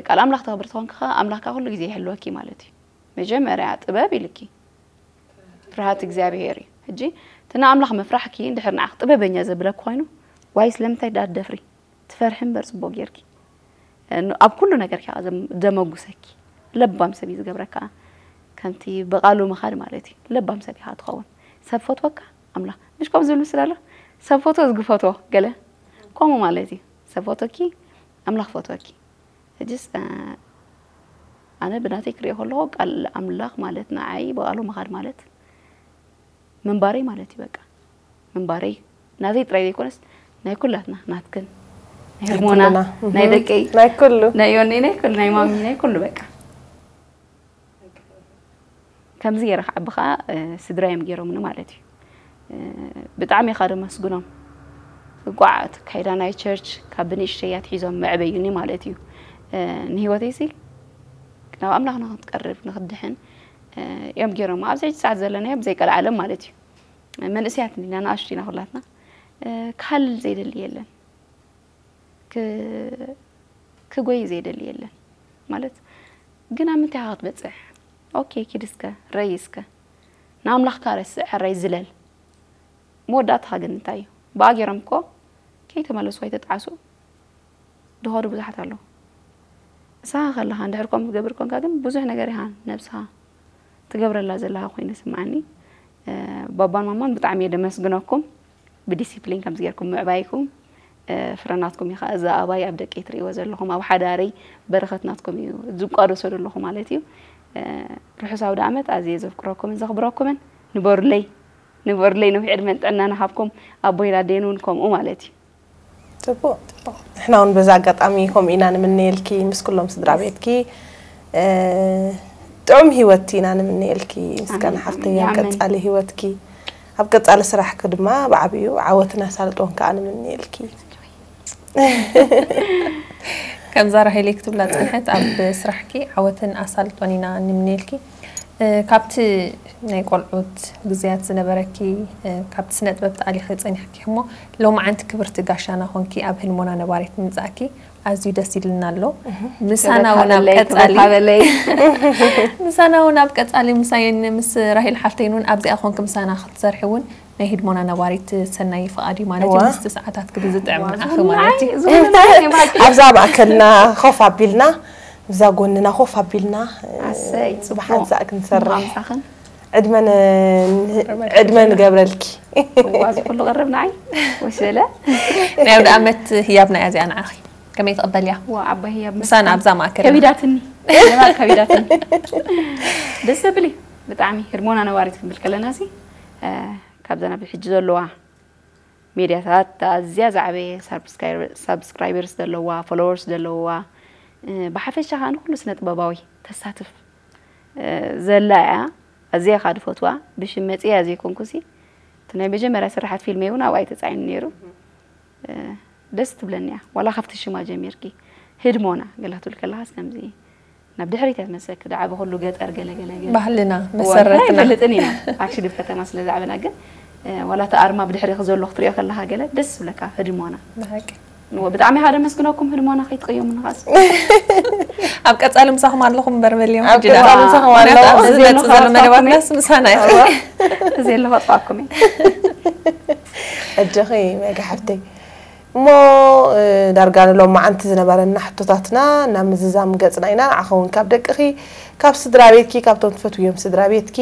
ቃል ኣምላኽ ተኽብር ተኾንኪ ኸዓ ኣምላኽ ከዓ ኩሉ ግዜ ይሕልወኪ ማለት እዩ። መጀመርያ ጥበብ ኢልኪ ፍርሃት እግዚኣብሄር እዩ። ሕጂ እቲ ንኣምላኽ ምፍራሕኪ እንድሕር ንዓኺ ጥበበኛ ዘብለኪ ኮይኑ ዋይ ስለምንታይ ዳ ትደፍሪ ትፈርሒ እምበር ጽቡቕ ጌርኪ ኣብ ኩሉ ነገርኪ ኸዓ ዘም- ዘመጉሰኪ ለባም ሰብ እዩ ዝገብረካ። ከምቲ ብቓሉ ምኻድ ማለት እዩ። ለባም ሰብ ኢኻ ትኸውን። ሰብ ፈትወካ ኣምላኽ ምሽ ከምኡ ዝብል ምስል ኣሎ ሰብ ፈትዎ ዝግፈትዎ ገለ ከምኡ ማለት እዩ። ሰብ ፈትወኪ ኣምላኽ ፈትወኪ። ሕጅስ ኣነ ብናተይ ክሪኦ ከለኹ ቃል ኣምላኽ ማለት ንዓይ ብቓሉ ምኻድ ማለት ምንባረይ ማለት እዩ። በቃ ምንባረይ ናተይ ጥራይ ዘይኮነስ ናይ ኩላትና ናትክን ናይ ህርሞና ናይ ደቀይ ናይ ኩሉ ናይ ዮኒ ናይ ኩሉ ናይ ማሚ ናይ ኩሉ በቃ ከምዚ ገይረ ክዓቢ ከዓ ስድራ እዮም ገይሮምኒ ማለት እዩ። ብጣዕሚ እየ ከዓ ደመስግኖም። እቋዕ እቲ ካይዳ ናይ ቸርች ካብ ብንእሽተይ ኣትሒዞም መዕበዩኒ ማለት እዩ። ንህይወተይሲ ናብ ኣምላኽ ንክትቀርብ ንክትድሕን እዮም ገይሮም። ኣብዚ ሕጂ ሰዓት ዘለናዮ ብዘይ ቀልዓለም ማለት እዩ። መንእሰያት እንዲና ንኣሽቱ ኢና ኩላትና። ክሃልል ዘይደሊ የለን። ክጎይ ዘይደሊ የለን ማለት ግን ኣብ ምንታይ ኢኻ ክትበፅሕ? ኦኬ ኪድ እስከ ረይ እስከ ንኣምላኽካ ረስዕ ሕራይ ዝለል። መወዳእታኻ ግን እንታይ እዩ? ብኣ ገይሮም እኮ ከይተመለሱ ኣይተጣዕሱ ድኸዱ ብዙሓት ኣለዉ። ንስኻ ከለኻ እንድሕር ከምኡ ትገብር ኮንካ ግን ብዙሕ ነገር ኢኻ ነብስኻ ትገብረላ ዘለኻ ኮይኑ ይስምዓኒ። ባባን ማማን ብጣዕሚ እየ ደመስግነኩም ብዲሲፕሊን ከምዚ ጌርኩም ምዕባይኩም ፍረናትኩም እዩ ከዓ እዚ ኣባይ ኣብ ደቂ ትርእይዎ ዘለኹም ኣብ ሓዳረይ በረኸት ናትኩም እዩ ዝቋደሶ ዘለኹ ማለት እዩ። ርሑስ ኣውደ ዓመት ኣዝየ ዘፍቅረኩምን ዘኽብረኩምን ንበሩለይ ንበሩለይ ነዊሕ ዕድመን ጥዕና ንሃብኩም ኣቦይን ኣደይን እውን ከምኡ ማለት እዩ። ጽቡቕ ጽቡቕ ንሕና እውን በዛ ኣጋጣሚ ከምኡ ኢና ንምነየልኪ ምስ ኩሎም ስድራ ቤትኪ ጥዑም ህይወት ኢና ንምነየልኪ ምስጋና ሓፍተይ ኣብ ቀጻሊ ህይወትኪ ኣብ ቀጻሊ ስራሕኪ ድማ ብዓብዩ ዓወትን ኣሳልጦን ከዓ ንምነየልኪ። ከምዛ ራሄለይ ክትብላ ዝጸንሐት ኣብ ስራሕኪ ዓወትን ኣሳልጦን ኢና ንምነየልኪ። ካብቲ ናይ ቆልዑት ግዜያት ዝነበረኪ ካብቲ ስነ ጥበብ ተኣሊኺ ጸኒሕኪ እሞ ሎማዓንቲ ክብርቲ ጋሻና ኮንኪ ኣብ ህድሞና ነባሪት ምምጻእኪ ኣዝዩ ደስ ኢልና ኣሎ። ምሳና እውን ኣብ ቀጻሊ ምሳና እውን ኣብ ቀጻሊ ምሳይን ምስ ራሄል ሓፍተይን እውን ኣብዚኣ ኮንኪ ምሳና ክትሰርሒ እውን ናይ ህድሞና ነባሪት ሰናይ ፍቓድ እዩ ማለት እዩ። ምስቲ ሰዓታት ክዲ ዝጥዕም ንዓኺ ማለት እዩ። ኣብዛ ማእከልና ኮፍ ኣቢልና እዛ ጎንና ኮፍ ኣቢልና ብሓንሳእ ክንሰርሕ ዕድመን ዕድመ ንገብረልኪ። እዋ እዚ ኩሉ ቀረብ ንዓይ ወስለ ናይ ኣውደ ዓመት ህያብና እያ እዚኣ ንዓኺ ከመይ ትቕበልያ? ዋ ዓባይ ህያብ ምሳና ኣብዛ ማእከል ከቢዳትኒ ከቢዳትኒ ደስ ዘብል እዩ ብጣዕሚ ህድሞና ነባሪት ክንብል ከለና ሲ ካብዘን ኣብዚ ሕጂ ዘለዋ ሜድያታት ኣዝያ ዝዓበየ ሳብስክራይበርስ ዘለዋ ፎሎወርስ ዘለዋ ብሓፈሻ ከዓ ንኩሉ ስነ ጥበባዊ ተሳትፍ ዘላ እያ ኣዝያ ከዓ ድፈትዋ ብሽም መፅያ ዘይኮንኩሲ እቲ ናይ መጀመርያ ስራሓት ፊልመይ እውን ኣብኣ እዩ ተፃዒኑ ነይሩ ደስ ትብለኒ እያ ዋላ ካብቲ ሽማ ጀሚርኪ ህድሞና ገላ ክትብል ከለካስ ከምዚ ናብ ድሕሪት እያ ትመስለኪ ዳዕበ ኩሉ ገጠር ገለ ገለ ገለ ባህልና መሰረትና ይፈልጥን ኢና ኣክሽሊ ከተማ ስለ ዝዓበና ግን ዋላ እቲ ኣርማ ብድሕሪኺ ዘሎ ክትሪኦ ከለካ ገለ ደስ ዝብለካ ህድሞና ብሓቂ ብጣዕሚ ሓደ መስግነኩም ህድሞና ከይትቀየሙ ንኻስ ኣብ ቀጻሊ ምሳኹም ኣለኹም እምበር በልዮም ኣብ ቀጻሊ ምሳኹም ኣለኹም። ዝመጽእ ዘሎ መደባትናስ ምሳና ይኹም እዚ ኣለኹ ኣጥፋኩም እየ እድኺ መጋ ሓፍተይ እሞ ዳርጋ ንሎም መዓንቲ ዝነበረና ሕቶታትና ናብ ምዝዛም ገጽና ኢና ንዓኸ እውን ካብ ደቅኺ ካብ ስድራ ቤትኪ ካብቶም ትፈትውዮም ስድራ ቤትኪ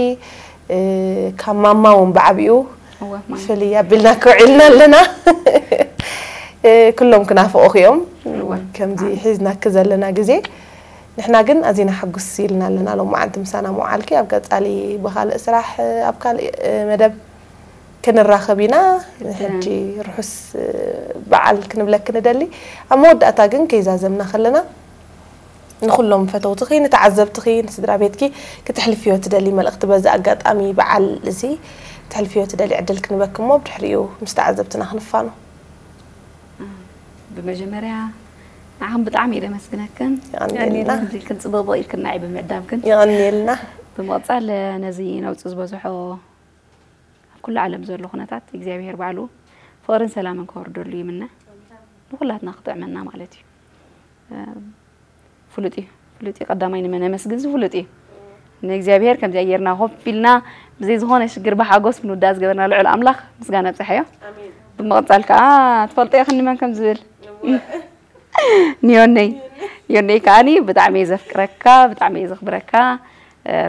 ካብ ማማ እውን ብዓቢኡ ፍልይ ኣቢልና ክውዒልና ኣለና ኩሎም ክናፍቑኺ እዮም ከምዚ ሒዝናኪ ዘለና ግዜ ንሕና ግን ኣዚና ሕጉስ ኢልና ኣለና ሎም መዓንቲ ምሳና ምውዓልኪ ኣብ ቀጻሊ ብካልእ ስራሕ ኣብ ካልእ መደብ ክንራኸብ ኢና ሕጂ ርሑስ በዓል ክንብለኪ ንደሊ ኣብ መወዳእታ ግን ከይዛዘምና ከለና ንኩሎም ፈተውትኺ ንተዓዘብትኺ ንስድራ ቤትኪ ክተሕልፍዮ ትደሊ መልእኽቲ በዚ ኣጋጣሚ በዓል እዚ ክተሕልፍዮ ትደሊ ዕድል ክንበኪ እሞ ብድሕሪኡ ምስ ተዓዘብትና ክንፋኖ ብመጀመርያ ንዓኽን ብጣዕሚ እየ ደመስግነክን የቐንየልና ክንዚ ኢልክን ፅብቕብቕ ኢልክን ንዓይ ብምዕዳምክን የቐንየልና ብምቕፃል ነዚ ነውፂ ዝበዝሖ ኣብ ኩሉ ዓለም ዘሎ ኩነታት እግዚኣብሄር ባዕሉ ፍቕርን ሰላምን ከወርደሉ ይምነ ንኩላትና ክጥዕመና ማለት እዩ ፍሉጥ እዩ ፍሉጥ እዩ ቀዳማይ ንመን የመስግን ዝፍሉጥ እዩ ንእግዚኣብሄር ከምዚኣ ጌርና ኮፍ ኢልና ብዘይ ዝኾነ ሽግር ብሓጎስ ክንውዳእ ዝገበርና ልዑል ኣምላኽ ምስጋና ኣብፅሐዮ ብምቕፃል ከዓ ትፈልጦ ኢኽን ንመን ከም ዝብል ንዮነይ ዮነይ ከዓኒ ብጣዕሚ እየ ዘፍቅረካ ብጣዕሚ እየ ዘኽብረካ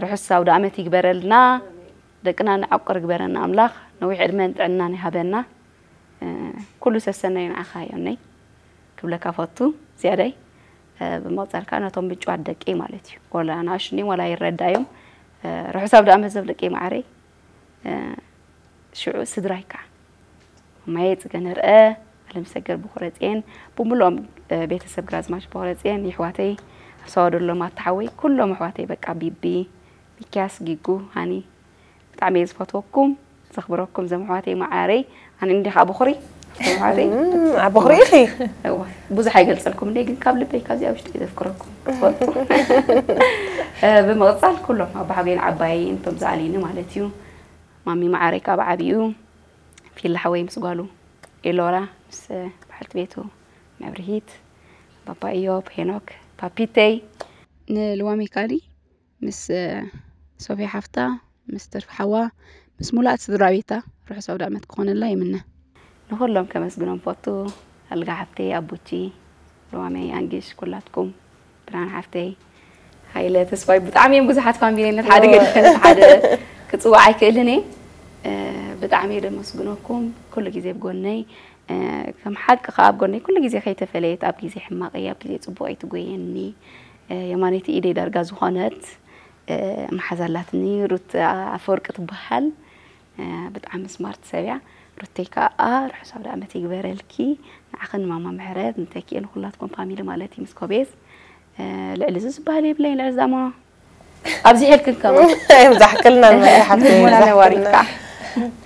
ርሑስ ኣውደ ኣመት ይግበረልና ደቅና ንዓቁር ይግበረና ኣምላኽ ነዊሕ ዕድመን ጥዕናን ይሃበና ኩሉ ሰሰናዩ ንዓኻ ዮነይ ክብለካ ፈቱ ዝያዳይ ብምቕፃል ከዓ ነቶም ምጭዋት ደቂ ማለት እዩ ወላ ኣናእሽኒ ወላ ይረዳዮም ርሑስ ኣውደ ኣመት ዘብ ደቂ ማዓረይ ሽዑ ስድራይ ከዓ ማየ ፅገ ንርአ ኣለምሰገድ ብኩረፅኤን ብምልኦም ቤተሰብ ግራዝማች ብኩረፅኤን ይሕዋተይ ኣብ ሳዋ ደሎም ኣተሓወይ ኩሎም ኣሕዋተይ በቃ ቢቢ ሚኪያስ ጊጉ ሃኒ ብጣዕሚ እየ ዝፈትወኩም ዘኽብረኩም ዘም ኣሕዋተይ መዓረይ ኣነ እንዲኻ ብኹሪ ኣሕዋተይ ብኹሪ ኢኺ ብዙሕ ኣይገልፀልኩም እንደ ግን ካብ ልበይ ካብዚኣ ውሽጢ ዘፍቅረኩም ትፈልጡ ብምቕፃል ኩሎም ኣብ ባሕጎይን ዓባይ እንቶም ዝኣልዩኒ ማለት እዩ ማሚ መዓረይ ካብ ዓብዩ ፊላ ሓወይ ምስ ጓሉ ኤሎራ ምስ በዓልቲ ቤቱ መብርሂት ባባ ኢዮብ ሄኖክ ፓፒተይ ንልዋሜ ካሊ ምስ ሶፊያ ሓፍታ ምስ ተርፊ ሓዋ ምስ ሙሉኣት ስድራ ቤታ ርሑስ ኣውደ ዓመት ክኾነላ ይምነ ንኹሎም ከመስግኖም ፈቱ ኣልጋ ሓፍተይ ኣቡቺ ልዋሜ ኣንጊሽ ኩላትኩም ብርሃን ሓፍተይ ሃይለ ተስፋይ ብጣዕሚ እዮም ብዙሓት ፋሚሊነት ሓደ ገድፈን ሓደ ክፅዋዕ ኣይክእልን እየ ብጣዕሚ እየ ደመስግነኩም ኩሉ ግዜ ብጎነይ ከም ሓቂ ከኣ ኣብ ጎነይ ኩሉ ግዜ ከይተፈለየት፣ ኣብ ግዜ ሕማቐይ ኣብ ግዜ ጽቡቐይ ትጎየኒ፣ የማነይቲ ኢደይ ዳርጋ ዝኾነት መሓዛ ኣላትኒ። ሩት ኣፈወርቂ ትበሃል። ብጣዕሚ ስማርት ሰብ እያ። ሩተይ ከኣ ርሑስ ኣውደ ዓመት ይግበረልኪ። ንዓኽን ማማ ምሕረት ንተኪኤ ንኹላትኩም ፋሚሊ ማለት እዩ ምስ ኮቤዝ ልዕሊ እዚ ዝበሃል የብለይ ልዕሊ ዛሞ ኣብዚሐልክን ከማ ይብዛሕክልና ንመርዓ ሓፍተይ ሙና ይብዛሕክልና። ነባሪትካ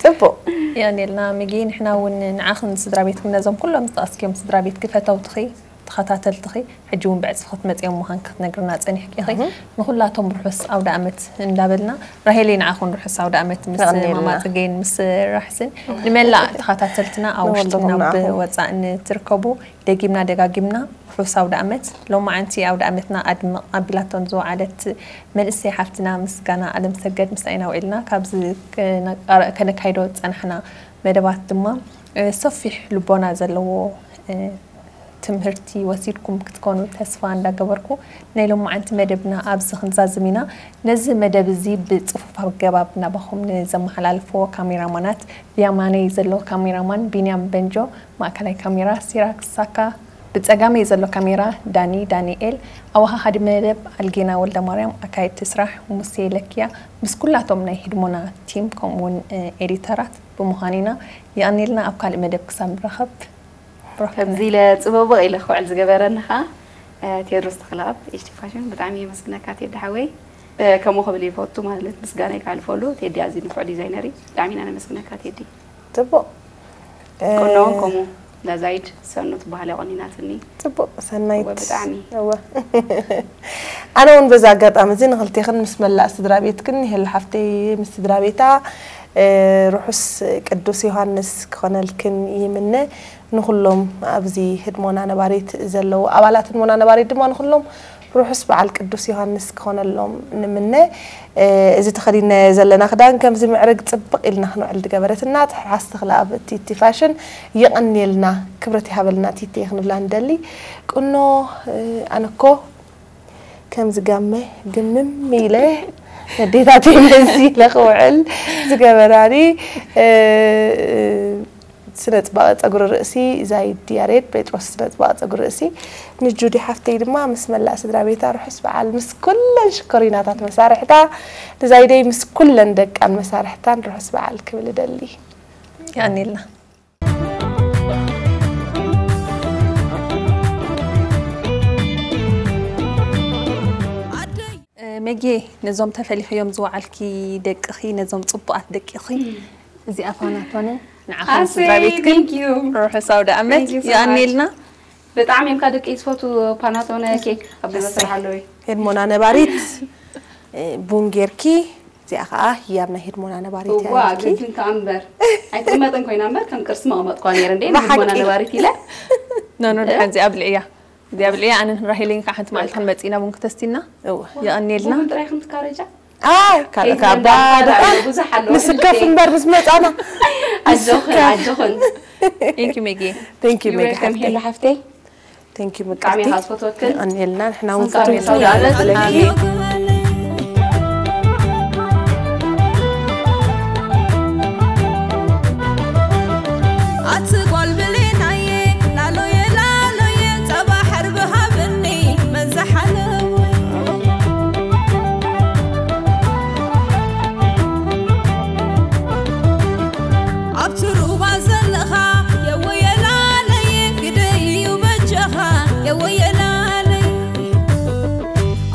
ጽቡቕ ያኔልና ሚጊ ንሕና እውን ንዓኽን ስድራ ቤትክን ነዞም ኩሎም ዝተቐስክዮም ስድራ ቤትኪ ፈተውትኺ ተኸታተልትኺ ሕጂ እውን ብዕፅፊ ክትመፅኦም ምዃን ክትነግርና ፀኒሕኪ ኢኺ። ንኹላቶም ርሑስ ኣውደ ኣመት እንዳበልና ራሄለይ ንዓኹን ርሑስ ኣውደ ኣመት ምስ የቐንየልና። ማማ ፅገይን ምስ ራሕስን ንመላእ ተኸታተልትና ኣብ ውሽጥን ንወልድኹም ኣብ ንዓኹም። ወፃእን ትርከቡ ደጊምና ደጋጊምና ርሑስ ኣውደ ኣመት። ሎማዓንቲ ኣውደ ኣመትና ኣድምቕ ኣቢላቶን ዝወዓለት መንእሰይ ሓፍትና ምስጋና ኣለምሰገድ ምስኣና ውዒልና ካብዚ ከነቃረ- ከነካይዶ ዝፀናሕና መደባት ድማ እ፣ ሰፊሕ ልቦና ዘለዎ እ፣ ትምህርቲ ወሲድኩም ክትኮኑ ተስፋ እንዳገበርኩ ናይ ሎማዓንቲ መደብና ኣብዚ ክንዛዝም ኢና። ነዚ መደብ እዚ ብፅፉፍ ኣገባብ ናባኹም ንዘመሓላልፍዎ ካሜራማናት ብየማነይ ዘሎ ካሜራማን ቢንያም በንጆ፣ ማእከላይ ካሜራ ሲራክ ሳካ፣ ብፀጋመይ ዘሎ ካሜራ ዳኒ ዳንኤል፣ ኣወሃሃዲ መደብ ኣልጌና ወልደማርያም፣ ኣካየድቲ ስራሕ ሙሴ ለኪያ ምስ ኩላቶም ናይ ህድሞና ቲም ከምኡ እውን ኤዲተራት ብምዃን ኢና። የቐንየልና። ኣብ ካልእ መደብ ክሳብ ንራኸብ ብሩኽ ከምዚ ኢለ ጽበቦ ኢለ ክውዕል ዝገበረኒ ኸዓ ቴድሮስ ተኽለኣብ ኤች ቲ ፋሽን ብጣዕሚ የመስግነካ ቴዲ ሓወይ። ከምኡ ክብል ይፈቱ ማለት ምስጋና ይካልፈሉ። ቴዲ ኣዝዩ ንፉዕ ዲዛይነር እዩ። ብጣዕሚ ኢና ነመስግነካ ቴዲ። ጽቡቕ ቁኖውን ከምኡ ዳዛይድ ሰኑ ትበሃል ቆኒናትኒ። ጽቡቕ ሰናይት እወ፣ ብጣዕሚ። እወ ኣነ እውን በዚ ኣጋጣሚ እዚ ንክልቴኽን ምስ መላእ ስድራ ቤትክን ሄሉ ሓፍተይ ምስ ስድራ ቤታ እ፣ ርሑስ ቅዱስ ዮሃንስ ክኾነልክን ይምነ። ንኹሎም ኣብዚ ህድሞና ነባሪት ዘለዉ ኣባላት ህድሞና ነባሪት ድማ ንኹሎም ርሑስ በዓል ቅዱስ ዮሃንስ ክኾነሎም ንምነ። እ፣ እዚ ተኸዲነ ዘለና ክዳን ከምዚ ምዕርግ ጽብቕ ኢልና ክንውዕል ዝገበረትና ትሕሓዝ ተኽለኣብ ቲቲ ፋሽን የቐንየልና፣ ክብረት ይሃበልና ቲቲ ክንብላ ንደሊ። ቁኖ እ፣ ኣነኮ ከምዚ ጋመ ግምም ኢለ ነዴታተይ መሲለ ክውዕል ዝገበራኒ እ፣ ስነ ፅባቐ ፀጉሪ ርእሲ ዛይድ ያሬድ ጴጥሮስ ስነ ፅባቐ ፀጉሪ ርእሲ ንጁዲ ሓፍተይ ድማ ምስ መላእ ስድራ ቤታ ርሑስ በዓል ምስ ኩለን ሽኮሪናታት መሳርሕታ ንዛይደይ ምስ ኩለን ደቃን መሳርሕታን ርሑስ በዓል ክብል እደሊ። ያኔልና እ፣ መጌ ነዞም ተፈሊኽዮም ዝወዓልኪ ደቅኺ ነዞም ጽቡቓት ደቂኺ እዚኣ ፋናቶነ ንዓኻን ኣሰይ፣ ስድራ ቤትክን thank you። ርሑስ ኣውደ ኣመት Thank you so የቐንየልና። ብጣዕሚ እዮም ካብ ደቂ ዝፈቱ ፓናቶነ ኬክ ኣብ ገዛ ስራሕ ኣለዊ። ሄድሞና ነባሪት እ፣ ቡን ጌርኪ እዚኣ ከዓ ህያብ ናይ ሄድሞና ነባሪት እያ እዋ ኢልኪ። ግድን ከኣ እምበር ኣይትቕመጥን ኮይና እምበር ከም ቅርሲ መቐመጥኳ ነይረ እንደ ብሓቂ። ህድሞና ነባሪት ኢለ ኖ ኖ ድሓን እዚኣ ብልዕያ እዚኣ ብልዕያ ኣነን ራሄለይን ከዓ ሓንቲ መዓልቲ ክንመፅእ ኢና ቡን ክተስቲና እወ። የቐንየልና። ቡን ጥራይ ከም ትካረጃ ኣይ ካልእ ኤት ካባ ዘንዳ ደቃ ኣሎ፣ ብዙሕ ኣሎ፣ ንስከፍ ውሽጢ። እምበር ምስ መፃና ኣጆኽን ኣጆኽን Thank you ሜጌ። Thank you You're ሜጋ welcome ሄሉ ሓፍተይ። ሓፍተይ። Thank you ብጣዕሚ ምቅርቲ ኢኻ ዝፈትወክን የቐንየልና ንሕና እውን ስንሳብ ክትምቱ የሳው ዳለ ንኽእለኪ። ስለኪ። ኣቲ ጓል ብሌናየ ላሎየ ላሎየ ጸባ ሕርቢ ሃብኒ መዝሓለወይ ኣብቲ ሩባ ዘለኻ የወየ ላለየ ግደይ እዩ በጃኻ የወየ ላለየ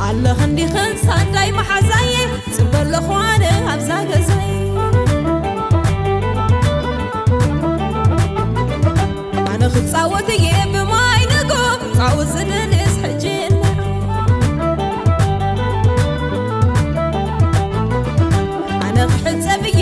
ኣለኽ እንዲኽን ሳንዳይ መሓዛየ ጽበ ኣለኹ ኣነ ኣብዛ ገዛይ ኣነ ክጻወት እየ ብማይ ንጎ ጻወት ዝደልስ ሕጂ ኣነ ክሕጸብ እየ